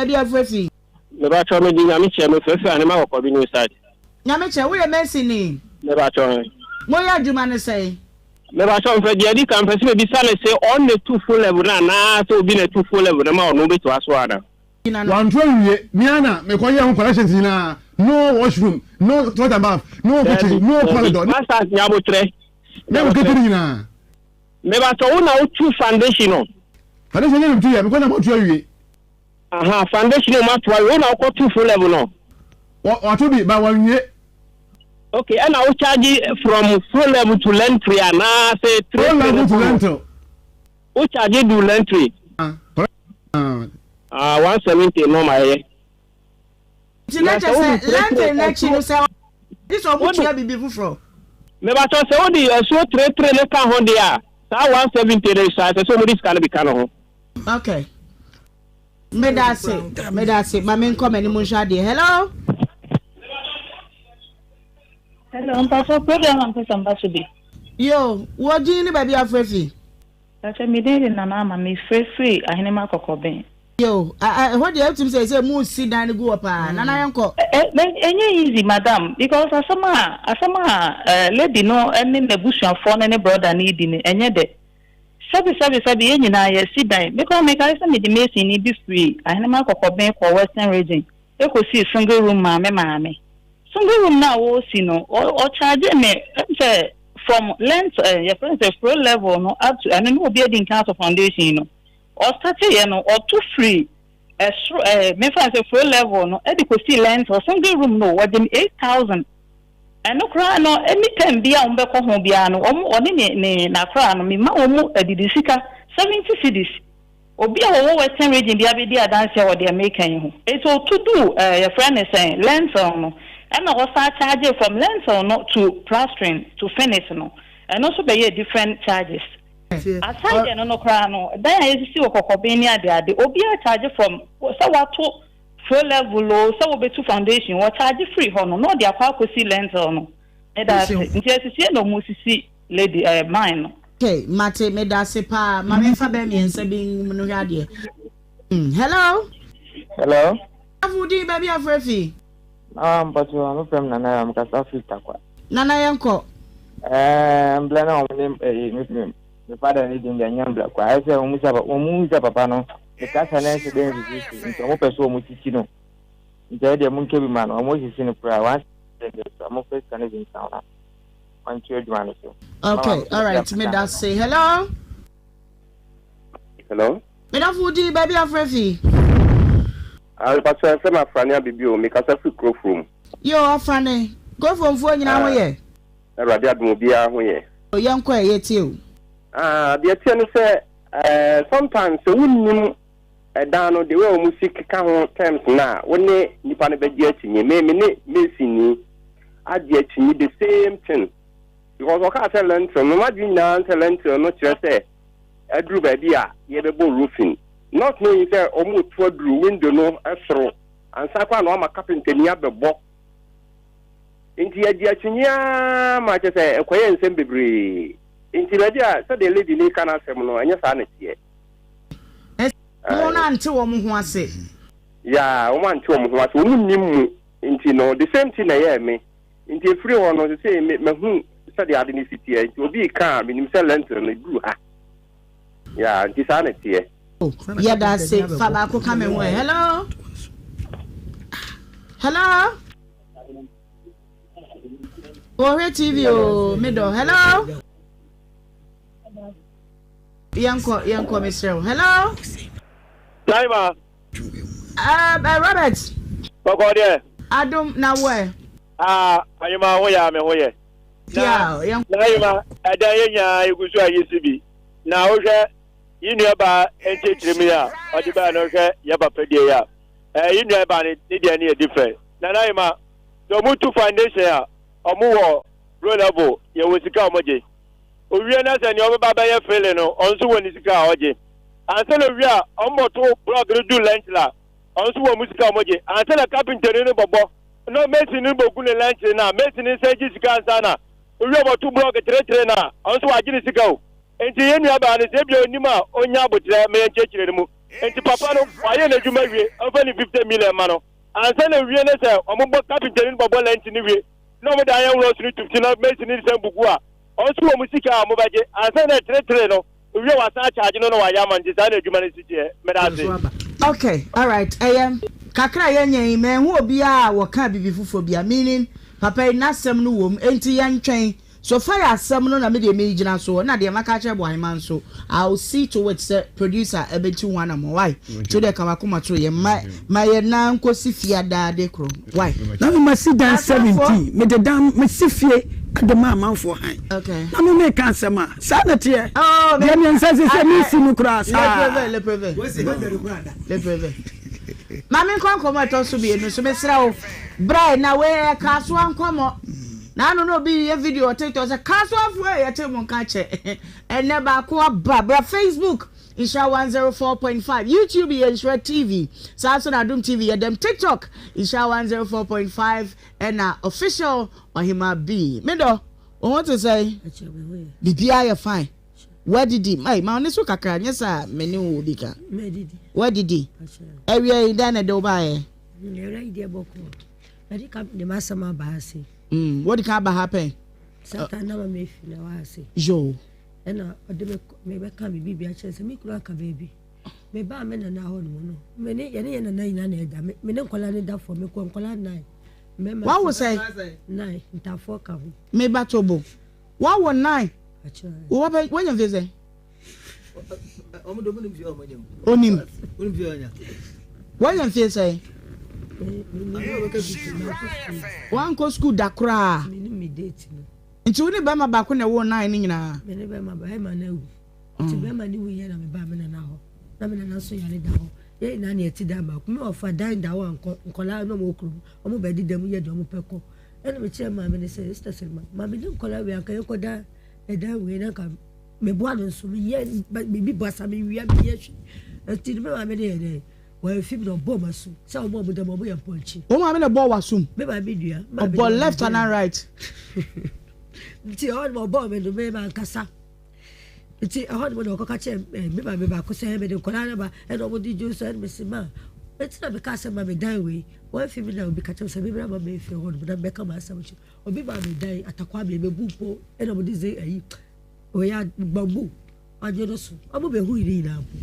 baabi a fura fi. Me ba kyɛw me di nyame kyɛ me fɛfɛ anema wɔ kɔbi new side. Nyame kyɛ woyɛ mɛsi ni. Me ba kyɛw. Mo yɛ adwuma ne sɛn. Mepakyɛw mpɛ deɛ adi kan mpɛ sɛ mebisa no se ɔno na etu full level no anaa sɛ obi na etu full level no ma ɔno obetoa so ana. Wanto anwie, me ara na mekɔ yɛɛ ho corrections nyinaa, no washroom, no toilet and bath, no kitchen, no corridor. Daabi, Pastor Nyabotrɛ. Me na mekɔ tu ne nyinaa. Mepakyɛw wo na wotu foundation no? Foundation nyɛ na metu yɛ, mekɔ na matu awie. Aha, foundation no mato awie, wo na wokɔ tu full level no? Wato bi, but wanwie. Okay, ɛna wo charge from full level to lentry anaa sɛ three. Full level to lentil. Wo charge do lentry. Ah, 170 no ma ɛyɛ. Nti na kyɛ sɛ lentry n'akyi no sɛ ɔde sɛ ɔmo tua biribi foforɔ. Mebatɔ sɛ wode asuo tiretire no ka ho deɛ a, saa 170 no saa ɛsɛ sɛ ɔmo de sika no bi ka no ho. Okay. Medase, medase. Ma me nkɔ m'anim nhwɛ adeɛ. Hello. Hello, mpatsɔ program a mpɛ sɛ mba so bi. Yo, wo din ne baabi a wofrɛ fi? Mpatsɔ me din de Nana Ama, me frɛ firi Ahenema Kɔkɔben. Yo, ɛhɔ deɛ wotumi sɛ sɛ mu si dan no gu hɔ paa. Nana yɛn kɔ. Ɛnyɛ easy madam because asɛm a asɛm a lady no ne n'abusuafoɔ ne ne brother no redi no ɛnyɛ dɛ. Sɛbi sɛbi sɛbi yɛn nyinaa yɛ si dan. Me koraa mekae sɛ mede mason ni bi firi Aheneman Kɔkɔben kɔɔ Western Region kɔsii single room maa me maame. Single room no a ɔresi no ɔ chargee me ɛm sɛ from length eh, yɛfrɛ no sɛ floor level no up to ɛno na obi adi nkan asɔ foundation no. Ɔstarteeɛ no ɔto firi ɛsoro eh, memfa no sɛ floor level no de kɔsii length single room no wɔgye me 8000. Ɛno koraa no, any term biara a wɔbɛkɔ ho biara no, wɔn, ɔne ne, ne, n'akoraa no, mema wɔn adidi sika, 70 cedis. Obi a ɔwɔ Western Region biara bɛdi adanseɛ wɔ deɛ mereka yi ho. Enti ɔtu duu ɛɛ, yɛfrɛ no sɛn, lentil no, ɛna ɔsan chargee from lentil no to plastering to finish no, ɛno nso bɛyɛɛ different charges. Aside ɛno no koraa no, dan a yɛsisi wɔ Kɔkɔben ne adeade, obiara charge from sɛ wato Floor level oo, sɛ wobetu foundation, wɔ charge firi hɔ no na ɔde akɔ akɔsi lentil no. Medase. Nti asisie na ɔmo sisi lady eh man no. Okay mate medase paa ma me nfa bɛɛ miensa bi ngu mu no hwɛ adeɛ hmm hello. Hello. Afo din baabi afrɛ fi. Ah mpacho me frɛ me Nana me kasa firi Tarkwa. Nana yɛn kɔ. Ɛɛ mbla na wɔn ne ɛyi me me me father ne din deɛ nyɛ mbla kwa ayɛ sɛ wɔn sɛ wɔn sɛ papa no. Ne kasa no nhyɛ da nsisi so nti ɔmo pɛ sɛ ɔmo sisi no nti ɛyɛ deɛ monka bi ma no ɔmo sisi no koraa one cedi deɛ sɛ ɔmo pɛ sika no bi nka ho na ɔnto adwuma no so. Okay, alright, me da se. Hello. Hello. Me da fo di baabi afrɛ fi. Alipasɛ sɛ ma afrane abibi o, me kasa firi Kurofrom. Yo, afrane. Kurofromfoɔ nyinaa ho yɛ. Awurade adom obiara ho yɛ. Yɛnkɔ ɛ, yɛtie o. Ah, deɛ ɛteɛ ne sɛ Eh, sometimes sɛ wonnim ɛdan no, the way wɔn si keka ho terms no a, wo ne nipa no bɛgye akyinnye. Me, me ne mason ni agye akyinnye the same thing. Because ɔkaa sɛ lentil no, m'adwene nyinaa sɛ lentil no kyerɛ sɛ aduru baabi a yɛbɛbɔ roofing. Not knowing sɛ wɔn reto aduru window no soro ansa koraa na wɔama carpenter ni abɛbɔ. Nti yɛgye akyinnye ara ma kyerɛ sɛ ɛkɔyɛ nsɛm bebree. Nti baabi a sɛdeɛ lady no reka n'asɛm no ɛnyɛ saa na ɛteɛ. Wɔn ante wɔn ho ase. Yeah, wɔn ante wɔn ho ase. Wɔn nnim mu. Nti no, the same thing na ɛyɛɛ me. Nti efiri hɔ no, sesei me mahu sɛdeɛ ade no si teɛ. Nti obi reka a, menim sɛ lentil no eduru ha. Yeah, nti saa na ɛteɛ. Yɛda ase. Fa baako ka me ho ɛ. Hello? Hello? Wɔhwɛ TV o, me dɔ. Hello? Yɛnkɔ, yɛnkɔ, mesrɛ wo. Hello? Naima. Robert. Bɔkɔ deɛ. Adom na wo ɛ. Ah, ayima ho yɛ a me ho yɛ. Na, Naima, ɛdan yɛ nyinaa yɛgu so a yɛsi bi. Na wohwɛ yi nua baa nkyerɛkyerɛ mu yi a ɔde baa no hwɛ yɛ papa deɛ yi a. Ɛɛ yi nua baa ne deɛ no yɛ different. Na Naima, Sɛ ɔmo tu foundation a, ɔmo wɔ row level, yɛwɔ sika a ɔmo gye. Owie na sɛ nea ɔbɛba abɛyɛ filling no, ɔno nso wɔ ne sika a ɔgye. Ansa na owie a, ɔmo bɔto block no du lentil a, ɔno nso wɔ ɔmo sika a ɔmo gye. Ansa na carpenter no bɔbɔ na mason no bɔgu ne lentil no a, mason no san gye sika ansa na owie a ɔbɔto block tretre no a, ɔno nso wagye ne sika o. Enti yɛn nua baa no sɛ ebia onim a, onya aboterɛ ma yɛnkyerɛkyerɛ no mu. Enti papa no, wayɛ n'adwuma awie, ɔmfa ne 50 million mma no. Ansa na owie ne sɛ wɔbɔ kapentani no bɔbɔ lɛnti no wie na wɔde iron rods no tutu na mason no san bugu a, Ɔnso wɔn sika a wɔbɛgye ansa na ɛtenetene no owie a wasan akyagye no na wayɛ ama no nti saa na adwuma no si teɛ. Meda ase. Okay alright ɛyɛ kakra a yɛanya yi manhu obiara a wɔka biribi foforɔ biara meaning papa yi n'asɛm no wom enti yɛntwɛn So fire asɛm no na me deɛ megyina soɔ na deɛ maka akyerɛ Boahemaa nso I'll see to it sɛ producer ɛbɛtu ho anamɔ wai nti wodeɛ ka wakoma to yɛ ma ma yɛ nan nkɔsi fiadaa de koro wai. Na me masi dan 17 mede dan mesi fie de ma amanfoɔ han na me meka asɛm a saa na teɛ oh, deɛ mmiɛnsa sɛ sɛ mesi no koraa saa. Lepreve lepreve ma me nkɔ nkɔmɔ ɛtɔ so mmienu so mesrɛ wo brɛ na wei ɛyɛ kasoa nkɔmɔ. Naano na obi reyɛ video wɔ TikTok sɛ Kasoafoɔ ei yɛte mo nka kyɛ. Ɛnnɛ baako aba bra Facebook Nhyira 104.5, YouTube yɛ Nhyira TV, saa nso na Adom TV yɛ dɛm, TikTok Nhyira 104.5 ɛna Official Ɔhemaa B. Me dɔ, wo ho te sɛn? Biribiara yɛ fine. Woadidi? Mai, ma wo ne so kakra, nyɛ saa a me ne wo wɔ bi ka. Woadidi? Awia yi dɛn na ɛde wo baeɛ? Mede ka de m'asɛm aba ha se. Mm, wode ka aba ha pɛn. Satan na ma mefi na wa ase. Yo. Ɛna ɔde me me bɛka me biribi akyerɛ sɛ me kunu aka baabi. Me ba me nana hɔ nom no. Me ne yɛne yɛn nana nyinaa na ɛda. Me ne nkɔla ne da fam. Me kɔ nkɔla nnan. Mmarima Wawo sɛ? Nnan, ntafoɔ ka ho. Me ba tobo. Wawo nnan. Wo papa wanya mfie sɛ? Onim. Wanya mfie sɛn? Wankɔ sukuu da koraa. Nti wo ne bɛrima baako na ɛwɔ nan no nyinaa? Me ne bɛrima bɛrima no awu. Nti mm. bɛrima no wuyɛ na mebaa me nana hɔ. Na me nana nso yare da hɔ. Yɛn nyinaa na yɛte dan baako. Me ɔfa dan da hɔ a nkɔlaa no ɔmo kurom. Ɔmo bɛdi dɛm yɛ deɛ ɔmo pɛ kɔ. Ɛna mekyerɛ maame no sɛ, sista sɛ ma me ne nkɔlaa wei anka yɛnkɔ dan ɛdan wei na nka meboa no nso meyɛ biribi basa mewia meyɛ hwee nti me maame no yɛ dɛ wɔamfi me na ɔbɔɔ m'asom sɛ ɔmo a ɔmo dɛm ɔmo yɛ mpɔnkye. Wo maame na ɛbɔɔ w'asom? Me maame nua. Ɔbɔ left and right. Nti ɛhɔ nom ɔbɔɔ me no me mankasa nti ɛhɔ nom na ɔkɔka kyerɛ eh, me maame baako sɛ mede nkwadaa no ba ɛna ɔmo de dwo so ɛna mesi ma nti na meka sɛ ma me dan wei wɔamfi me na obi ka kyerɛ sɛ mebra ma me mfiri hɔ nom na mebɛka m'asɛm kyerɛ Obi maa me dan atakwa me mebu mpo ɛna wɔde dze ayi ɔyɛ bamboo adwo no so ɔmo bɛ hu ne nyinaa mpo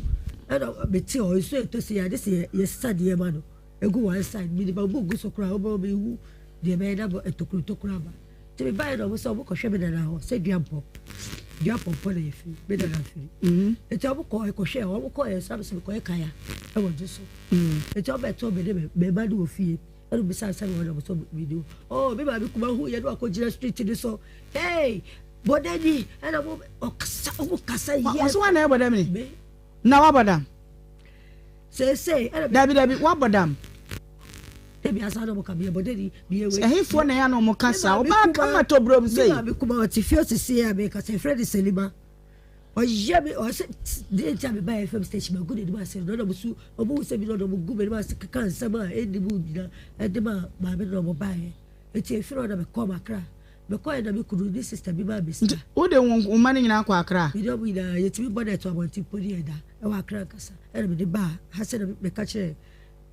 ɛna mete hɔ nsuo ɛtɔ si ade sɛ yɛsesa nneɛma no egu one side mede bamboo gu so koraa ɔmo bɛ hu deɛ bɛyɛ na tokuro tokuro aba nti me baeɛ na ɔmo sɛ ɔmo kɔhwɛ me nana hɔ sɛ dua mpɔ dua pɔmpɔ na yɛfiri me nana firi mhm. nti ɔmo kɔ ɛkɔhwɛ ɔmo kɔ yɛ sɛ mekɔyɛ kaya ɛwɔ gye so mm. nti ɔmo bɛtɔ me ne me mma no wɔ fie Ɛna obisaa sɛ mewɔ nam so medi oh me maame kuma hu yɛ no akɔgyina street no so hey bɔdani ɛna mo ɔkasa ɔmo kasa yɛ wɔsɛ wɔn na ɛbɔ dam ni na wabɔ dam seesei ɛna dabi dabi wabɔ dam ebi asa na ɔmo ka meyɛ bɔdani meyɛ wei ɛhefoɔ na ɛyɛ na ɔmo kasa ɔbaa kama tɔbrɔm sei me maame kuma ɔte fie osisi a meka sɛ efrɛ ne selima Ɔyɛ me ɔsɛ deɛ nti a meba FM station magu n'anim ase no na ɔmo su ɔmo hu sɛ bi na ɔmo gu m'anim ase keka nsɛm a ɛnni mu nyina ɛde ma maame no na ɔmo baeɛ nti efiri hɔ na mekɔɔ Accra mekɔɛ na me kunu ne sister bi maa me sika. Nti wode wo mma no nyinaa kɔ Accra? Mede ɔmo nyinaa yɛtumi bɔ net wɔ abɔnten mpo ne yɛda ɛwɔ Accra ankasa ɛna mede baa ha sɛ na meka kyerɛ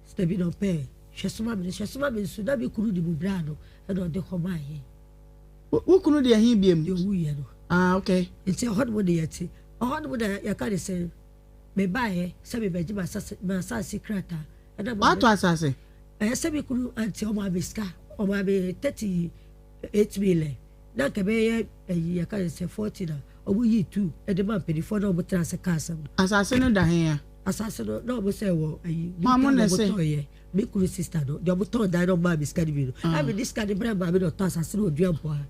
sister bi na ɔpɛɛ hwɛsoma me no hwɛsoma me nso na me kunu nim bra no ɛna ɔde hɔ maa yɛn. Wo kunu deɛ he biem? Deɛ ɔwuiɛ no. Ah, okay. Nti ɛhɔ nom de yɛte. Ɛhɔ nom na yɛka ne sɛ, mebaeɛ sɛ mebɛgye m'asase krataa. Ɛna Woatɔ asase? Ɛyɛ sɛ me kunu ante ɔmaa me sika, ɔmaa me 38 million. Na nka ɛbɛyɛ ɛyi yɛka ne sɛ 40 na ɔmo yii two ɛde ma mpanimfoɔ na ɔmo tena ase kaa asɛm no. Asase no da he a? Asase no na ɔmo sɛ wɔ ɛyi. Mo a mo na ɛsɛ. Ɔmo tɔɔyɛ. Me kunu sista no, deɛ ɔmo tɔn dan na ɔmo maa me sika no bi no. Ɛna mede sika no brɛ maame na ɔtɔ asase no wɔ Duampɔ ha.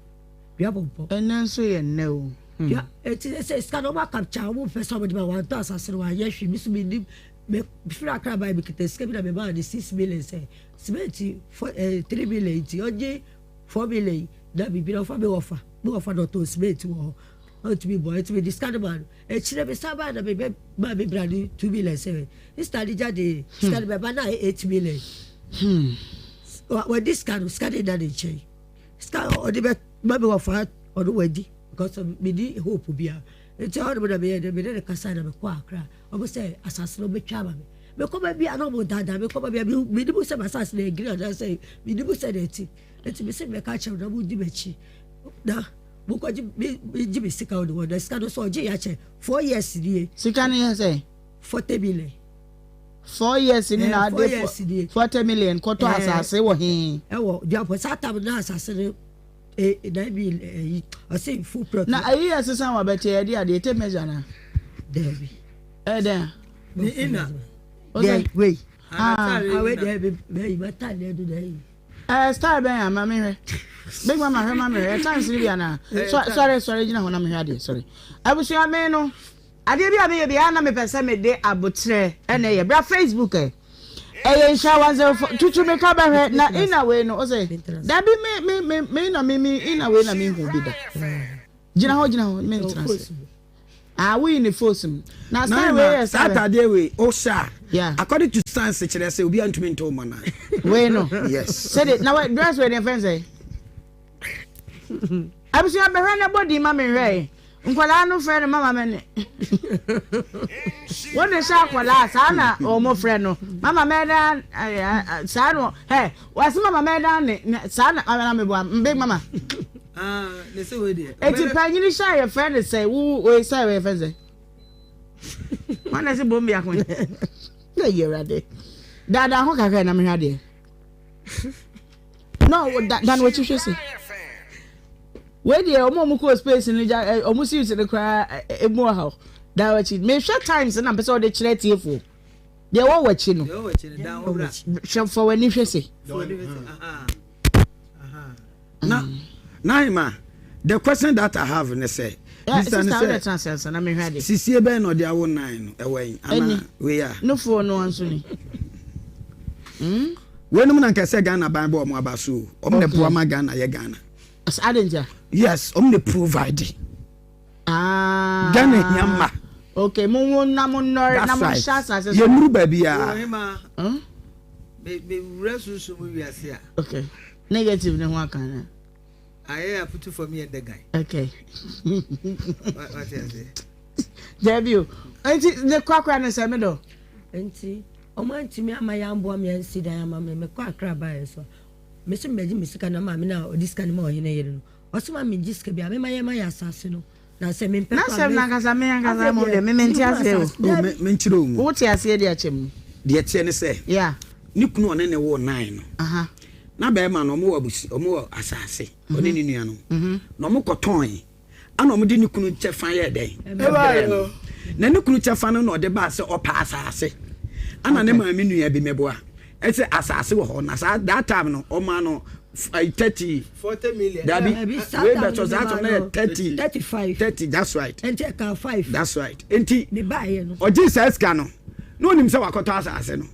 Dua pɔmpɔ. Ɛnɛ nso yɛ nnɛ o. Hmm. Dua eti sɛ sika no ɔmo akapkya ɔmo mpɛ sɛ ɔmo de ma wantɔ asase no wanyɛ hwee mi so mi nim me firi akra baa mi kita sika bi na mi maa ne 6 million sɛ cement fɔ 3 million nti ɔgye 4 million na bibi na ɔfa mi wɔfa mi wɔfa na ɔtɔ cement wɔ hɔ ɔntumi bɔ eti mi di sika no maa no ekyirɛ mi san baa na mi bɛ maa mi bra ne 2 million sɛ sista ne gya de sika no bɛ ba na ayɛ 8 million. Wɔdi sika no sika no da ne nkyɛn. Sika a ɔde bɛ ma me wɔ fa ɔno wadi because me ni hope bia nti ɛhɔ nom na meyɛ dɛ me ne ne kasa na mekɔ akra ɔmo sɛ asase no ɔbɛtwa ama me mekɔ ba bia na ɔmo daadaa mekɔ ba bia me nim sɛ m'asase no yɛ green anaasɛ me nim sɛ na ɛte nti me sɛ mɛka kyerɛ na mo di m'akyi na. Mokɔgye me megye me sika wɔ ne hɔ na sika no nso ɔgye yɛ akyɛ 4 years nie. Sika no yɛ sɛ? 40 million. 4 years ni na 4 years nie. 40 million kɔtɔ asase wɔ he? Ɛwɔ Duapo saa tam na asase no eh, na bi eh, ɔse full plot. Na ayi yɛ sisan wɔ bɛkyɛ yɛde adeɛ tape measure na? Daabi. Ɛyɛ dɛn a? Ne ina. Dɛ wei. Ah. Wei deɛ bɛyi bɛta deɛ do dɛ yi. Ɛɛ style bɛn a ma me hwɛ. Big mama hwɛ ma me hwɛ. Ɛyɛ times no bi anaa? Sɔre sɔre gyina hɔ na mehwɛ adeɛ sɔre. Abusua me no adeɛ bi a meyɛ biara na mepɛ sɛ mede abotrɛ ɛna ɛyɛ. Bra Facebook ɛ. Ɛyɛ nhyira 104 tutu me ka bɛhwɛ na ina wei no ɔsɛ dabi me me me me na me me ina wei na me hu bi da. Gyina hɔ gyina hɔ me ntena ase. Ah woyi ne fos mu. Na style wei yɛ saa ataadeɛ wei wohyɛ a yeah. According to science kyerɛ sɛ obiara ntumi ntɔ ma na. Wei no. Yes. Sɛde na wei dress wei ne fɛn sɛ. Abusua bɛhwɛ na bɔ din ma me nhwɛ. Nkwadaa no frɛ no mama mɛne. Wɔn de hyɛ akwadaa saa na wɔn frɛ no mama mɛdan saa no ɛ wɔsi mama mɛdan ne saa na na meboa big mama. Ah, ne sɛ wei deɛ. Eti panyini hyɛ a yɛfrɛ no sɛ wo wei sɛ wei yɛfrɛ no sɛ. Wɔn na ɛsɛ bom biako yi. Na yi awurade. Daadaa ho kakra na mehwɛ adeɛ. No, da da no akyi hwɛ se. Wei deɛ wɔn a wɔn kɔɔ space no gya wɔn series no koraa emu ɔhaw. Da akyi mehwɛ times na mpɛ sɛ ɔde kyerɛ tiefoɔ. Deɛ ɛwɔ w'akyi no. Hwɛ fa w'ani hwɛ se. Na Naima, the question that I have ne sɛ, bisa ne sɛ, sisie bɛn na ɔde awo nan no ɛwɔ yi ana wei a? Nufoɔ no nso ni. Hmm? Weinom na nka sɛ Ghana ban bɔ ɔmo aba so o. Ɔmo na boa ma Ghana yɛ Ghana. Ade ntia? Yes, ɔmo na provide. Ah. Ghana hia mma. Okay, mo wo na mo nnɔre na mo hyɛ asase so. Yɛnnuru baabi a. Huh? Me me wura sunsun mu wiase a. Okay. Negative ne ho aka na. Ayɛ aputu fam yɛ dɛ gan. Okay. Wate ase. Dabi o. Nti ne kwakwa ne sɛ me dɔ. Nti ɔmo antumi ama yɛ amboa me ansi dan ama me mekɔ akra baeɛ nso a mese mebɛgye me sika na maame no a ɔde sika no ma ɔhene yere no ɔse ma megye sika bi a mema yɛma yɛ asase no na sɛ mempɛ kora N'asɛm no ankasa me ankasa mo deɛ me mente aseɛ o. O me menkyerɛ wo mu. Wo te aseɛ de akyɛ mu. Deɛ ɛteɛ ne sɛ. Yeah. Ne kunu a ɔne ne woo nine no. Aha. Na bɛrima no ɔmo wɔ abusu ɔmo wɔ asase ɔne ne nua no. Na ɔmo kɔ tɔn ɛna ɔmo de ne kunu kyɛfa yɛɛ dɛn? Ɛbrɛɛ no. Na ne kunu kyɛfa no na ɔde baa sɛ ɔpɛ asase. Ɛna ne maame nua bi mɛboa ɛsɛ asase wɔ hɔ na saa that time no ɔmaa no 30 dabi wei bɛtɔ saa time no yɛ 30 35 30 that's right nti ɛka 5 that's right nti ɔgye saa sika no na onim sɛ wakɔtɔ asase no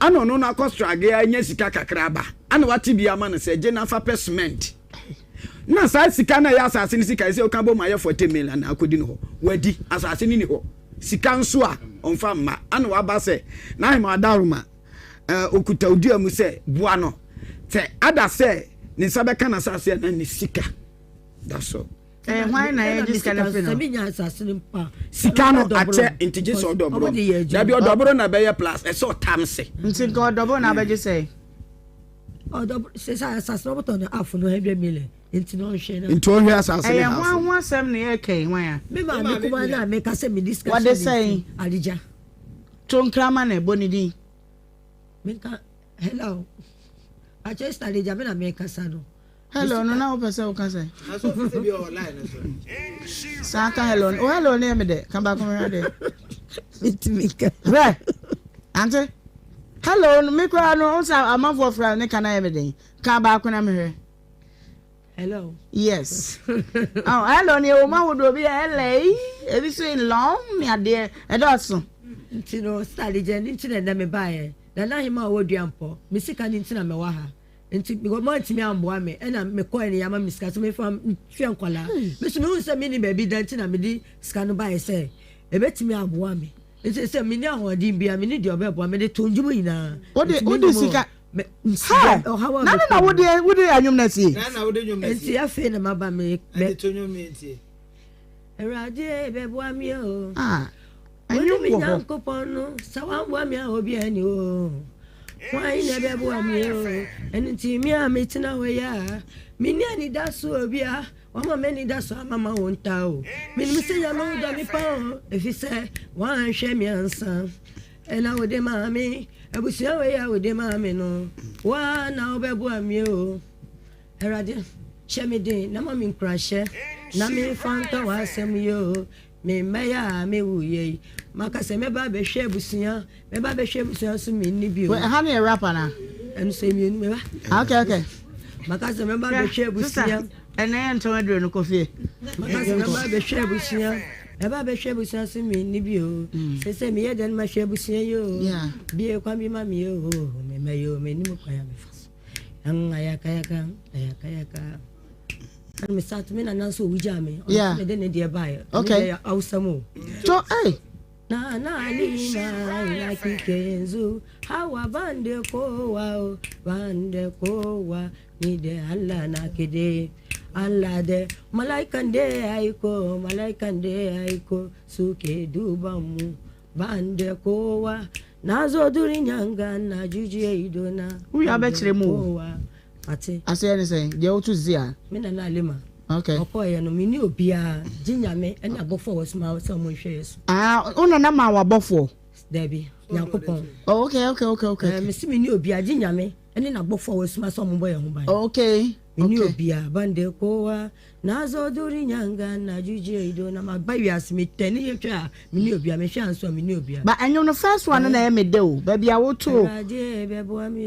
ana ɔno no akɔ strage anya sika kakra aba ana wate bi ama no sɛ gye na fa pɛ cement na saa sika no ɛyɛ asase no sika ɛsɛ ɔka bɔ mu ayɛ 40 million na akɔdi no hɔ wadi asase no ni hɔ sika nso a ɔmfa mma ana waba sɛ n'ahema adaroma okuta odua mu sɛ boa no sɛ ada sɛ ne nsa bɛka n'asase anaa ne sika that's all. Eh, hwan na yɛgye sika no firi no? Sika no akyɛ nti gye sɛ ɔdɔboro. Dabi ɔdɔboro na ɛbɛyɛ plus ɛsɛ ɔtam se. Nti nka ɔdɔboro na abɛgye sɛ? Ɔdɔboro sɛ sɛ asase na ɔbɛtɔ no afo no 100 million nti na ɔnhwɛ na. Nti ɔnhwɛ asase ne half. Ɛyɛ hwan ho asɛm na yɛreka yi hwan a? Me maame kumaa no a meka sɛ mede sika hyɛ ne nti Adija. To nkrama na ɛbɔ ne din. Menka hello. Akyɛ Sister Adija me na mekasa no. Hello no na wopɛ sɛ woka sɛ. Saa ka hello no. Oh hello no yɛ me dɛ. Ka baako mehwɛ adeɛ. Metumi ka. Hwɛ. Ante. Hello no me koraa no wo sɛ amanfoɔ frɛ ne ka na yɛ me den. Ka baako na mehwɛ. Hello. Yes. Oh, hello no yɛwɔ mu ahodoɔ bi yɛ LA, ebi so long ne adeɛ ɛdɔɔso. Nti no style gyɛ ne nti na ɛnɛ mebaeɛ. Nana Ahema a ɔwɔ Duampɔ, me sika no nti na mewɔ ha. Nti because moantumi amboa me ɛna mekɔɛ no yɛama me sika sɛ memfa nhwɛ nkwadaa. Me nso mehu sɛ menni baabi da nti na mede sika no baeɛ sɛ ɛbɛtumi aboa me. Nti sɛ menni ahoɔden biara menni deɛ ɔbɛboa me de to ndwom nyinaa. Wode wode sika ha na ne na wode wode anwom no asie. Nti afei na maba me. Awurade bɛboa me o. Ah. Wone me Nyankopɔn no, sɛ wamboa me a obiara ni o. Hwan na ɛbɛboa me o? Ɛno nti me a metena hɔ yi a, menni anidasoɔ bia. Wama m'anidaso ama ma wo nta o. Menim sɛ Nyame wo dɔ me pa o, efisɛ woanhwɛ me ansa. Ɛna wode maa me, abusua wei a wode maa me no, wo ara na wobɛboa me o. Awurade, hyɛ me den na ma me nkuranhyɛ, na memfa nka w'asɛm yi o. Me mma yi a mewuiɛ yi, maka sɛ mɛba abɛhwɛ abusua, mɛba abɛhwɛ abusua nso menni bi o. Wait, ɛha no yɛ rap anaa? Ɛno sɛ mmienu mɛba. Ah, okay, okay. Maka sɛ mɛba abɛhwɛ abusua. Ɛnɛ yɛ ntɔn aduro no kɔ fie. Maka sɛ mɛba abɛhwɛ abusua, mɛba abɛhwɛ abusua nso menni bi o. Mm. Sɛ sɛ meyɛ dɛn mahwɛ abusua yi o. Bie kwan bi ma me o, mema yi o, mennim kwan a mefa so. Ayakayaka, ayakayaka. Ɛna me start me nana nso owu gyaa me. Ɔno nso de ne deɛ baeɛ. Okay. Ɔno deɛ awusa mu. So hey. Na na alima ina kike yanzu hawa bande kowa o bande kowa ni de Allah na kide Allah de malaikan de aiko malaikan de aiko suke duban mu bande kowa na zo duri nyanga na juje idona. Wowie abɛkyerɛ mu o. Mate. Aseɛ ne sɛn? Deɛ woto sisi a? Me nana Alima. Okay. Ɔkɔɔyɛ no, menni obiara, gye Nyame ne abɔfoɔ a wasoma sɛ wɔn nhwɛ yɛ so. Ah, wo nana maa wo abɔfoɔ? Dabi, Nyankopɔn. Oh, okay, okay, okay, okay. Eh, mese menni obiara, gye Nyame ne n'abɔfoɔ a wasoma sɛ wɔn bɔ yɛn ho ban. Oh, okay. Menni obiara, bande kowa. Nazo duri nyanga na juje ido na magba wiase me tɛni yɛ hwɛ a meni obia me hwɛ a nso a meni obia. Ba ɛnwom no first one no na ɛyɛ me dɛ o baabi a woto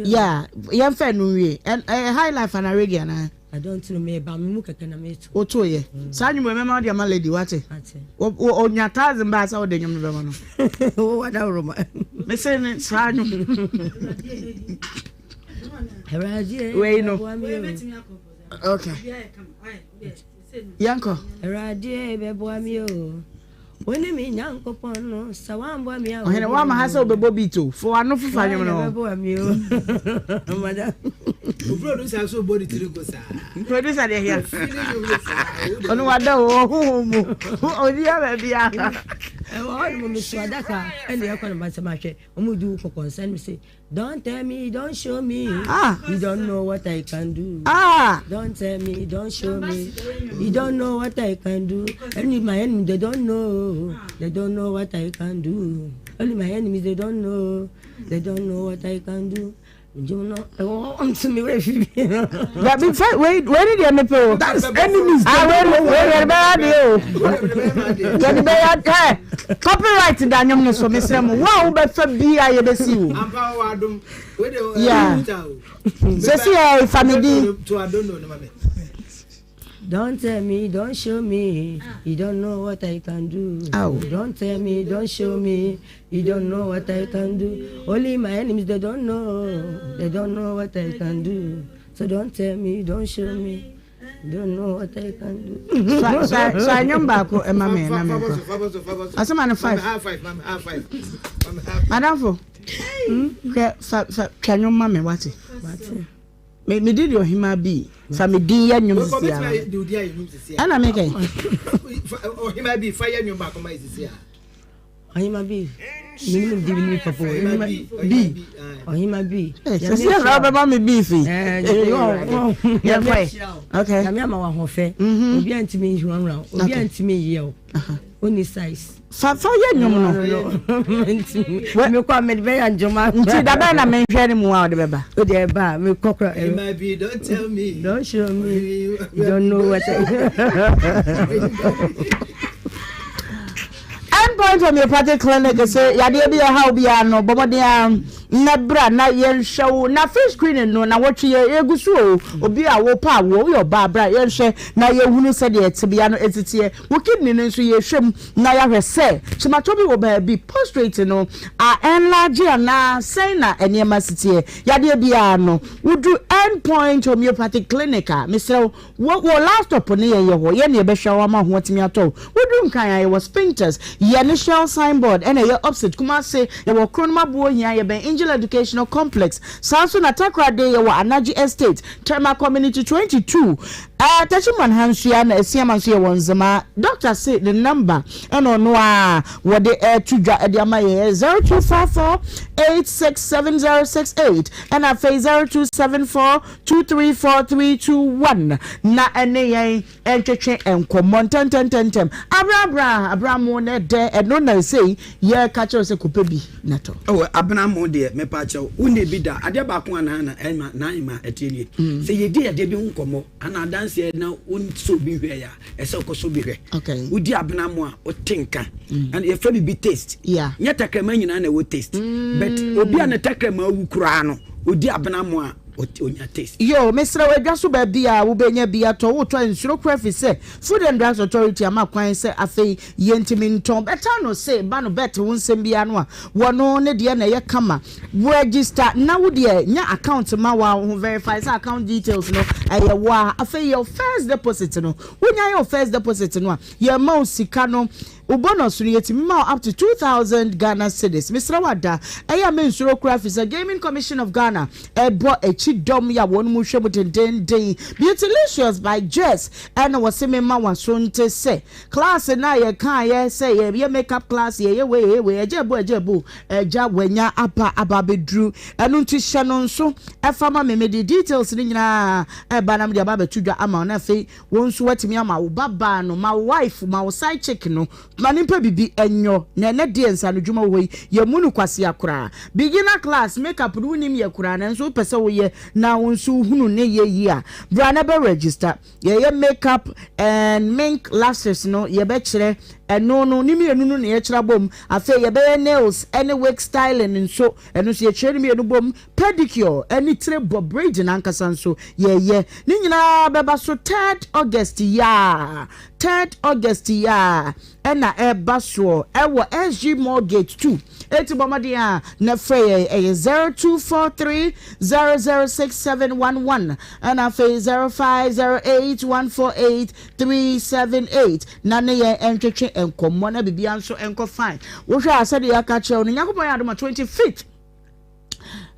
yeah yɛn fɛ no nwie ɛyɛ high life ana reggae ana. I don't know me ba me mu kɛkɛ na me to. Woto yɛ saa nwom mɛma wode ama lady wate onya thousand baa sɛ wode nwom no bɛma no. Wo wada woroma. Me se ne saa nwom. Wei no. Okay. Yɛnkɔ. Awurade bɛboa me o. Wo ne me Nyankopɔn no, sɛ woamboa me a. Ɔhene woama ha sɛ wobɛbɔ beat o. Fo ano fofa nwom no. Bɛboa me o. Madam. O producer so bɔ ne tiri ko saa. Producer deɛ hia. Ɔno wada o ɔhohom mu. Ɔni ama bia. Ɛwɔ hɔ nom meso adaka ɛne ɛkɔ no ma sɛ mahwɛ ɔmo di wo kɔkɔ nsa ne me se Don't tell me, don't show me. Ah. You don't know what I can do. Ah. Don't tell me, don't show me. You don't know what I can do. Only my enemies, they don't know. They don't know what I can do. Only my enemies, they don't know. They don't know what I can do. Dabi fɛ wei wei ni deɛ mepɛ o. That's enemies. Ah wei wei yɛde bɛyɛ adeɛ o. Yɛde bɛyɛ ɛ copyright da nwom no so mesrɛ mo wo a wobɛfa bi a yɛbɛsi wo. Yeah. Sɛsi ɛ fa me din. Don't tell me, don't show me, you don't know what I can do. Ow. Don't tell me, don't show me, you don't know what I can do. Only my enemies, they don't know, they don't know what I can do. So don't tell me, don't show me, you don't know what I can do. Sa nnwom baako ɛma me na menkɔ. Asɛm ano five. Madamfo, hwɛ fa fa twa nnwom ma me wate. Me me di di ɔhemaa bi fa me din yɛ nnwom sisi ara. Ɛna me kɛ. Ɔhemaa bi fa yɛ nnwom baako ma sisi ara. Ɔhemaa bi me ni di mi papa ɔhemaa bi ɔhemaa bi. Sisi ara ɔbɛma mi bi fi. Yɛ kɔ yɛ. Okay. Nyame ama wa ahoɔfɛ. Obi a ntumi nhwuranwura obi a ntumi yɛ o. Oni size. Fa fa yɛ nnwom no. Mekɔ a mede bɛyɛ ndwom a. Nti da bɛn na menhwɛ ne mu a ɔde bɛba? O deɛ ɛba a mekɔ kora. It might be don't tell me. Don't show me. You don't know what I. End Point Homeopathic Clinic sɛ yadeɛ bi ɛha obiara no bɔ mmɔden a na bra na yɛnhwɛ wo na free screening no na wɔtwe yɛ yɛgu so o obi a wopɛ awoɔ woyɛ ɔbaa bra yɛnhwɛ na yɛhunu sɛdeɛ tebea no ɛsiteɛ Wo kidney no nso yɛhwɛ mu na yɛahwɛ sɛ kyematɔ bi wɔ baabi, prostrate no a enlarge anaa sɛn na nneɛma si teɛ. Yadeɛ biara no, wodu End Point Homeopathic Clinic a, mesrɛ wo, wo wo last stop ne yɛn yɛ hɔ, yɛn na yɛbɛhwɛ wo ama wo ho atumi atɔ wo. Wodu Nkran a, yɛwɔ Spintex, yɛne Shell signboard ɛna ɛyɛ opposite, Kumasi, yɛwɔ Kronum Abuohia, yɛbɛn Angel Educational Complex, saa nso na Takoradi yɛwɔ Anagye Estate, Tema Community 22. Ah Techiman ha nso ya na Asiama nso yɛ wɔ Nzema. Doctor se ne number ɛna ɔno a wɔde ɛto dwa ɛde ama yɛn yɛ 0244 867068 ɛna afei 0274 234321 na ɛne yɛn ntwetwe nkɔmmɔ ntɛntɛntɛntɛm. Abrabra abramo na ɛdɛ ɛno na ɛsei yɛka kyerɛ sɛ kɔpɛ bi na tɔ. Oh abenamo deɛ mepakyɛw wonni bi da adeɛ baako a na na ɛma na ɛma ɛteɛ nie mm. Sɛ yɛdi adeɛ bi ho nkɔmmɔ ana adanseɛ na wonsɔ obi hwɛ a ɛsɛ wokɔsɔ bi hwɛ okay. Wodi abenamo a wote nka mm. And yɛfrɛ biribi taste yeah. Nyɛ tɛkrɛma nyinaa na ɛwɔ taste mm. But obi a ne tɛkrɛma awu koraa no odi abenamo a onya taste. Yoo, mesrɛ wo adwa so baabi a wobɛnya bi atɔ, wotɔ a nsuro koraa efisɛ Food and Drugs Authority ama kwan sɛ afei yɛntumi ntɔn. Bɛtaa no se ba no bɛte wo nsɛm biara no a, wɔno ne deɛ na ɛyɛ kama. Register na wo deɛ nya account ma wo ho, verify sɛ account details no ɛyɛ wo a. Afei yɛ wo first deposit no, wonya yɛ wo first deposit no a, yɛma wo sika no. Wo bonus no yɛtumi ma wo up to 2000 Ghana cedis. Mesrɛ wo ada, ɛyɛ a mensuro koraa fisɛ Gaming Commission of Ghana ɛbɔ akyi dɔm yi a wɔn mu hwɛ mu dendeenden. Beautylicious by Jess ɛna wɔse memma waso nte sɛ class no a yɛkaeɛ sɛ yɛyɛ makeup class yɛyɛ wei yɛyɛ wei ɛgya ɛbo ɛgya ɛbo ɛgya wanya aba aba abɛduru ɛno nti hyɛ no nso ɛfa ma me mede details no nyinaa ɛba na mede aba abɛto dwa ama wo na afei Wo nso woatumi ama wo ba baa no, ma wo wife, ma wo side chick no, ma no mpɛ bibi nyɔ. Na ɛnɛ deɛ nsaanodwuma wɔ hɔ yi, yɛmmu no kwasea koraa. Beginner class, makeup no wonnim yɛ koraa nanso wopɛ sɛ woyɛ na wo nso wohunu ne yɛ yie a, bra na bɛ register. Yɛyɛ makeup and mink lashes no yɛbɛkyerɛ ɛno no, ne mmienu no na yɛkyerɛ abom. Afei yɛbɛyɛ nails ne wig styling nso, ɛno nso yɛkyerɛ ne mmienu bom. Pedicure ne tire bɔ braiding ankasa nso yɛyɛ. Ne nyinaa bɛba so third August yi ara, third August yi ara ɛna ɛreba soɔ ɛwɔ SG Mall Gate 2. Enti bɔ mmɔden a na frɛ yɛn ɛyɛ 0243 006711 ɛna afei 0508 148 378 na ne yɛn ntwetwe nkɔmmɔ na biribiara nso nkɔ fine. Wohwɛ a sɛdeɛ yɛaka akyerɛ wo no Nyankopɔn yɛ adom a 25th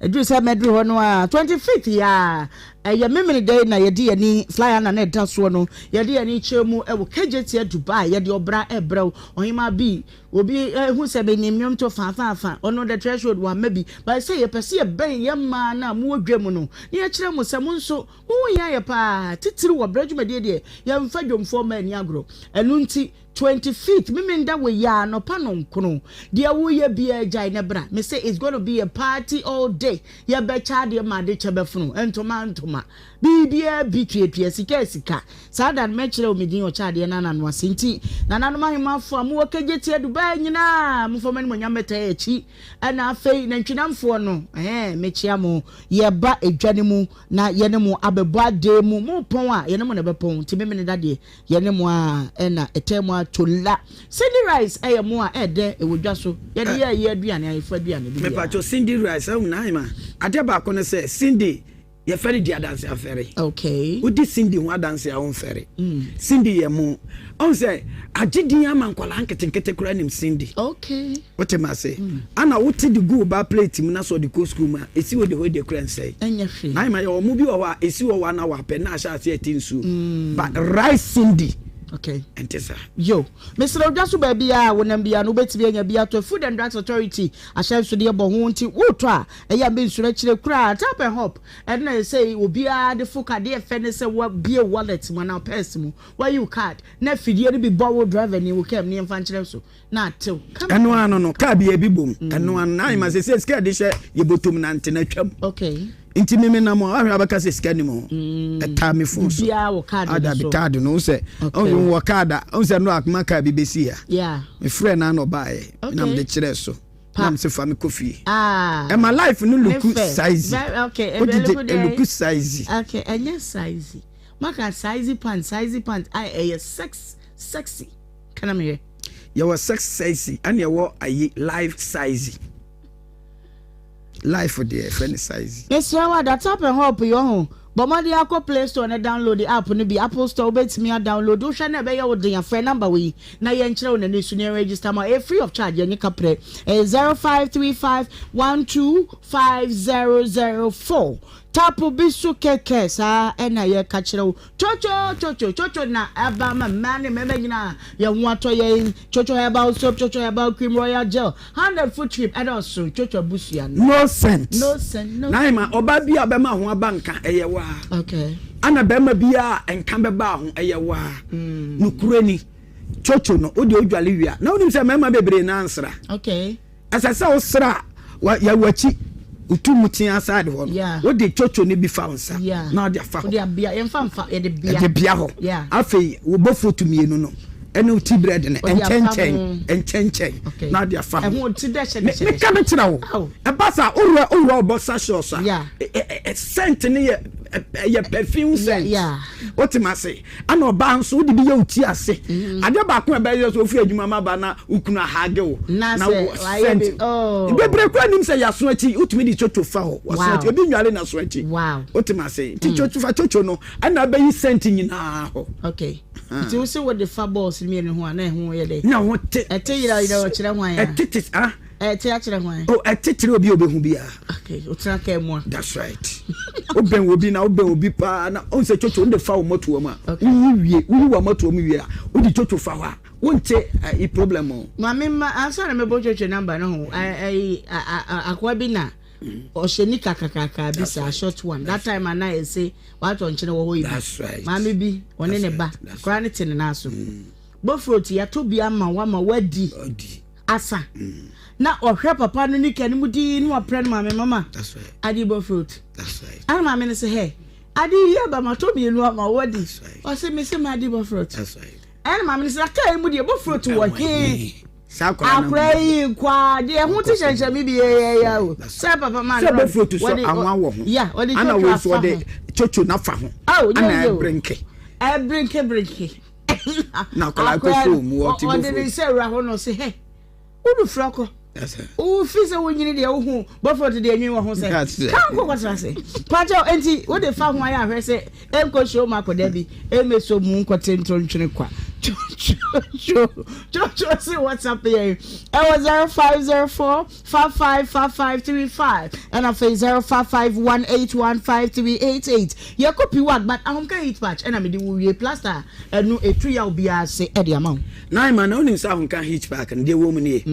Ɛduru sɛ mɛduru hɔ no a, 25th yi a, ɛyɛ Memeneda yi na yɛde yɛn ani, flyer na na ɛda soɔ no, yɛde yɛn ani kyerɛ mu wɔ Kejetia, Dubai, yɛde ɔbra ɛbrɛ wo. Ɔhemaa bi, obi hu sɛ menim nnwomto faafaafa, ɔno the threshold wamma bi, but sɛ yɛpɛ sɛ yɛbɛn yɛn mmaa no a mowɔ dwa mu no, na yɛkyerɛ mo sɛ mo nso, mo ho hia yɛ paa, titiriw wɔ brɛ dwumadie deɛ, yɛmfa dwomfoɔ mma ani agorɔ. Ɛno nti, 25th memenda wɔ yi ara anɔpa nɔnkono deɛ woyɛ biara gyae na bra me se it's gonna be a party all day yɛbɛkyɛ adeɛ ma ade kyɛ bɛfono ntoma ntoma biribiara bi tuatua sika sika saa da no mɛkyerɛ wo me din ɔkyɛ adeɛ no anano ase nti nananom ahemafo a mowɔ kegyetia Dubai nyinaa momfa mo animuonyam mmɛtaa akyi ɛna afei nantwinamfoɔ no ɛɛ mekyea mo yɛba edwa no mu na yɛne mo abɛbɔ adeɛ mu mo pɔn a yɛne mo na ɛbɛpɔn nti memene da deɛ Yɛne mo a ɛna ɛtɛn mo a tolla. Cindy rice ɛyɛ mo a ɛdɛ ɛwɔ dwa so yɛde yɛ ɛyɛ aduane ayefo aduane bibiara. Mepatwo Cindy rice ɛwɔ na ahema adeɛ baako ne sɛ Cindy yɛfɛ no di adanse afɛre. Okay. Wodi Cindy ho adanse a wonfɛre. Mm. Cindy yɛ mo ɔn sɛ agye din ama nkwadaa nketenkete koraa nim Cindy. Okay. Wote ma ase. Mm. Ana wote de gu ba plate mu na sɛ ɔde kɔ sukuu mu a esi wɔ de hɔ de kura nsɛe. Ɛnyɛ hwee. Na ma yɛ wɔn bi wɔ hɔ a esi wɔ hɔ a na wapɛ na ahyɛ ase ɛte nsuo. Mm. But rice Cindy. Okay. Ɛnte saa. Yo, mesrɛ odwa so baabi a wonam biara no wobɛtumi anya bi atɔ. Food and Drugs Authority ahyɛnsodeɛ bɔ ho nti wotɔ a ɛyɛ a mensuro akyire koraa. Tap and hop ɛno na ɛsɛ obiara de fo ka deɛ ɛfɛ ne sɛ wabie wallet mu anaa purse mu wayi wo card na afidie no bi bɔ wo driver ni wo kaa mu ne yɛmfa nkyerɛ so. na atew. Kama Ɛno kama ano no, kama. kaa bi ebi bom. Ɛno ano na ayema sɛ sɛ sika yɛde hyɛ yɛ bɔtɔm nante na atwam. Okay. Nti me menam a wahwɛ abɛka sɛ sika nim ho. Ɛtaa me phone so. Biribiara wɔ card no Adabi so. card no sɛ Okay. ɔn wɔ card a ɔn sɛ no akoma car bi bɛsi ha. Yeah. Me frɛ na na ɔbaeɛ. Okay. Na mede kyerɛ so. Pa. Na mese fa me kɔ fie. Ah. Ɛma life no Ne look fɛ. size. Very okay. Wogye Eloku deɛ. elook size. Okay, ɛnyɛ size. Maka size pant, size pant. Ai ɛyɛ sex sexy. Ka na mehwɛ. Yɛwɔ sex size ɛna yɛwɔ ayi life size. Life deɛ yɛfrɛ no size. Mesrɛ wo ada tap and hop yi ɔho bɔ mmɔden akɔ play store na download app no bi apple store wobɛtumi a download wohwɛ na ɛbɛyɛ wo den a frɛ number wei na yɛnkyerɛ wo n'ani so na yɛn register ma ɛyɛ free of charge yɛnye kaprɛ ɛyɛ 0535125004. Tapo bi so kɛkɛ saa ɛna yɛka kyerɛ wo. Coco coco coco na aba ama mmaa ne mmarima nyinaa yɛn ho atɔ yɛn. Coco herbal soap, coco herbal cream, royal gel, hand and foot cream ɛdɔɔso. Coco abusua no. No scent. No scent no. Naima, ɔbaa bi a bɛma ho aba nka ɛyɛ waa. Okay. Ana bɛrima bi a nka bɛba ho ɛyɛ waa. Nokorɛ ni, coco no wode odwale wie a na wonim sɛ mmarima bebree na ansra. Okay. Ɛsɛ sɛ wosra a, wa, yɛ w'akyi, wotu mu tea side hɔ no, wode twotwo no bi fa wo nsa na wode afa hɔ. Wode abea, yɛmfa mfa, yɛde bea. Yɛde bea hɔ. Afei wobɔ foto mmienu no ɛne wo tea bread no nkyɛnkyɛn nkyɛnkyɛn na wode afa ho. Ɛho ti dɛ hyɛ dɛ hyɛ dɛ. Meka me kyerɛ wo. Ɛba saa wowura wowura wo boxer shorts a, scent no yɛ ɛyɛ perfume scent. Wote m'ase? Ɛna ɔbaa nso wode bi yɛ wo ti ase. Mm-hmm. Adeɛ baako a ɛbɛyɛ sɛ ofiri adwuma ma ba na wo kunu ahage wo. Na sɛ wayɛ bi oh. Bebree kura nim sɛ yaso akyi wotumi de twotwo fa hɔ. Waso akyi ebi nwale na so akyi. Wow. Wote ma se nti mm. twotwo fa twotwo no ɛna ɛbɛyi scent nyinaa hɔ. Okay. Nti wo se wode fa balls mmienu ho a na ɛho yɛ dɛ. Na ho te. Ɛte yera yera ɔkyerɛ hwan a. Ɛte te ah. Ɛte akyerɛ hwan? Oh, ɛte kyerɛ obi a obehu biara. Okay, otena kaa mu a. That's right. Wobɛn obi na wobɛn obi paa na ɔn sɛ twotwo wode fa wo mmɔtoa mu a. Woyi wie, woyi wɔ mmɔtoa mu wie a, wode twotwo fa hɔ a, wonte i problem o. Maame mma ansa na mɛbɔ twotwo number no ho, ɛyi akoa bi na ɔhyɛ nika kakraka bi saa short one. That time ana ɛsɛ watɔ nkyene wɔ hɔ yi bi. Maame bi ɔne ne ba koraa ne te ne nan so. Bofrot yɛato bi ama wo ama woadi. Asa. Na ɔhwɛ papa no nika no mu dii na waprɛ no maame mama ade bɔ fruit. Ana maame no sɛ hɛ ade yi aba matɔ mmienu ama wadi. Ɔsɛ me sɛ made bɔ fruit. Ɛna maame no sɛ aka yi mu deɛ bɔ fruit wɔ he. Akora yi kwa deɛ ɛho te hyɛnhyɛn mi bi yɛyɛyɛ o. Sɛ papa maa no sɛ bɔ fruit so anwa wɔ ho. Ya ɔde ana twotwo wei afa so ɔde ho. twotwo nafa ho. Ana ɛbrenke. Ɛbrenke brenke. Na akwadaa kɔ so mu ɔte bɔ ɔde ne nsa awura hɔ na ɔse hɛ wode fira kɔ wofi sɛ wonyini deɛ wohu bɔfrɔt deɛ nwin wɔ ho sɛ ka nkɔ kɔtena ase pakyɛw enti wode fa ho ayɛ ahwɛ sɛ ɛnkɔ hyɛ mu akɔda bi ɛmɛsɔ mu nkɔte ntontwene kwa twotwo se whatsapp yɛn ɛwɔ 0504 555535 ɛna afei 0551815388 yɛkɔ piwak but ahomka heat patch ɛna mede wo wie plaster a ɛno ɛtu yaw biara ase ɛde ama wo. Naima na wonim sɛ ahomka heat pack no deɛ ɛwɔ mu nie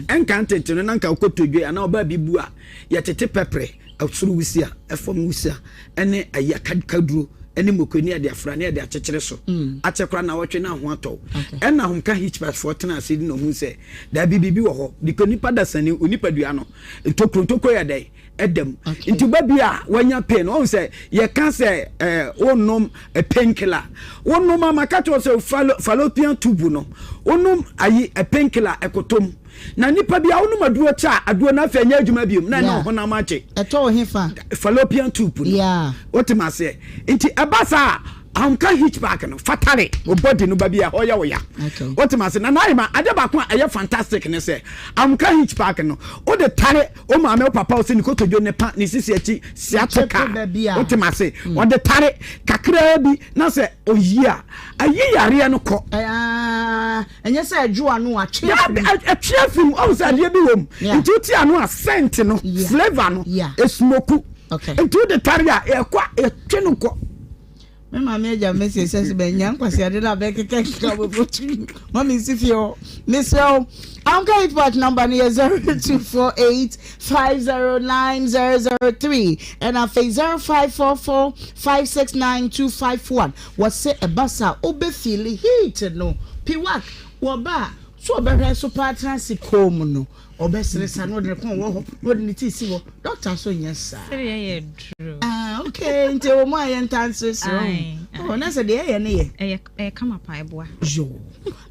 ɛnka ntete no na nka wokɔtɔ dwe anaa ɔbaa bi bu a yɛtete pɛprɛ ɛsoro wusia ɛfam wusia ɛne ayi akaduro ɛne moko ne yɛde afra ne yɛde akyekyere so akyɛ koraa naawɔtwe na ho atɔ wo ɛna ahomka heat patch foɔ tena ase di na ɔhu sɛ Dabi, biribi wɔ hɔ. Because nipa dasani, onipadua no, ntokuro ntokuro yɛ dɛn? Ɛda mu. Nti ba bi a wanya pain, ɔhu sɛ yɛka sɛ ɛɛ wonom pain killer. Wonom ama ka kyerɛ sɛ fallopian tube no, wonom ayi pain killer ɛkɔtɔ mu. Na nipa bi a wonom aduro kyɛ a, aduro no afei ɛnyɛ adwuma biom na ɛne ɔhonam akye. Ɛtɔ wɔ he fa? Fallopian tube no. Yeah. Wote ma aseɛ? Nti ɛba saa a, Ahomka hitch back no fatale wo body no baabi a ɛhɔ yɛ wo ya. Wote ma ase na n'ayema ade baako a ɛyɛ fantastic ne sɛ ahomka hitch back no wode tare wo maame wo papa wo sɛ ne kotodwe ne pa ne sisi akyi sciatica wote ma ase ɔde tare kakraa bi na sɛ oyi a ayi yareɛ no kɔ. Ɛnyɛ sɛ ɛdwo ano atwe afiri mu. Ɛtwe afiri mu ɔhu sɛ adeɛ bi wɔ mu nti wote ano a scent no flavour no esmoku nti wode tare a ɛkɔ a ɛtwe no kɔ. Me maame agya me se sɛ sɛ bɛnya nkwaseade no a bɛkeka keka bɛbɔtu ma me nsi fie hɔ. Mesrɛ wo, Anka Heat Patch number no yɛ 0248 509 003 ɛna afei 0544 569 251. Wɔse ɛba saa a wobɛfiili heat no. Piwak, wɔba a, so wɔbɛhwɛ so paa tena ase komm no. Ɔbɛsere saa na ɔde ne kɔn wɔ hɔ na ɔde ne ti si hɔ. Doctor so nyɛ saa. Sereɛ yɛ duro. Ah okay nti ɛwɔ mu a yɛn ntaa nseresere ho. Oh na sɛ deɛ ɛyɛ ne yɛ. Ɛyɛ ɛyɛ kama paa ɛboa. Yoo.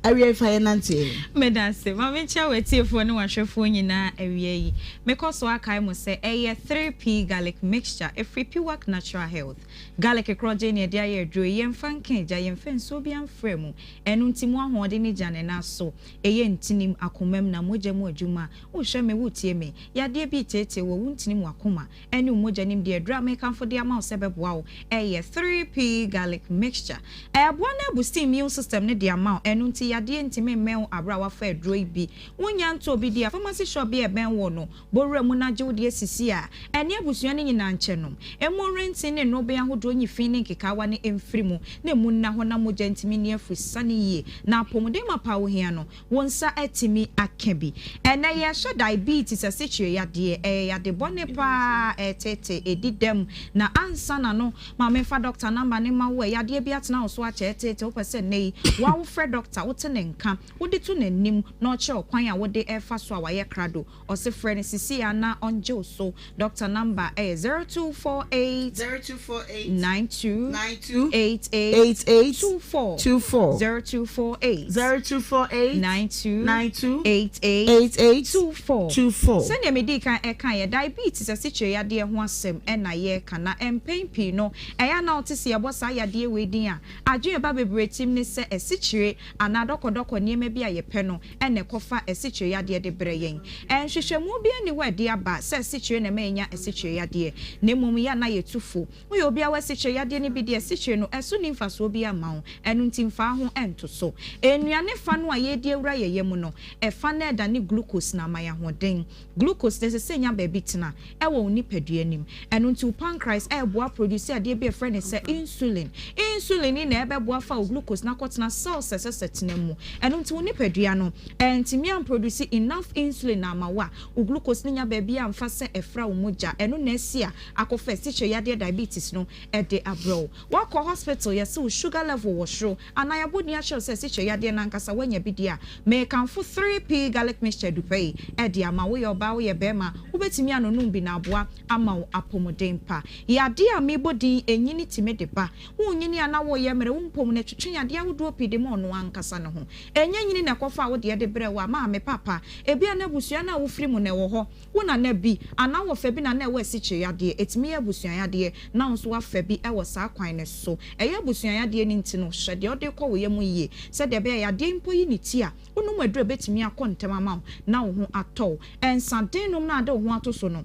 Awia fa yɛ nante ɛ. Meda ase. Ma menkyia w'atiefoɔ ne w'ahwɛfoɔ nyinaa awia yi. Mekɔ so akae mo sɛ ɛyɛ 3P Garlic Mixture ɛfiri Piwak Natural Health. Garlic korɔgyenn na yɛde ayɛ aduro yi, yɛmfa nka egya, yɛmfa nsuo biara mfra mu. Ɛno nti mo ahoɔden ne gya ne nan so. Ɛyɛ ntinim, akomam, na mogya mu adwuma. Wohwɛ me, wotie me. Yadeɛ bi reteetee wo, wo ntinim, w'akoma, ne wo mogya nim deɛ aduro a merekamfo de ama wo sɛ ɛbɛboa wo yɛ 3P Garlic. Garlic Mixture. Ɛboa na abusti immune system no de ama wo, ɛno nti yadeɛ ntumi mmɛn wo aberɛ a woafa aduro yi bi. Wonnya ntɔɔ bi di a, pharmacy shop bi a ɛbɛn wo no, bɔ wura mu na gye wo deɛ sisi a ɛne abusua no nyinaa nkyɛ nom. Emu nrenten ne nnorobɛn ahodoɔ nyi fi ne nkekaawa no mfiri mu na emu nna hɔ na mogya ntumi nni afiri sane yie na apɔmuden mapa a wohia no, wo nsa atumi aka bi. Ɛnnɛ yɛrehwɛ diabetes, asikyire yadeɛ. Ɛyɛ yade bɔne pa ara, ɛretete, ɛdi dɛm. Na ansa na no, ma memfa dɔkta namba no mma wo ɛ. Yadeɛ bi atena wo so akyɛ, ɛretete, wopɛ sɛ nnɛ yi, wo ara wofrɛ dɔkta, wote ne nka, wode to n'anim na ɔkyerɛ wo kwan a wode refa so a wayɛ krado. Ɔse frɛ no sisi a na ɔngye wo so. Doctor number ɛyɛ 0248 0248 92 92 88 88 24 24 0248 0248 92 92 88 88 24 24. Sɛdeɛ medii kan ɛkaeɛ, diabetes asikyire yadeɛ ho asɛm ɛna yɛreka na mpɛn pii no ɛyɛ a na wote sɛ yɛbɔ saa yadeɛ wei din a, adwene a ɛba bebree tirim ne sɛ asikyire anaa dɔkɔdɔkɔ nneɛma bi a yɛpɛ no na ɛkɔfa asikyire yadeɛ de brɛ yɛn. Nhwehwɛmu biara nni hɔ a ɛde aba sɛ asikyire na ɛma yɛnya asikyire yadeɛ, na mmom yɛ a na yɛtu fo. Woyɛ obi a wɔ asikyire yadeɛ no bi deɛ, asikyire no, ɛso nni mfasoɔ biara mma wo, ɛno nti mfa wo ho nto so. Nnuane fa no a yɛredi awura yɛn yam no, ɛfa no ɛdane glucose na ama yɛn ahoɔden. Glucose no, ɛsɛ sɛ ɛnya baabi tena wɔ wo nipadua no mu. Ɛno nti wo pancreas reboa produce adeɛ bi a yɛfrɛ no sɛ insulin. Insulin yi na ɛbɛboa fa wo glucose no akɔtena cells a ɛsɛ sɛ ɛtena mu. Ɛno nti wo nipadua no antumi amproduce enough insulin amma wo a, wo glucose no nnya baabi amfa sɛ ɛfra wo mogya. Ɛno na asi a akɔfa asikyire yadeɛ diabetes no de abrɛ wo. Woakɔ hospital yɛse wo sugar level wɔ soro anaa yɛabɔ din akyerɛ wo sɛ asikyire yadeɛ no ankasa woanya bi deɛ a, merekamfo 3P Garlic Mixture adupa yi de ama wo. Woyɛ ɔbaa woyɛ barima wobɛtumi anonom bi na aboa ama wo apɔmuden pa. Yadeɛ a merebɔ din ɛnyini tumi de ba. Wonyini a na woreyɛ mmerɛ, wo mpom no ɛtwetwe yadeɛ ahodoɔ pii de ma ɔno ankasa ne ho. Ɛnyɛ nyini na ɛkɔfaa wo deɛ de brɛɛ wo a, maame, papa, ebia na abusua no a wofiri mu no ɛwɔ hɔ. Wo nana bi anaa wo wɔfa bi na na ɛwɔ asikyire yadeɛ, ɛtumi yɛ abusua yadeɛ na wo nso woafa bi wɔ saa kwan no so. Ɛyɛ abusua yadeɛ no nti no, hwɛ deɛ wode rekɔ wo yam yie sɛdeɛ ɛbɛyɛ a yadeɛ yi mpo yi ne ti a, wonom aduro a ɛbɛtumi akɔ ntɛm ama wo na wo ho atɔ wo. Nsaden nom no a wode wo ho ato so no,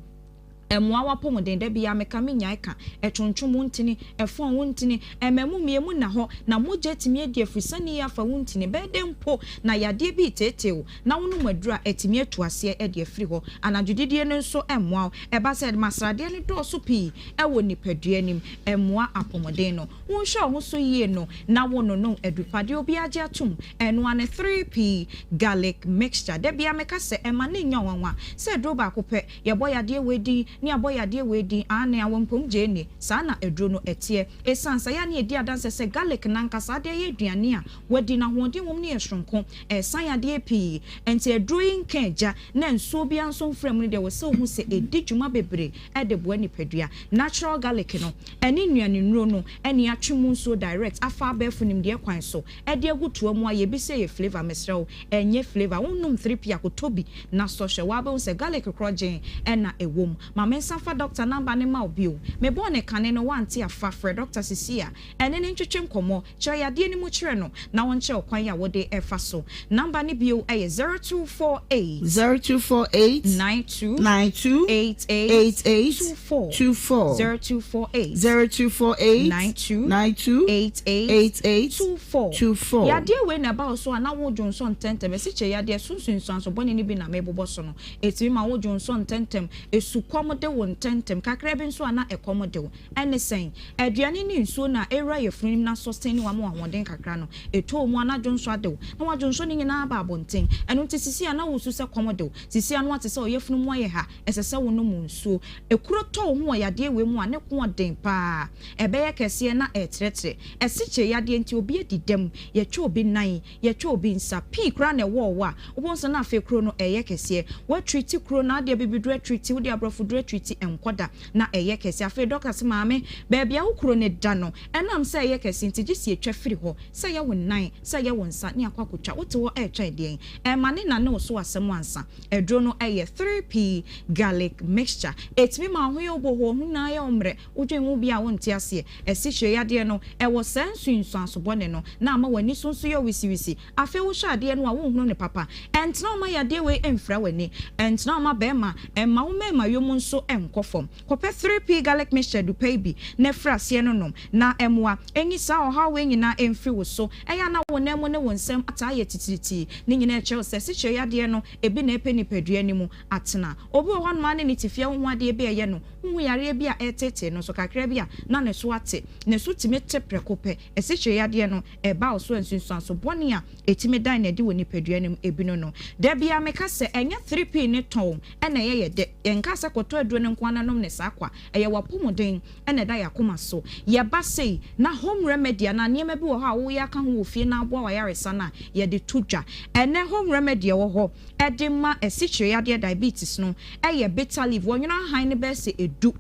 ɛmmoa w'apɔmuden. Da biara meka, mennyae ka, ɛtwontwom wo ntini, ɛfɔn wo ntini, ɛma mu mmiemu nna hɔ, na mogya atumi adi afiri yi afa wo ntini. Ɛbɛyɛ dɛn mpo na yadeɛ bi reteetee wo na wonom aduro a, atumi atu aseɛ de afiri hɔ. Anadwo didie no nso mmoa wo. Ɛba sɛ ɛma sradeɛ no dɔɔso pii wɔ nipadua no mu, ɛmmoa apɔmuden no. Wonhwɛ wo ho so yie no na wononom adupa deɛ obiara gye atom, ɛno ara ne 3P Garlic Mixture. Da biara meka sɛ ɛma no nyɛ nwanwa sɛ aduro baako pɛ, yɛbɔ yadeɛ wei din ne yɛabɔ yadeɛ wei din, aane, awɔmpom gyeene, saa na aduro no teɛ. Ɛsiane sɛ yɛ a na yɛdi adanseɛ sɛ garlic no ankasa adeɛ yɛ aduane a wɔadi no ahoɔden wom no yɛ soronko, ɛresan yadeɛ pii, ɛnti aduro yi nka agya na nsuo biara nso mfra mu no deɛ ɛwɔ sɛ wohu sɛ ɛdi dwuma bebree de boa nipadua. Natural garlic no ɛne nnuane nnuro no ɛne atwe mu nsuo direct afa abɛɛfo nimdeɛ kwan so ɛde agu toa mu ayɛ bi sɛ ɛyɛ flavour mesrɛ wo ɛnyɛ flavour wo nnom 3P a kɔtɔ bi na sɔ hwɛ waa bɛhu sɛ garlic korɔgyen ɛna ɛwɔ mu. Ma me nsa fa doctor number no ma wo bio me bɔɔ no kane no wante afa frɛ doctor sisi a ɛne no ntwetwe nkɔmmɔ Kyerɛ yadeɛ no mu kyerɛ no na ɔnkyerɛ wo kwan a wode refa so. Number no bio yɛ 0248. 0248. 92. 92. 88. 88. 24. 24. 0248. 0248. 92. 92. 88. 88. 24. 24. Yadeɛ wei na ɛba wo so a na wodwonsɔ ntɛntɛm. Asikyire yadeɛ so nsunsuanso bɔne no bi na merebobɔ so no. Ɛtumi ma wodwonsɔ ntɛntɛm, esukɔm de wo ntɛntɛm, kakra bi nso a na ɛkɔm de wo. Ɛne sɛn? Aduane ne nsuo no a ɛwura yafunu no mu na sɔsten ne wama wo ahoɔden kakra no, ɛtɔ wo mu a na dwonsɔ ade wo, na wadwonsɔ ne nyinaa aba abɔnten. Ɛno nti sisi a na wosu sɛ kɔm de wo, sisi a na woate sɛ wo yafunu mu ayɛ ha, ɛsɛ sɛ wonom nsuo. Ekuro tɔ wo ho wɔ yadeɛ wei mu a, ne ko ɔden pa ara. Ɛbɛyɛ kɛseɛ na ɛretrɛtrɛ. Asikyire yadeɛ nti obi adi dɛm, yɛtwa obi nan, Yɛtwa obi nsa, pii koraa na ɛwɔɔ wo a, wobɛhu sɛ na afei kuro no ɛyɛ kɛseɛ. Woatriti kuro no, wode abibiduro atriti, wode aborɔfoduro atriti, ɛnkɔ da, na ɛyɛ kɛseɛ. Afei dɔkta se, Maame, baabi a wo kuro no da no, ɛnam sɛ ɛyɛ kɛse nti, gye sɛ yɛtwa firi hɔ, sɛ ɛyɛ wo nan, sɛ ɛyɛ wo nsa, ne akɔ akɔtwa. Wote hɔ ɛretwɛn deɛn? Ɛmma ne nane wo so asɛm ansa. Aduro no yɛ 3P Garlic Mixture. Ɛtumi ma wo ho yɛ wo bohoo, wo ho nyinaa yɛ wo mmerɛ, Wodwen ho bi a wonte aseɛ. Asikyire yadeɛ no, ɛwɔ saa nsunsuanso bɔne no, na ama w'ani so nso yɛ wisiwisi. Afei wohwɛ adeɛ no a, wonhunu no papa. Ɛntena wo mma yadeɛ wei mfira w'ani. Ɛntena wo mma barima, ɛmma wo mmarima yom nso. nso nkɔ fam. Kɔpɛ 3P Garlic Mixture dupɛ yi bi na firi aseɛ no nom, na mmoa nyi saa ɔhaw wei nyinaa mfiri wo so. Ɛyɛ a na wo nan mu ne wo nsam ataa yɛ titiritii. Ne nyinaa kyerɛ wo sɛ asikyire yadeɛ no ebi na ɛrepɛ nipadua no mu atena. Obi wɔ hɔnom a ne ne te fie a wonhu adeɛ bi a ɛyɛ no, wonhu yareɛ bi a ɛreteetee no nso, kakra bi a na ne so ate. Ne so tumi te prɛko pɛ. Asikyire yadeɛ no ɛba wo so a, nsunsuanso bɔne a ɛtumi dan no adi wɔ nipadua no mu ebi no no. Da biara meka sɛ ɛnyɛ 3P ne tɔn na ɛyɛ yɛ dɛ. Yɛnkaa sɛ kɔtɔ aduro no nko ara na nom no saa kwa. Ɛyɛ w'apɔmuden na ɛda yɛn akoma so. Yɛba sei na home remedy anaa nneɛma bi wɔ hɔ a woyɛ aka ho wɔ fie na aboa w'ayaresa no a, yɛde to dwa. Ɛnnɛ home remedy a ɛwɔ hɔ de ma asikyire yadeɛ, diabetes, no yɛ bitter leaf. Wɔnwono ahan no bɛyɛ sɛ du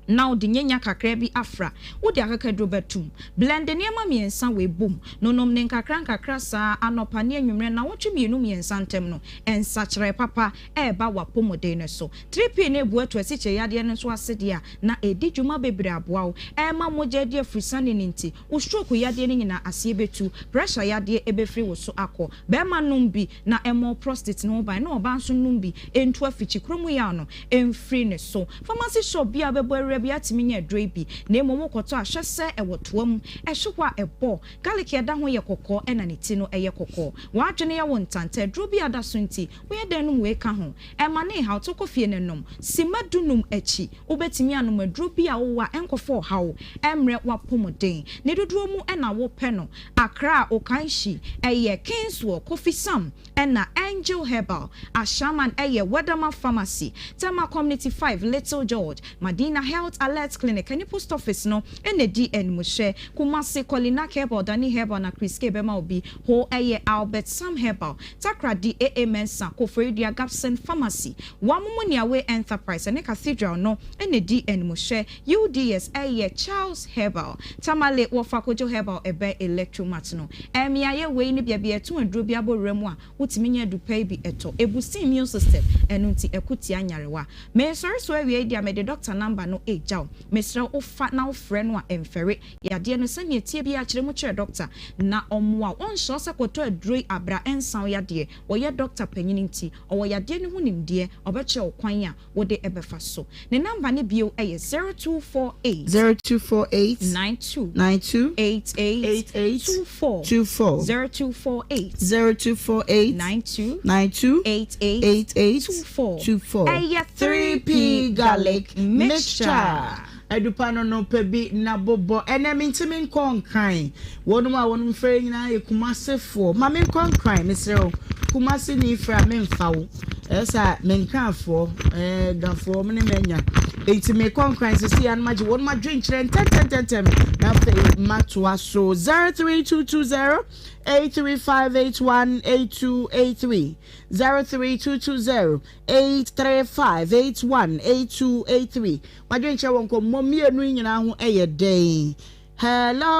na wode nyanya kakra bi afra. Wode akakaduro bɛtom. Blende nneɛma mmiɛnsa wei bom. Nonom no nkakra nkakra saa anɔpa ne anwummerɛ nnawɔtwe mmienu mmiɛnsa ntam no, nsakyeraɛ papa reba w'apɔmuden no so. 3P no rebu atu asikyire yadeɛ no nso ase deɛ a, na ɛredi dwuma bebree aboa wo. Ɛrema mogya adi afurusane no nti, wo stroke yadeɛ no nyinaa aseɛ bɛtu, pressure yadeɛ bɛfiri wo so akɔ. Barima nom bi na ɛmmɔ wo prostate no ho ban na ɔbaa nso nnom bi ntu afikyikuro mu yaw no mfiri ne so. Pharmacy shop biara a wobɛbɔ awura biara tumi nya aduro yi bi, na mmom wokɔtɔ a hwɛ sɛ ɛwɔ toa mu, ɛhye hɔ a ɛbɔ. Garlic a ɛda ho yɛ kɔkɔɔ ɛna ne ti no yɛ kɔkɔɔ. W'adwene yɛ wo ntanta, aduro bi a ada so nti, woyɛ dɛn nom wei ka ho? Ɛma ne nhaw, to kɔ fie na nom. Simma dunum akyi, wobɛtumi anom aduro bi a wowɔ a ɛnkɔfa ɔhaw mmrɛ w'apɔmuden. Ne dodoɔ mu na wopɛ no. Accra, Okaishie, ɛyɛ Kingswell, Kofi Sam, ɛna Angel Herbal. Ashaiman ɛyɛ Wedama Pharmacy. Tema Community 5, Little George, Madina Health Alert Clinic ɛne Post Office no na ɛdi animhwɛ. Kumasi, Kolinak Herbal, Dani Herbal na Chris K bɛma wo bi. Ho ɛyɛ Albert Sam Herbal, Takoradi, AA Mensah, Koforidua Gabson Pharmacy, Wamomo Niawe Enterprise ɛne Cathedral no na ɛdi animhwɛ. UDS ɛyɛ Charles Herbal, Tamale wɔfa Kojo Herbal ɛbɛn Electromat no. Mmeaeɛ wei ne baabi a yɛtɔn aduro bi abɔ wura mu a wotumi nya adu pa yi bi tɔ. Ɛbusti immune system, ɛno nti ɛko tia nyarewa. Mesɔre so awia yi deɛ mede doctor number no regya wo. Mesrɛ wo fa na wofrɛ no a ɛmfɛre. Yadeɛ no sɛdeɛ ɛteɛ biara kyerɛ mu kyerɛ doctor na ɔmmoa wo. Ɔnhyɛ wo sɛ kɔtɔ aduro yi abra ɛnsa wo yadeɛ. Ɔyɛ doctor panyin nti ɔwɔ yadeɛ no ho nimdeɛ, ɔbɛkyerɛ wo kwan a wode bɛfa so. Ne number no bio yɛ 0248. 0248. 92. 92. 88. 88. 24. 24. 0248. 0248. 92. 92. 88. 88. 24. 24. Ɛyɛ 3P garlic mixture. Adupa no no pɛ bi na bobɔ. Ɛnɛ mentimi nkɔ Nkran. Wɔnom a wɔnom frɛ yɛ nyinaa yɛ Kumase foɔ. Ma menkɔ Nkran mesrɛ wo. Kumase ni frɛ a memfa wo. Ɛyɛ saa me Nkranfoɔ, ɛɛ Gafoɔ mo ne me anya. Enti mekɔ Nkran sisi ya no magye wɔnom adwenkyerɛ ntɛntɛntɛntɛm na afei matoa so. 03220 83581 8283 03220 83581 8283 W'adwenkyerɛ wɔ nkɔmmɔ mmienu yi nyinaa ho yɛ dɛn? Hello?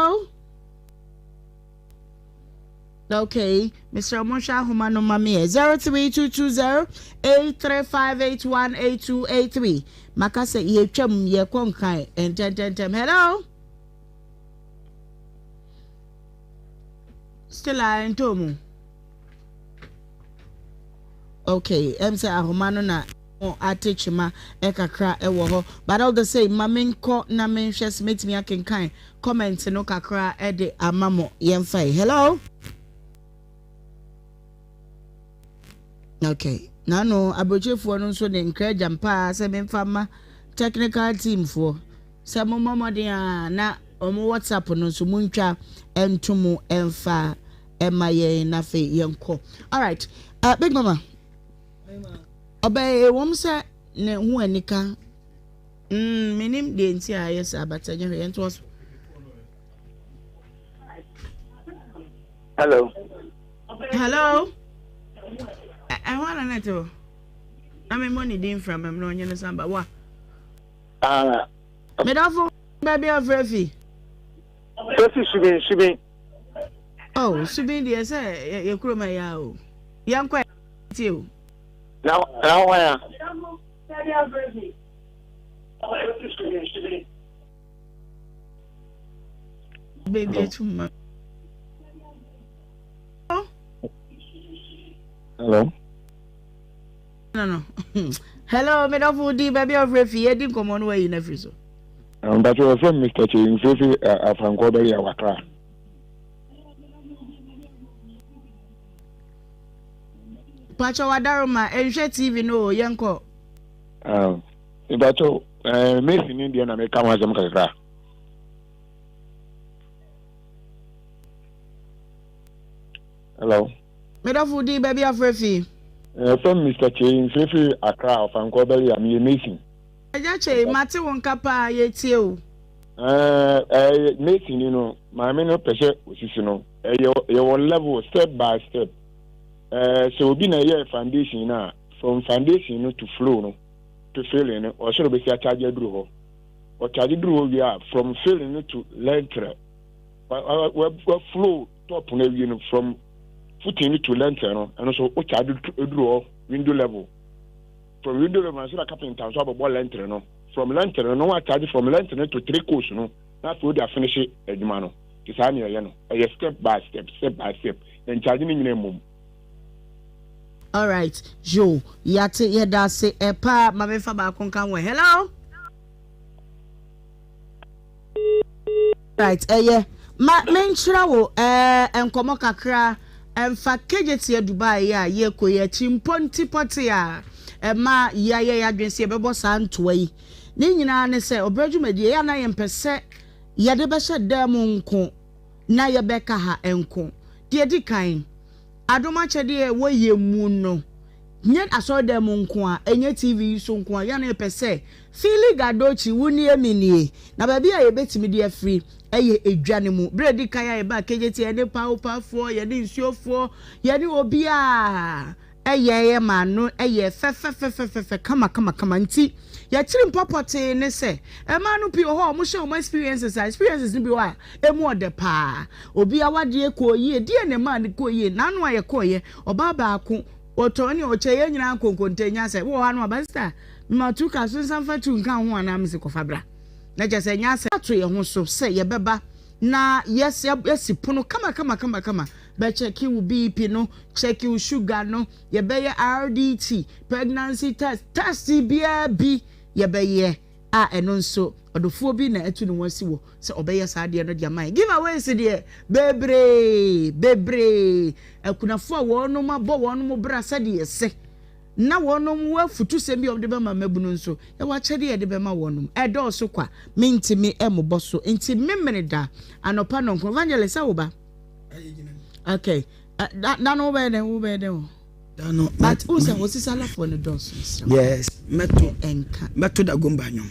Okay, mesrɛ mo nhwɛ ahoma no ma me ɛ 03220 835818283 maka sɛ yɛtwam yɛkɔ nkran ntɛntɛntɛm. Hello? Still a ɛntɔ mu. Okay, ɛm sɛ ahoma no na ate kyema kakra wɔ hɔ but all the same ma menkɔ na menhwɛ sɛ mɛtumi akenkan comment no kakra de ama mo. Yɛmfa yi. Hello? Okay, nano aburokyefoɔ no nso de nkra agya mpaa sɛ memfa ma technical team foɔ sɛ mommɔ mmɔden a na wɔn WhatsApp no nso montwa nto mu mfa ɛma yɛn na afei yɛnkɔ. Alright, Big Mama, ɔbɛyɛ ɛwom sɛ ne ho anika menim deɛ nti a ɛyɛ saa but ɛnyɛ hwɛ yɛntoa so. Hello. Hello. Ɛhɔ ana na ɛte hɔ na memmɔ ne din mfra mam na ɔnyɛ no samba wa. Ah. Medafo baabi afrɛ fi. Sɛsi subin subin. Oh, subin deɛ sɛ yɛ kurom ɛyɛ a o. Yɛnkɔ tie o. Na na hwan a? Baby etum ma. Hello. No no. Hello, me dɔfo wo din, baabi a wofrɛ fi, yɛdi nkɔmmɔ no wayi no afiri so. Mpakyɛ wɔfrɛ me Mr. Kyei mfefe Afankɔ bɛyɛ wɔ Accra. Mpakyɛ wadaroma nhwɛ TV no o, yɛnkɔ. Mpakyɛ Mason ne deɛ na meka ho asɛm kakra. Hello. Me dɔfo din baabi afrɛ fi. Yɛfrɛ me Mister Kyei, mfirifiri Accra, Ɔfankɔɔ Bɛlia, meyɛ mason. Agya Kyei, mate wo nka paa, yɛtie wo. Ɛɛ, mason ni no, maame no pɛ sɛ osisi no. Ɛyɛ, yɛwɔ level, step by step. Ɛɛ, sɛ obi na ɛyɛɛ foundation no a, from foundation no to floor no, to filling no, ɔsɛ ɔbɛsi akyagye aduru hɔ. Ɔkyagye duru hɔ wie a, from filling no to lentre, wa, wa, wa flow top no awie no from footing no to lintel no ɛno nso wo charge duru hɔ window level from window level nso na carpenter nso abɛbɔ lintel no from lintel no na wa charge from lintel no to three course no na afei wode afinihye adwuma no te saa nea ɛyɛ no ɛyɛ step by step step by step nkyagye no nyina mmom. Alright yo yate yɛda ase paa ma memfa baako nka ho hello. Right, ɛyɛ. Ma menkyerɛ wo eh, nkɔmmɔ kakra ɛmfa Kejetia Dubai yi a yɛrekɔ yi akyi mpo nti pɔtee a ɛma yɛayɛ yɛn adwene sɛ yɛbɛbɔ saa ntoa yi. Ne nyinaa ne sɛ ɔbrɛ dwumadie yɛ a na yɛmpɛ sɛ yɛde bɛhyɛ dan mu nko na yɛbɛka ha nko. Deɛ ɛdi kan, adom akyɛdeɛ a ɛwɔ yɛn mu no, nyɛ asɔredan mu nko a, ɛnyɛ TV yi so nko a, yɛ a na yɛpɛ sɛ Fili Gadochi, wo nie me nie. Na baabi a yɛbɛtumi de afiri yɛ edwa no mu. Berɛ a ɛdi kan a yɛbaa KJT, yɛne Paopafoɔ, yɛne nsuofoɔ, yɛne obiara yɛeɛ maa no yɛɛ fɛfɛfɛfɛfɛ kama kama kama. Nti yɛkyere mpɔ pɔtee ne sɛ mmaa no pii wɔ hɔ a wɔhyɛ wɔn experiences a experiences no bi wɔ hɔ a ɛmu ɔdɛ paa. Obi awadeɛ kɔɔ yie, deɛ na ɛmaa no kɔɔ yie? N'ano a yɛkɔeɛ, ɔbaa baako ɔtɔn ne ɔkyɛ yɛn nyinaa nkonkonte nya sɛ wowɔ hɔ ano aba sista Mema tu ka so nsa mfa tu nka ho anaa mese kɔfa bra. Na kyerɛ sɛ ɛnyɛ asɛm. Ato yɛn ho so sɛ yɛbɛba na yɛasi pono kama kama kama kama, bɛkyɛke wo BP no, kyɛke wo sugar no, yɛbɛyɛ RDT, pregnancy test, test biara bi yɛbɛyɛ a ɛno nso ɔdɔfoɔ bi na atu ne ho asi wɔ sɛ ɔbɛyɛ saa adeɛ no de ama yɛn. Giveaways deɛ bebree bebree, akunafoɔ a wɔnom abɔ wɔnom bra sɛdeɛ ɛsɛ. Na wɔnom wɔ afutusɛm bi a wɔde bɛma mmabunu nso. Yɛwɔ akyɛdeɛ a yɛde bɛma wɔnom. Ɛdɔɔso kwa. Mentumi mmobɔ so. Nti Memeneda anɔpa nnɔnkron. Evangelist, sɛ wo ba? Okay. Da, da no wobɛyɛ dɛn? Wobɛyɛ dɛn o? Da no. But wo sɛ osisalafoɔ no dɔɔso mesrɛ wo. Yes, mɛto. Ɛnka. Mɛto Dagomba nnwom.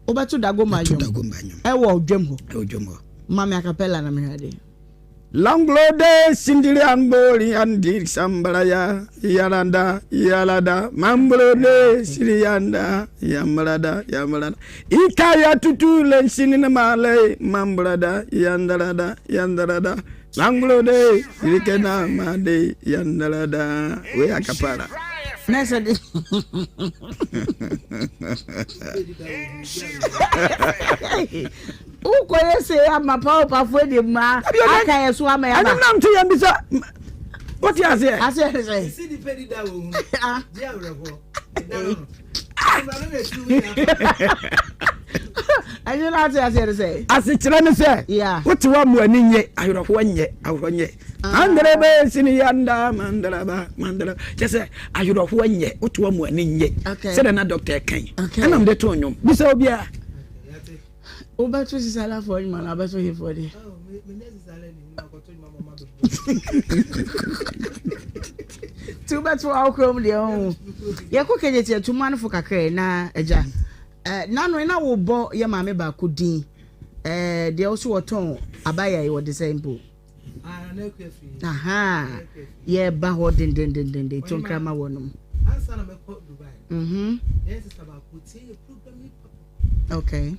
Wobɛto Dagomba nnwom? Mɛto Dagomba nnwom. Ɛwɔ dwam hɔ? Ɛwɔ dwam hɔ. Ma me acapella na mehwɛ adeɛ. Langlode sindiri ambori andi sambaraya yaranda yarada mambrode siriyanda yambrada yambrada ikaya tutule nsinina male mambrada yandarada yandarada langlode sirikena made yandarada we akapara. Na sɛ de. Wokɔyɛ sei ama pawopafoɔ de mmaa aka yɛ so ama yɛaba. Ɛno nam te yɛn bisa wote aseɛ. Aseɛ ne sɛ. Esi nipa di da wɔ hunu gye awerɛhoɔ da no no. Ɛnyɛ na ate aseɛ ne sɛ. Asekyerɛ ne sɛ wote hɔ a mo ani nye awerɛhoɔ nyɛ awerɛhoɔ nyɛ. Mandaraba sini yanda mandaraba mandaraba kyɛ sɛ awerɛhoɔ nyɛ wote hɔ a mo ani nye sɛdeɛ na dɔkta ɛkan ɛna mede to nnwom bisa obiara. Wobɛto sisalafoɔ nnwom anaa wobɛto hefoɔ deɛ? Nti wobɛto wo kurom deɛ ho. Yɛkɔ kɛgyɛ ti atuma no fo kakra na agya. Nano na wobɔ yɛ maame baako din. Deɛ wo so wɔtɔn abaya yi wɔde sɛ mpo. Aha yɛba hɔ dendendenden to nkrama wɔ nom. Mhm. Okay.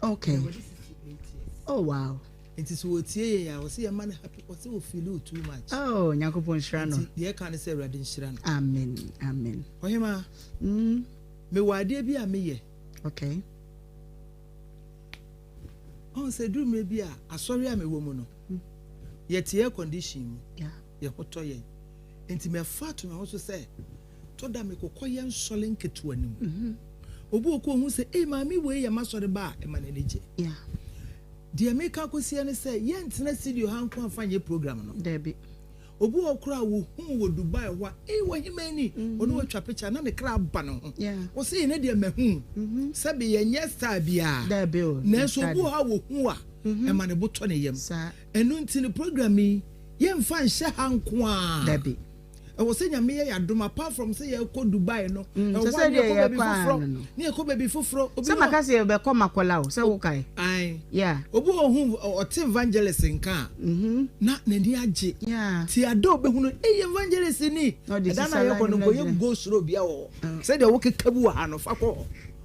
Okay. Oh wow. Nti sɛ wɔtie yɛn a wɔsɛ yɛma no happy wɔsɛ wɔ feel too much. Oh Nyankopɔn nhyira no. Nti deɛ ɛka ne sɛ Awurade nhyira no. Amen amen. Ɔhema. Mewɔ adeɛ bi a meyɛ. Okay. Ɔn sɛ duru mmerɛ bi a asɔre a mewɔ mu no yɛte air condition mu yɛ ho tɔ yɛn nti mɛfa ato me ho so sɛ. Ɛtɔ da a mekɔkɔ yɛ nsɔre nketewa no mu. Obi wɔ hɔ koraa a ohu sɛ, ei maame wei yɛ m'asɔre ba a, ɛma n'ani gye. Deɛ meka akɔsi ne sɛ, yɛntena studio ha nko mfa nyɛ program no. Dabi. Obi wɔ hɔ koraa a wɔhuu wɔ Dubai hɔ a, ei ɔhemaa ni, ɔne wo atwa picture na ne kra aba ne ho. Ɔse ɛnɛ deɛ mahu wo. Sɛbe yɛnyɛ star biara. Dabi o, Nanso obi wɔ hɔ a wɔhu wo a, ɛma ne bo tɔ ne yam. Ɛno nti no program yi, yɛmfa nhyɛ ha nko ara. Dabi. Ɛwɔ sɛ Nyame yɛ yɛn adom apart from sɛ yɛkɔ Dubai no, Mm, ɛwɔ sɛ hɔ a ne sɛdeɛ yɛkɔ baabi yɛkɔ ara foforɔ, no no. ne yɛkɔ baabi foforɔ. Obi Sɛ wɔ maka sɛ yɛbɛkɔ Makola o, sɛ wokae? Ae. Yeah. Obi wɔ ɔhu ɔte evangelist nka a, na n'ani agye. Yeah. Ti ada a obehu no, ei evangelist ni. Na ɔde Ɛda no a sisa yɛkɔ line no, no nkɔyɛ agyina. go slow bia wɔ hɔ. Sɛdeɛ wokeka bi wɔ ha no, fa kɔ hɔ.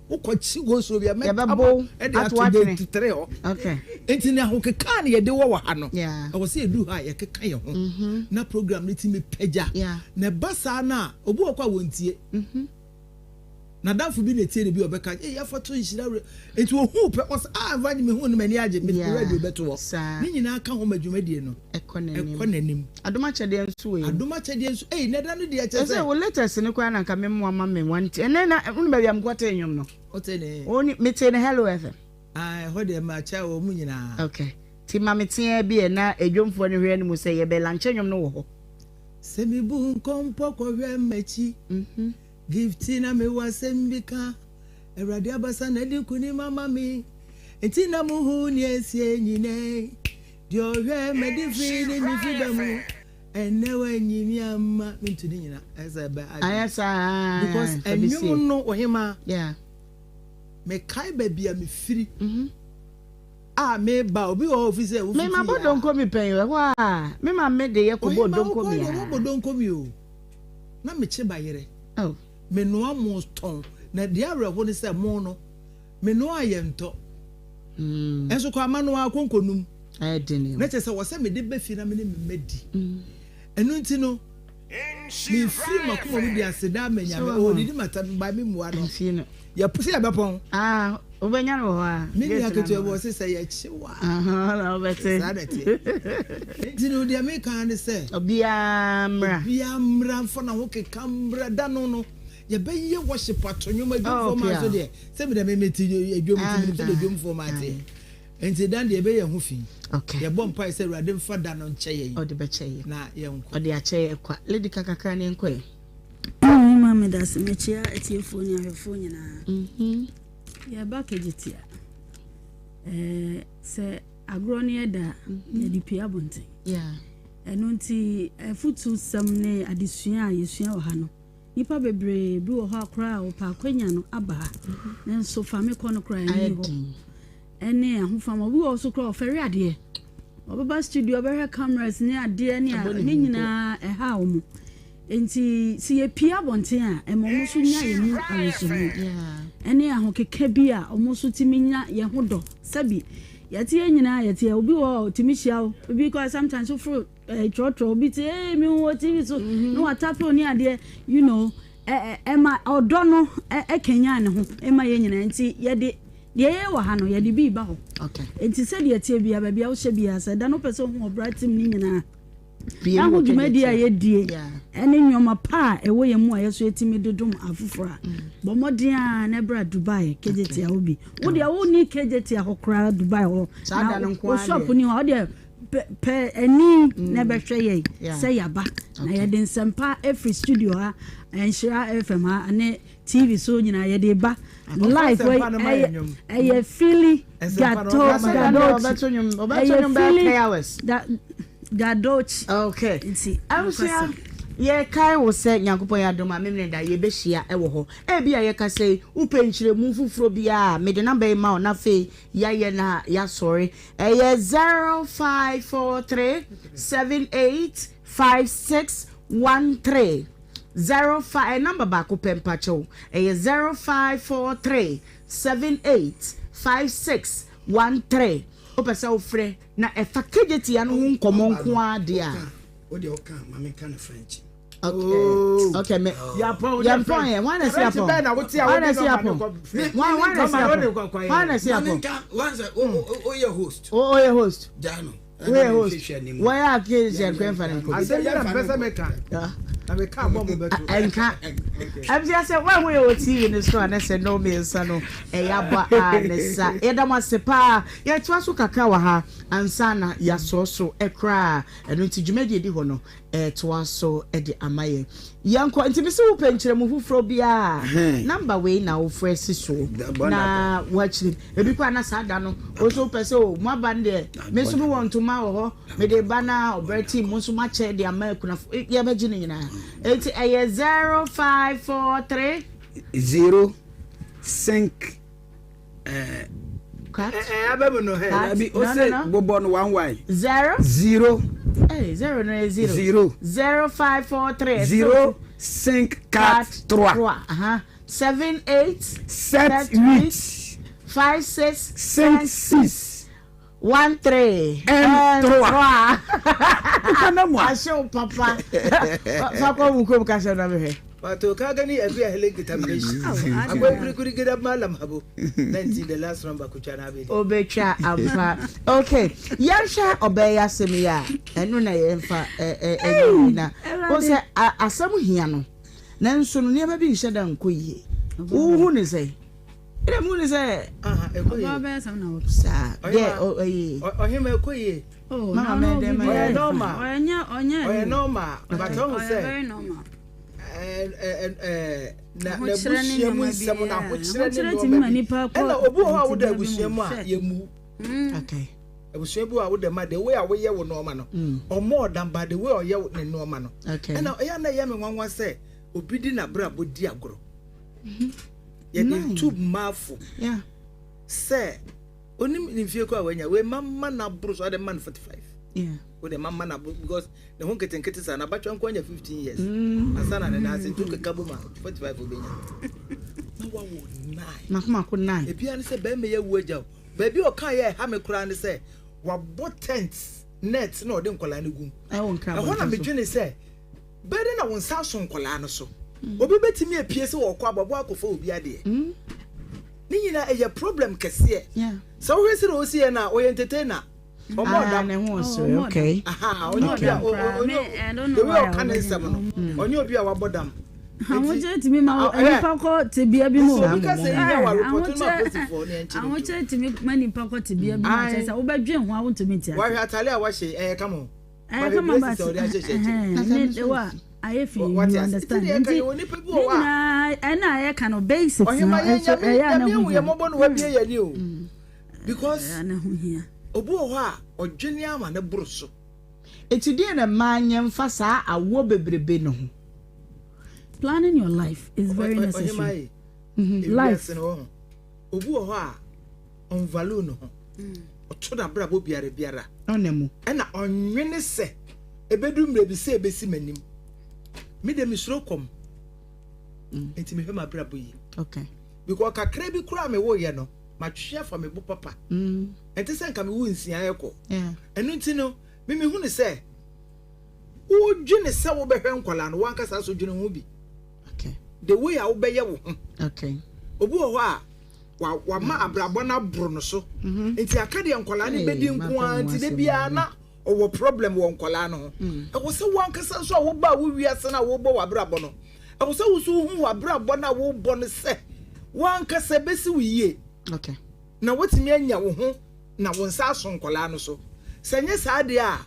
Wokɔkye go slow bi a, mɛka Yɛbɛbo mo de ato ato atwene. gate 3 hɔ. Okay. Nti nea ahokeka a na yɛde wɔ wɔ ha no, Yeah. ɛwɔ sɛ yɛduru hɔ a yɛkeka yɛn ho na program no tumi pagya. Yeah. Na ɛba saa no a, obi wɔ hɔ a wɔntie. N'adamfo bi na etie no bi a ɔbɛka, ei yɛafa to nhyira wura. Nti ohuu pɛ, ɔsɛ ah mfa nye mehuu no m'ani agye, mede Yeah. radio bɛto hɔ. Saa. Ne nyinaa ka ho ma dwumadie no Ɛkɔ n'anim. ɛkɔ n'anim. Adom akyɛdeɛ nso wɔ mu. Adom akyɛdeɛ nso, ei na ɛda no deɛ kyɛ Ɛsɛ sɛ. wo latest no koraa na nka me mmoa ma me one ti. Ɛnɛ na wone baabi a mekɔtee nnwom no. Wote ne? Oni metee no Hello FM. Ah, ɛhɔ deɛ makyɛ wɔ mu nyinaa. Okay. Ti ma me teɛ bi ɛ na edwomfoɔ no hwɛ no mu sɛ yɛbɛ lankyɛ nnwom no wɔ hɔ. Sɛ mebu nkɔmpɔ kɔhwɛ m'akyi, Gifty na mewɔ asɛm bi ka, Awurade abasa na adi nkonim ama me, Enti na muhu nea esie nyinaa yi, Deɛ ɔhwɛ m'adifi ne me fi ba mu, Ɛnnɛ wanyi me amma mentu ne nyina. Ɛsɛ ɛbɛ adwene. Ayɛ saa Because fa bi sie. ɛnwom no ɔhemaa, Yeah. mekae baabi a mefiri a meba obi wɔ hɔ ofi sɛ Me wofiti ma bɔ a. donko mi pɛn o, ɛhɔ a me ma me de yɛ kɔ bɔ Ɔhemaa donko wokɔ mi deɛ a. wabɔ donko mi o. Na mekye bayerɛ. Oh. Menoa mo tɔn. Na deɛ awerɛho ne sɛ mo no, menoa a yɛntɔ. Nso kɔ ama no ara konkonum. Ɛyɛ den o. Na kyerɛ sɛ wɔ sɛ mede ba fie na me ne me mma di. Ɛno nti no, mefiri m'akoma mu de aseda ama Nyame. So Ɔdidi m'atam ba me mmua no. Mfie no. Yɛp sɛ yɛbɛpɔn. Ah, wobɛnya no wɔ hɔ a. Me nua Gate no ketewa ano bi hɔ. ɔse sɛ yɛkye wo a. Aha, na wobɛte. Saa na ɛteɛ. Nti no deɛ meka ara ne sɛ. Obiara mmra. Obiara mmra mfa n'ahokeka mmra da no no. Yɛbɛyɛ worship ato nnwom adwomfoɔ Oh, maa so pia. deɛ sɛ me deɛ me mete adwom nti menim sɛdeɛ Ah, adwomfoɔ maa teɛ. ah. Nti dan deɛ yɛbɛyɛ ho fi. Okay. Yɛbɔ mpae sɛ Awurade mfa da no nkyɛ yɛn. Ɔde bɛkyɛ yɛn. Na yɛnkɔ. Ɔde akyɛ yɛn kwa. Lady ka kakra na yɛnkɔ ɛ. Mma medase mekyia atiefoɔ ne ahwɛfoɔ nyinaa. Yɛba Kejetia. Ɛɛ sɛ agorɔ no yɛ da a yɛde pue abɔnten. Ɛno nti afutu sɛm ne adesua a yɛsua wɔ ha no nnipa bebree bi wɔ hɔ a koraa a wɔpɛ akwanya no aba ha nanso fa me kɔ no koraa ɛnni hɔ. Ɛne ahofama obi wɔ hɔ so koraa ɔfɛre adeɛ. Ɔbɛba studio ɔbɛhwɛ cameras ne adeɛ ne a ne nyinaa ɛha wɔn. Enti sɛ yɛpue abɔnten a, ɛma wɔn nso nya yɛn mu awerɛhyɛmu ne ahokeka bi a wɔn nso tumi nya yɛn ho dɔ. Sɛbi, yɛte yɛn nyinaa yɛte obi wɔ hɔ a ɔtumi hyia wo, obi kɔ sometimes woforo eh, trɔtrɔ, obi te ee mehu wɔ TV so mm-hmm. na watapew ne adeɛ, you know, ɛma ɔdɔ no ɛkanyan ne ho ɛma yɛn nyinaa nti yɛde deɛ yɛyɛ wɔ ha no yɛde bi ba hɔ. Nti sɛdeɛ ɛteɛ biara baabi a wohyɛ biara sɛ da no wopɛ sɛ wohu ɔbra tim ne nyinaa Na ho dwumadi a yɛdie ne nneɛma pa a ɛwɔ yɛn mu a yɛso yɛtumi de dom afoforɔ a, bɔ mmɔden ara na bra Dubai Kejetia hɔ bi. Wo deɛ wonni Kejetia hɔ koraa Dubai hɔ na wo shop ni hɔ a, wo deɛ pɛ ani na ɛbɛhwɛ yɛn sɛ yɛaba na yɛde nsɛmpa afiri studio ha, Nhyira FM ha ne TV so nyinaa yɛde ba live wɔ ɛyɛ ɛyɛ fili gato gadochi ɛyɛ fili da gadochi. Okay. Nti abusua yɛkae wo sɛ Nyankopɔn yɛ adom a Memeneda yɛbɛhyia wɔ hɔ. Ebi a yɛkasa yi wopɛ nkyerɛmu foforɔ biara a mede namba yi ma wo na afei yɛayɛ na yɛasɔre. Ɛyɛ 0543 78 5613. 05 ɛyɛ number baako pɛ mpakyɛw ɛyɛ 0543 78 56 13 wopɛ sɛ wofrɛ na ɛfa kejetia no ho nkɔmmɔ nko ara deɛ a. O deɛ ɔka ma me nka no French. Okay okay me yɛn pɔn yɛ wɔn na si apɔn wɔn na si apɔn wɔn na si apɔn wɔn na si apɔn. Wɔn sɛ o yɛ host. O yɛ host. Jano. Woyɛ host. Wɔyɛ a kiri sɛ nkwen fa ne nkɔ. Asɛm bi na mpɛ sɛ meka. Ɛnka. Ɛbia sɛ woahu yɛ wɔ TV no so a na sɛ no mmiɛnsa no ɛyɛ abɔ a ne sa. Yɛda mo ase paa. Yɛtoa so kakra wɔ ha ansa na yɛasɔɔ so koraa. Ɛno nti dwumadie di hɔ no ɛtoa so de ama yɛn. Yɛnkɔ. Nti mese wopɛ nkyerɛmu foforɔ biara a, number wei na wofrɛ si so na woakyerɛ mu. Ebi koraa na saa da no wo nso wopɛ sɛ o mo aba no deɛ me nso mewɔ ntoma wɔ hɔ mede ba na ɔbrɛ team mo nso moakyɛ de ama akunafo yɛbɛgye no nyinaa. Nti ɛyɛ 0543. 0 5 Cut. Eh, abamu no hɛ. Dabi, o se bobɔ no one one. Zero. Zero. Hey, zero no yɛ zero. Zero. 0543. Zero cinq quatre trois. Trois. Uh-huh. 7 8. Sept huit. 5 6. Cinq six. 1 3. Un trois. Ahyɛ papa. Fa kɔ mu kurom kasa na mehwɛ. Wato ka gani a biya helin ki tambaye shi. Akwai kurikuri gidan Malam Habu. Nan ti the last number kutwa na abedi. Obetwa ampa. Okay. Yɛnhwɛ ɔbaa yi asɛm yi a ɛno na yɛmfa ɛnyɛ wei na wo sɛ asɛm hia no nanso no nneɛma bi nhyɛ da nkɔ yie. Wohu ne sɛ ɛdɛ mu ne sɛ ɛkɔ yie. Saa deɛ ɔyɛ. Ɔhema ɛkɔ yie. Oh, Mama na mɛ dɛ mɛ Ɔyɛ normal. Ɔnyɛ ɔnyɛ. Ɔyɛ normal. But ɔhu Ɔyɛ sɛ very normal. na Ahokyerɛ ne n'abusua mu nneɛma bi, nsɛm na ahokyerɛ ne Ahokyerɛ tumi ma nneɛma bi nipa kɔ ɛna obi wɔ hɔ a woda tebea bi abusua mu. mu a Hwɛ. yɛmmu Okay. abusua bi wɔ a woda mu a the way a woyɛ wo nneɛma no ɔmmɔ ɔdam ba the way a ɔyɛ wo- ne nneɛma no Okay. ɛna ɛyɛ na ɛyɛ me nwanwa sɛ obi di n'abrabɔ di agorɔ yɛde Nine. tu mmaafo Yeah. sɛ onim ne mfie kɔ a wanya wei mama no aboro so ade ma no 45 Yeah. wode mama no aboro because ne ho nketenkete saa n'abatwa nko anya 15 years ansa na ne nan ase nti wokeka bom a 45 wobɛnya na wawo 9 Mako mako nine. ebia ne sɛ bɛrima yɛ awu agya o baabi a ɔka yɛ ɛha me koraa ne sɛ wabɔ tent net na ɔde nkɔlaa no gum Ɛwɔ nkra ɛhɔ na abɔnten so. medwene sɛ bɛde na wo nsa aso nkɔlaa no so obi bɛtumi apue sɛ wɔkɔ abɔbɔ akɔfa obi adeɛ ne nyinaa ɛyɛ problem kɛseɛ Yeah. sɛ wohwɛ sɛ na ɔsi yɛ no a ɔyɛ entertainer ɔmɔ Ah, ɔdam ne ho ɔsere. Okay. Aha, ɔnyɛ obi a Okay. ɔnyɛ Me, I don't the know way why ɔka ne I nsɛm no ɔnyɛ obi a wabɔ dam. Ahokyerɛ tumi ma Ah, eh. nipa kɔ tebea bi mu. Sɛ obi ka sɛ yɛ wa Eh, report no ma ahokyerɛ- apolisifoɔ ne ɛnkyerɛ nto. Ahokyerɛ tumi ma nipa kɔ tebea bi mu Aye. akyerɛ sɛ wobɛdwen ho a wontumi nte ase. Wahwɛ atale a wahyɛ yi, ɛyɛ kama o. Ɛyɛ Wahwɛ kama braces a but ɔde ahyehyɛ akyire. ɛhɛn, ne de wa ayɛ fi Wate you ase. understand. Nti deɛ ɛka Nti yɛ wɔ nipa bi ne wɔ hɔ a nyinaa ɛna a yɛka no basics no ɔhema yɛ ɛso nyame ɛyɛ a na nyame ho hu yɛ hia. mmɔbɔ no wabie yɛ ani o. Because Ɛyɛ a na ho hia. obi wɔ hɔ a ɔdwene ama ne boro so. Eti deɛ na mmaa nyɛ mfa saa awoɔ bebrebe no ho. Planning your life is very Ɔhema necessary. yi Life. ewiase no wɔ ho. Obi wɔ hɔ a ɔnvalue ne ho. Ɔto n'abrabɔ biara biara. Ɔna mu. Ɛna ɔnwene sɛ ebedu mmerɛ bi sɛ ebesi m'anim. Me de mesuro kɔm. Nti mehwɛ m'abrabɔ yie. Okay. Because kakra bi koraa me woyɛ no, matwe afa me bo papa. Ɛnte sɛ nka mewo nsia ɛkɔ. Yeah. Ɛno nti no, me mehu ne sɛ wodwene sɛ wobɛhwɛ nkwadaa no, wankasa so dwene ho bi. Okay. The way a wobɛyɛ wo ho. Okay. Obi wɔ hɔ a wa wama abrabɔ no aboro no so. Nti aka deɛ nkwadaa no bɛdi nko ara nti de biara na ɔwɔ problem wɔ nkwadaa no ho. Ɛwɔ sɛ wankasa nso a woba a wo wiase no a wobɔ w'abrabɔ no, ɛwɔ sɛ wo nso wohu w'abrabɔ no a wobɔ no sɛ wankasa bɛsi wo yie. Okay. Na wotumi anya wo ho na wo nsa aso nkwadaa no so. Sɛ nyɛ saa deɛ a,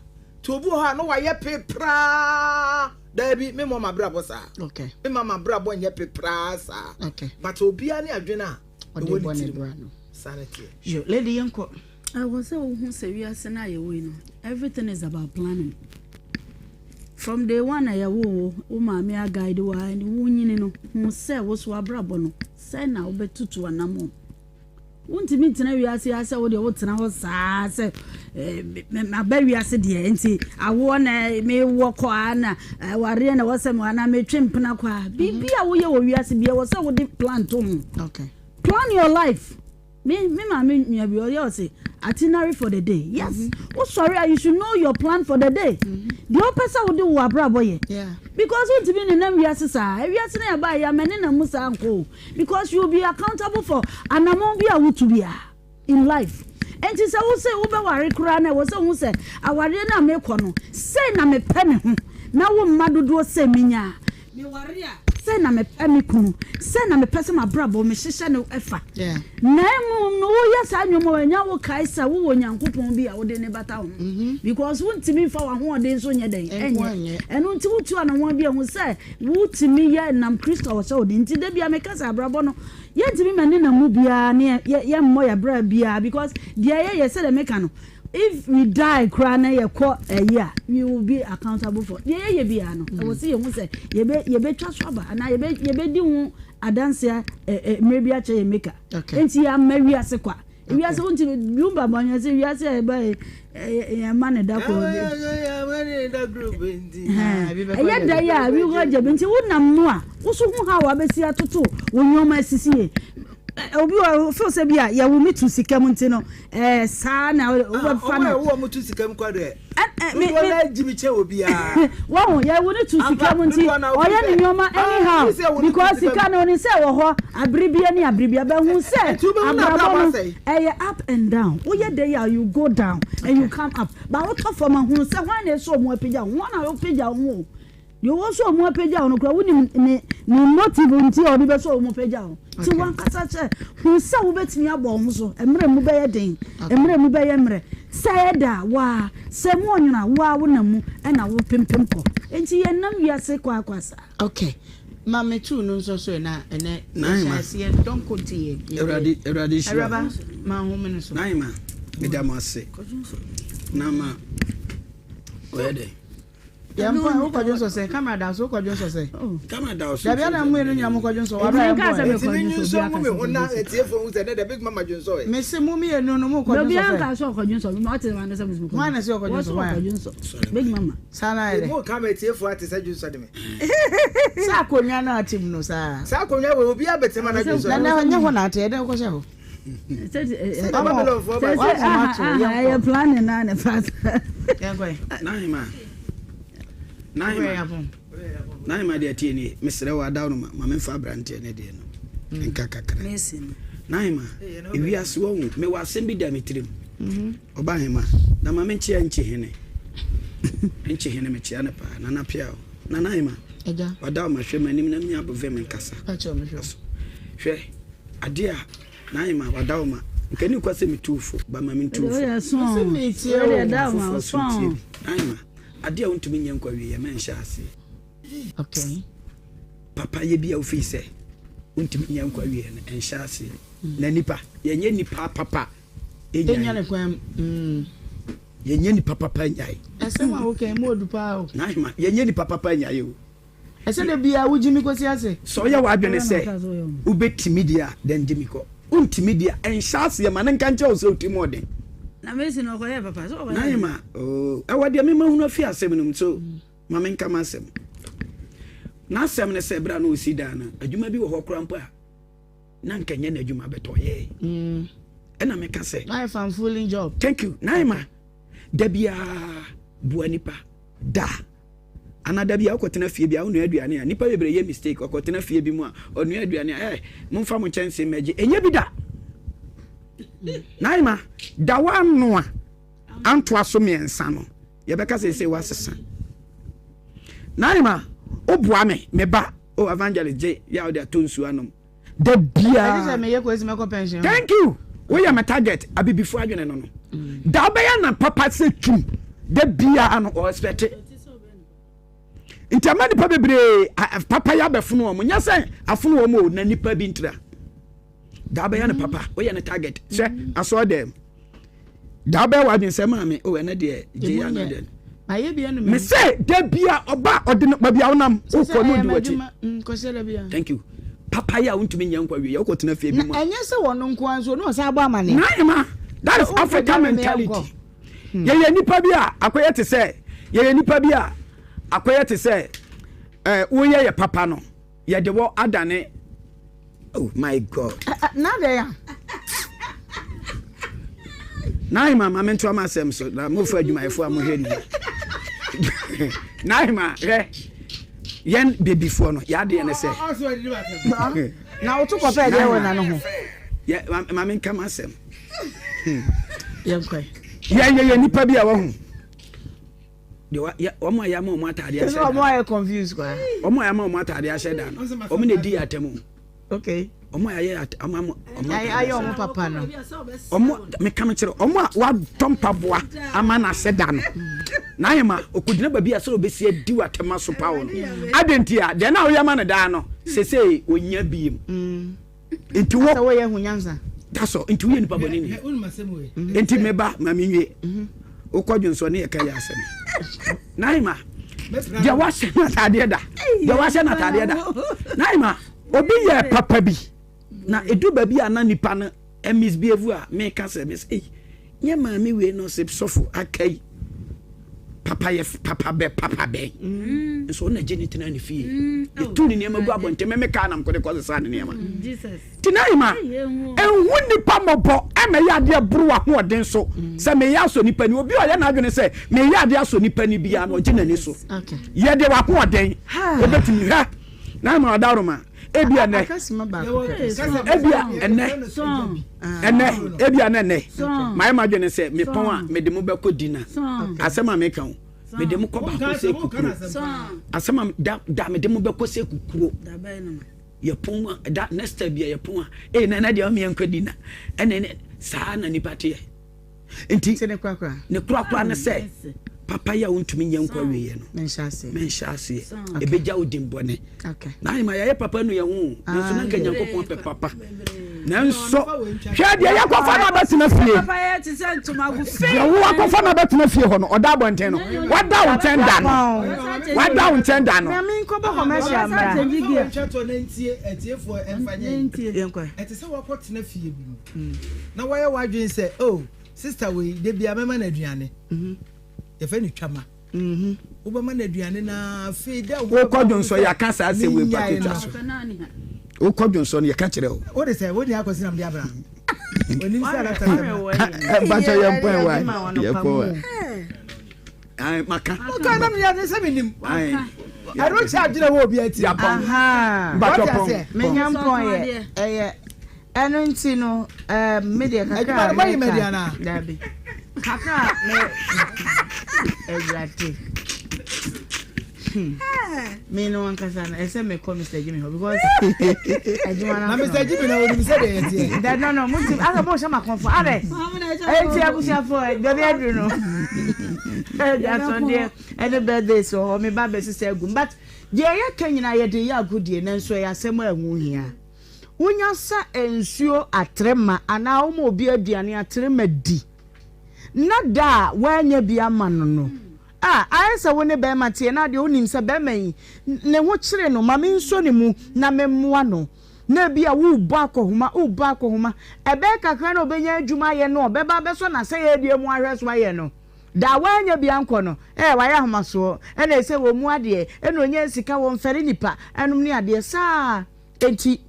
nti obi wɔ hɔ a na wayɛ pepraa daabi memmɔ m'abrabɔ saa. Okay. Memma m'abrabɔ nyɛ pepraa saa. Okay. But obiara ne adwene a Ɔde ɛwɔ bɔ ne ne tirim. bra no. Saa ne teɛ. Yo, lady yɛnkɔ. Ɛwɔ sɛ wohu sɛ wiase no a yɛwɔ yi no, everything is about planning. From day one a yɛwoo wo, wo maame aguide wo a ɛne wo nyini no, hu sɛ wo so abrabɔ no, sɛ na wobɛtutu anammɔn. Wontumi ntena wiase yi ara sɛ wo deɛ wotena hɔ saa sɛ eh, maba wiase deɛ nti awoɔ na mewɔ kɔ a na awareɛ na ɛwɔ sɛ mewɔ anaa metwe mpena kɔ a. Biribi a woyɛ wɔ wiase bi ɛwɔ sɛ wode plan to ho. Okay. Plan your life. Me me maame nua bi ɔyɛ ɔse itinerary for the day. Yes. Wo sɔre a you should know your plan for the day. Deɛ wopɛ sɛ wode wo abrabɔ yɛ. Yeah. Because wontumi nenam wiase saa. Wiase no yɛbaeɛ yi ama nenam mu saa nkɔ o. Because you will be accountable for anamɔn bi a wotu biara in life. Enti sɛ wo se wobɛware koraa no ɛwɔ sɛ wohu sɛ awareɛ no a mekɔ no sei na mepɛ me ho. Mɛwo mma dodoɔ sei menya a. Meware a, sɛn na mepɛ me kunu, sɛn na mepɛ sɛ m'abrabɔ mehyehyɛ no fa. Na mmom no, woyɛ saa nneɛma wɔ nya wo kae sɛ wowɔ Nyankopɔn bi a wode ne bata ho. Because wontumi mfa w'ahoɔden so nyɛ dɛn ɛnyɛ. Ɛno nti wotu anamɔn bi a hu sɛ wotumi yɛ nam Kristo a ɔhyɛ wo den. Nti da bia meka sɛ abrabɔ no yɛntumi ma ne nam mu biara ne yɛmmɔ yɛ bra biara because deɛ yɛyɛ sɛdeɛ meka no If we die koraa na yɛkɔ ɛyi a, we will be accountable for deɛ yɛyɛ biara no. Ɛwɔ sɛ yɛhu sɛ yɛbɛ yɛbɛtwa so aba anaa yɛbɛ yɛbɛdi ho adanseɛ ɛ ɛ mmerɛ bi akyɛ yɛn maker. Enti yɛama wiase kwa. Wiase wo nti Lumba bɔ yɛn sɛ wiase a yɛba yɛ yɛn ma ne da koro bi. Ɛyɛ da yi a wi hɔ gya bi nti wonam mu a woso ho ha a wabɛsi atoto wo nneɛma asisi yie. Obi wɔ feel sɛ bi a yɛwo me to sika mu nti no ɛɛ saa na wobɛfa no. Ɔmo a ɛwo ɔmo to sika mu kɔ deɛ. Dodoɔ no ara gye mi kyɛn obiara. Wahu yɛwo no to sika mu nti ɔyɛ ne nneɛma anyhow because sika no onim sɛ ɛwɔ hɔ abere bia ne abere bia but hu sɛ abrabɔ no ɛyɛ up and down woyɛ dɛ a you go down and you come up but wotɔ fam a hunu sɛ hwan na ɛsɔ ɔmo apagya wo hwan na wopagya wo ho o. Deɛ ɔwɔ sɛ ɔmo apagya wo no koraa wonim ne ne motive nti a ɔde bɛsɛ ɔmo pagya wo. Nti wankasa kyɛ hu sɛ wobɛtumi abɔ wo ho so mmerɛ mu bɛyɛ den, mmerɛ mu bɛyɛ mmerɛ. Sɛ ɛda a waa, sɛ mu ɔnwono a waa wonam mu ɛna wo pempem kɔ. Nti yɛnnam wiase kwa kwa saa. Ok ma me tuu no nsɔ so ɛ na ɛnɛ yɛhyɛ aseɛ dɔnko nti yɛ yɛ Awurade Awurade nhyira Awuraba ma nhome no so. Nahima meda mo ase na ma ɔyɛ dɛ. Yɛn mpo a wokɔdwo nsɔ sɛ camera da so wokɔdwo nsɔ sɛ. Oh. Camera da so. Dabi ana mu yɛ no nyina mokɔdwo nsɔ wabra yɛn bɔ. Eti mi nyi nsɔ ngu mi ho na etiefo hu sɛ ne dɛ big mama dwo nsɔ ɛ. Mese mo mmienu no mokɔdwo nsɔ sɛ. Dabi anka sɛ ɔkɔdwo nsɔ mi ɔte ma ne sɛ mo. Hwan na sɛ ɔkɔdwo nsɔ hwan. Wɔsɛ ɔkɔdwo nsɔ big mama. Saa na ayɛ dɛ. Mo ka ma etiefo ate sɛ dwo nsɔ de me. Sɛ akonnwa no ate mu no saa. Saa akonnwa wɔ obi abɛtena ma na dwo nsɔ. Na na nyɛ hɔ na ate ɛdɛ wokɔhyɛ hɔ. Ɛyɛ planning na ne fa. Nahima Nahima Nahima deɛ tie nie mesrɛ wo adaw no ma ma memfa aberanteɛ ne deɛ no mm. nka kakra Nahima ewiase wɔ ho mewɔ asɛm bi da me tirim mm-hmm. ɔba hema na ma menkyea nkyi hene nkyi hene mekyea no paa nana pia o nana hema wadaw ma hwɛ m'anim na menya above me nkasa hwɛ Adeɛ a Naima wada wo ma nka ni kwa sɛ metu wo fo ba ma mentu wo fo. Foforɔ so ntie bi. Naima adeɛ a wontumi nyɛ nkɔ awieɛ mɛnhyɛ aseɛ. Okay. Papa yɛ bi a wofii sɛ wontumi nyɛ nkɔ awieɛ no ɛnhyɛ aseɛ. Na nipa yɛnyɛ nipa papa ɛnya ne kwan mm. Yɛnyɛ nipa papa nyae. Ɛsɛm a woka mu odu paa o. Naima yɛnyɛ nipa papa nyae o. Ɛsɛ da biara wogye me kɔsi ase. Sɛ ɔyɛ w'adwene sɛ wobɛtumi deɛ a, then gye me kɔ. Wontumi deɛ a, nhyɛ aseɛ ma no nka nkyerɛ wo sɛ wo tirim ɔden. Na Mason ɔkɔyɛɛ papa sɛ ɔkɔyɛɛ. Naima, oh, ɛwɔ deɛ mema hunu afi asɛm no mu, so ma menka m'asɛm. N'asɛm ne sɛ berɛ a na ɔsi dan no, adwuma bi wɔ hɔ koraa mpo a, na nka nyɛ n'adwuma bɛtɔ ɔyɛɛ. Mm. Ɛna meka sɛ. Ayɛ fan job. Thank you. Naima, da biara boa nipa da. Ana da bi a wokɔtena fie bi a wonoa aduane a nnipa bebree yɛ mistake ɔkɔtena fie bi mu a ɔnoa aduane a eh momfa mo nkyɛnse mmɛgye ɛnyɛ bi da Naima da woanoa antoa so mmiɛnsa no yɛbɛka sɛ sɛ woasesa Naima woboa me me ba oh evangelist gye yɛ a wode atɔ nsuo anom da biara thank you woyɛ me target abibifo adwene no no mm. da wobɛyɛ na papa sɛ twum da biara no ɔexpect nti ama nipa bebree papa yɛ abɛfono wɔn nyɛ sɛ afono wɔn o na nipa bi ntira da wobɛyɛ no papa woyɛ no target sɛ mm. asɔɔ dɛm da wobɛyɛ w'adwene sɛ maame o ɛnɛ deɛ gye yɛ ana deɛ me sɛ da bia ɔba ɔde no baabi a wonam wokɔ no odi w'akyi mm, thank you papa yi a wontumi nyɛ nkwa wie yɛ wokɔtena fie bi mu ɛnyɛ sɛ wɔno nko ara nso ne ɔsan abɔ amane naema that is African mentality hmm. yɛyɛ nipa bi a akɔyɛ te sɛ yɛyɛ nipa bi a akɔyɛ te sɛ ɛɛ woyɛ yɛ papa no yɛde wɔ adane Oh my God. Na dɛ ya. Naima ma mentoa m'asɛm so na mofa adwumayɛfoɔ a mohwɛ ni. Naima hwɛ yɛn bebifoɔ no yɛadeɛ ne sɛ. Na woto kɔpɛ deɛ wɔ na no ho. Yɛ ma menka m'asɛm. Yɛnkɔ. Yɛn yɛyɛ nipa bi a wahu. Deɛ wɔn a yɛama wɔn ataadeɛ ahyɛ da. Wɔn ayɛ confused koraa. Wɔn a yɛama wɔn ataadeɛ ahyɛ da no, wɔn na edi atɛm o. Okay. Wɔn a yɛayɛ wɔn ama wɔn ataadeɛ ayɛ wɔn papa no. Wɔn meka me kyerɛ wɔn a wɔatɔ mpaboa ama no ahyɛ da no. Na ayɛ ma okogyina baabi a sɛ obesi adi wɔ atɛm aso pa wɔ no. Adɛn nti a deɛ na ɔyɛ ma no daa no sesei onya biem. Mm. Nti wo. Sɛ woyɛ hu nyansa. That's all. Nti woyɛ nipa bɔne ni. Nti meba ma menwie. Mhm. Wokɔ dwonsɔ ne yɛka yɛ asɛm. Naima, deɛ wahyɛ no ataadeɛ da. Deɛ wahyɛ no ataadeɛ da. Naima, obi yɛ papa bi. Na edu baabi a na nipa no misbehave a meka sɛ mes ei nyɛ maame wei no sɛ sɔfo aka yi papa yɛ papa bɛ papa bɛn mm. nso ɔna gye ne tena ne fie mm. yɛtu ne nneɛma gu abɔnten meme kaa nam kɔde kɔ sesa ne nneɛma mm, nti na ima ɛnhu nipa mmɔbɔ ɛma yɛ adeɛ boro ahoɔden so sɛ meyɛ asɔ nipa ni obi a ɔyɛ n'adwene sɛ meyɛ adeɛ asɔ nipa ni biara na ɔgye n'ani so yɛde w'ahoɔden ɛbɛtumi hwɛ na ama ɔdaroma ebia nɛ ebia ɛnɛ ɛnɛ ebia nɛ nɛ mayɛ ma dwene sɛ mepɔn a mede mo bɛkɔ dina asɛm a meka o mede mo kɔ baako sɛ kukuro asɛm a da da mede mo bɛkɔ sɛ kukuro yɛpɔn a da next time bia yɛpɔn a ee nana deɛ ɔmo yɛn kɔ dina ɛnɛ saa na nipa teɛ. Nti ne korakora ne sɛ papa yi a wontumi nyɛ nkɔ awieɛ no menhyɛ aseɛ ɛbɛgya wo din bɔne na ahema yɛayɛ papa nu yɛ ho nanso na nka nyankopɔn pɛ papa nanso hwɛ deɛ yɛkɔfa no abɛtena fie deɛ wo akɔfa no abɛtena fie hɔ no ɔda abɔnten no wada wo nkyɛn da no wada wo nkyɛn da no ɛte sɛ wakɔtena fie bi mu na woayɛ w'adwene sɛ, oh, sista wei, da biara mɛma no aduane. Mhm. Yɛfrɛ no twama. Mhm. Wobɛma no aduane na afei da wokɔ dwonsɔ yɛaka saa sɛ wei pa twitwa so. Wokɔ dwonsɔ no yɛka kyerɛ wo. Wode sɛ wode akɔsi nam de abra. Onim sɛ alata sɛ. Bakyɛ yɛn pɔn wa yɛ pɔn wa. Ayi maka. Woka na meyɛ ne sɛ menim. Ɛno kyɛ adwene wɔ obi ati. Yapɔn. Mbatɔ pɔn. Menya mpɔn yɛ ɛyɛ ɛno nti no ɛɛ me deɛ kakra a meka dabi kakra a me awurade hmm me no ankasa no ɛsɛ mekɔ Mr Jimmy hɔ because adwuma no na Mr Jimmy na onim sɛ deɛ yɛteɛ da no no mo ti asɛ mo hyɛ ma kɔnfo abɛ eti abusuafo baabi aduru no ɛdi asɔndeɛ ɛne birthdays wɔ hɔ me ba bɛsesa agum but deɛ yɛka nyinaa yɛde yɛ agodie nanso ɛyɛ asɛm a ɛho hia. Wonya sa nsuo atrema anaa woma obi aduane atrema di na da a woannya bi ama no no a, ayɛ sɛ wo ne barima teɛ na adeɛ wonim sɛ barima yi ne ho kyere no, ma mensɔ ne mu na memmoa no. Na ebia worebɔ akɔhoma, worebɔ akɔhoma, ɛbɛyɛ kakra na ɔbɛnya adwuma ayɛ no, ɔbɛba abɛsɔ n'asɛyɛdeɛ mu ahwɛ so ayɛ no. Da a woannya bi ankɔ no, ɛɛ wayɛ ahomasoɔ, ɛna ɛsɛ wɔmmu adeɛ, ɛna ɔnya sika, wɔmfɛre nnipa, ɛnom ne adeɛ saa. Enti,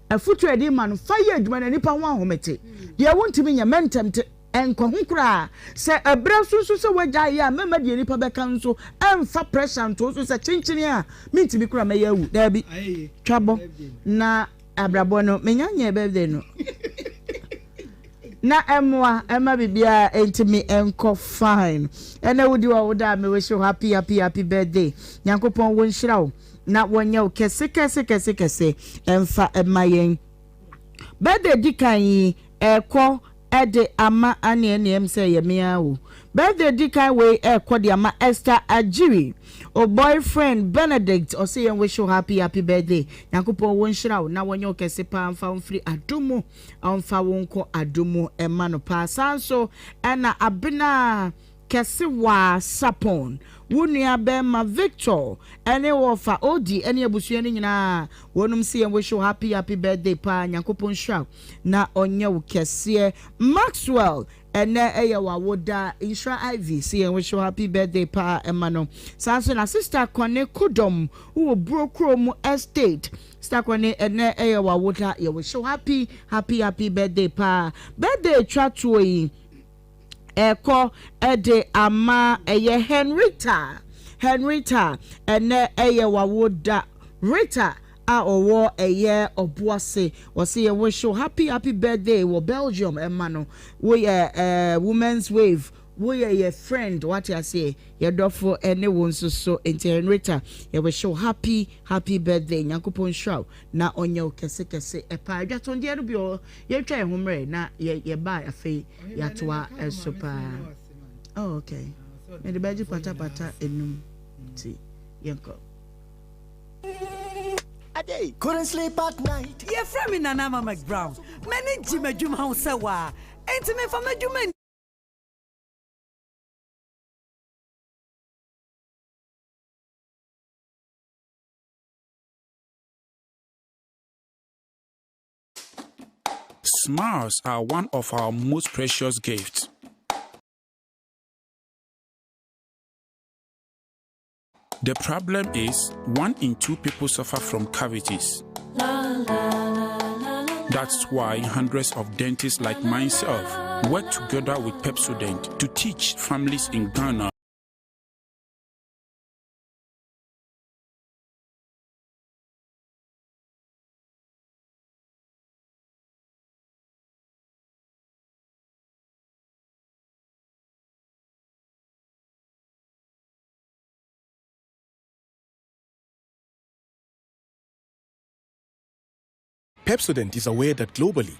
afotu a yɛde rema no, fa yɛ adwuma na nnipa ho ahomete. Deɛ wontumi nyɛ, mɛntɛmte nkɔ ho koraa. Sɛ ɛberɛ so nso sɛ woagyae yɛ a, mɛmma deɛ nnipa bɛka nso ɛmfa pressure nto wo so sɛ kyenkyene a mentumi koraa mɛyɛ awu. Daabi, twa bɔ na abrabɔ no, menya nyɛɛ birthday no. Na ɛmmoa ɛma biribiara ntumi nkɔ fine. Ɛnɛ wodi w'awoda a, me wish wo happy happy happy birthday. Nyankopɔn wo nhyira wo. Na wɔnyɛ wo kɛse kɛse kɛse kɛse mfa mma yɛn. Birthday di kan yi ɛkɔ de ama aneɛ neɛ m sɛ ɛyɛ me ara o. Birthday di kan wei ɛkɔ de ama Esther Agyiri o boyfriend Benedict ɔse yɛn wish wo happy happy birthday. Nyankopɔn wo nhyira wo na wɔnyɛ wo kɛse paa mfa wo mfiri adom mu ɔmfa wo nkɔ adom mu ɛma no paa. Saa nso ɛna Abena Kɛse waa Sapon, wo nua bɛɛma Victor ɛne wo ɔfa Odi ɛne abusua no nyinaa wɔnom se yɛn wish wo happy happy birthday paa Nyankopɔn nhyira wo na ɔnyɛ wo kɛseɛ Maxwell ɛnɛ ɛyɛ wawoda Nhyira Ivy se yɛn wish wo happy birthday paa ɛma no saa nso na sister Kɔne Kodɔm wowɔ Buro kuro mu estate Sister Kɔne ɛnɛ ɛyɛ wawoda yɛ wish wo happy happy happy birthday paa birthday twa toɔ yi ɛkɔ de ama ɛyɛ Henrietta Henrietta ɛnɛ ɛyɛ wawoda Rita a ɔwɔ ɛyɛ ɔboase wɔse yɛ wish wo happy happy birthday wɔ Belgium ɛma no woyɛ ɛɛ women's wave. Woyɛ yɛ friend wate aseɛ yɛ dɔfo ɛne wo nso so nti Henrietta yɛ wish wo happy happy birthday Nyankopɔn nhyira wo na ɔnyɛ wo kɛse kɛse ɛpaa adwatondeɛ no bi wɔ hɔ yɛntwa yɛn ho mmerɛ na yɛ yɛ baa afei yɛatoa ɛso paa oh okay mede bɛgye pata pata enum nti yɛnkɔ. Couldn't sleep at night. Yɛfrɛ me Nana Ama McBrown. M'ani gye m'adwuma ho sɛ waa, enti memfa m'adwuma nni. Smiles are one of our most precious gifts. The problem is, one in two people suffer from cavities. That's why hundreds of dentists like myself work together with Pepsodent to teach families in Ghana Pepsodent is aware that globally,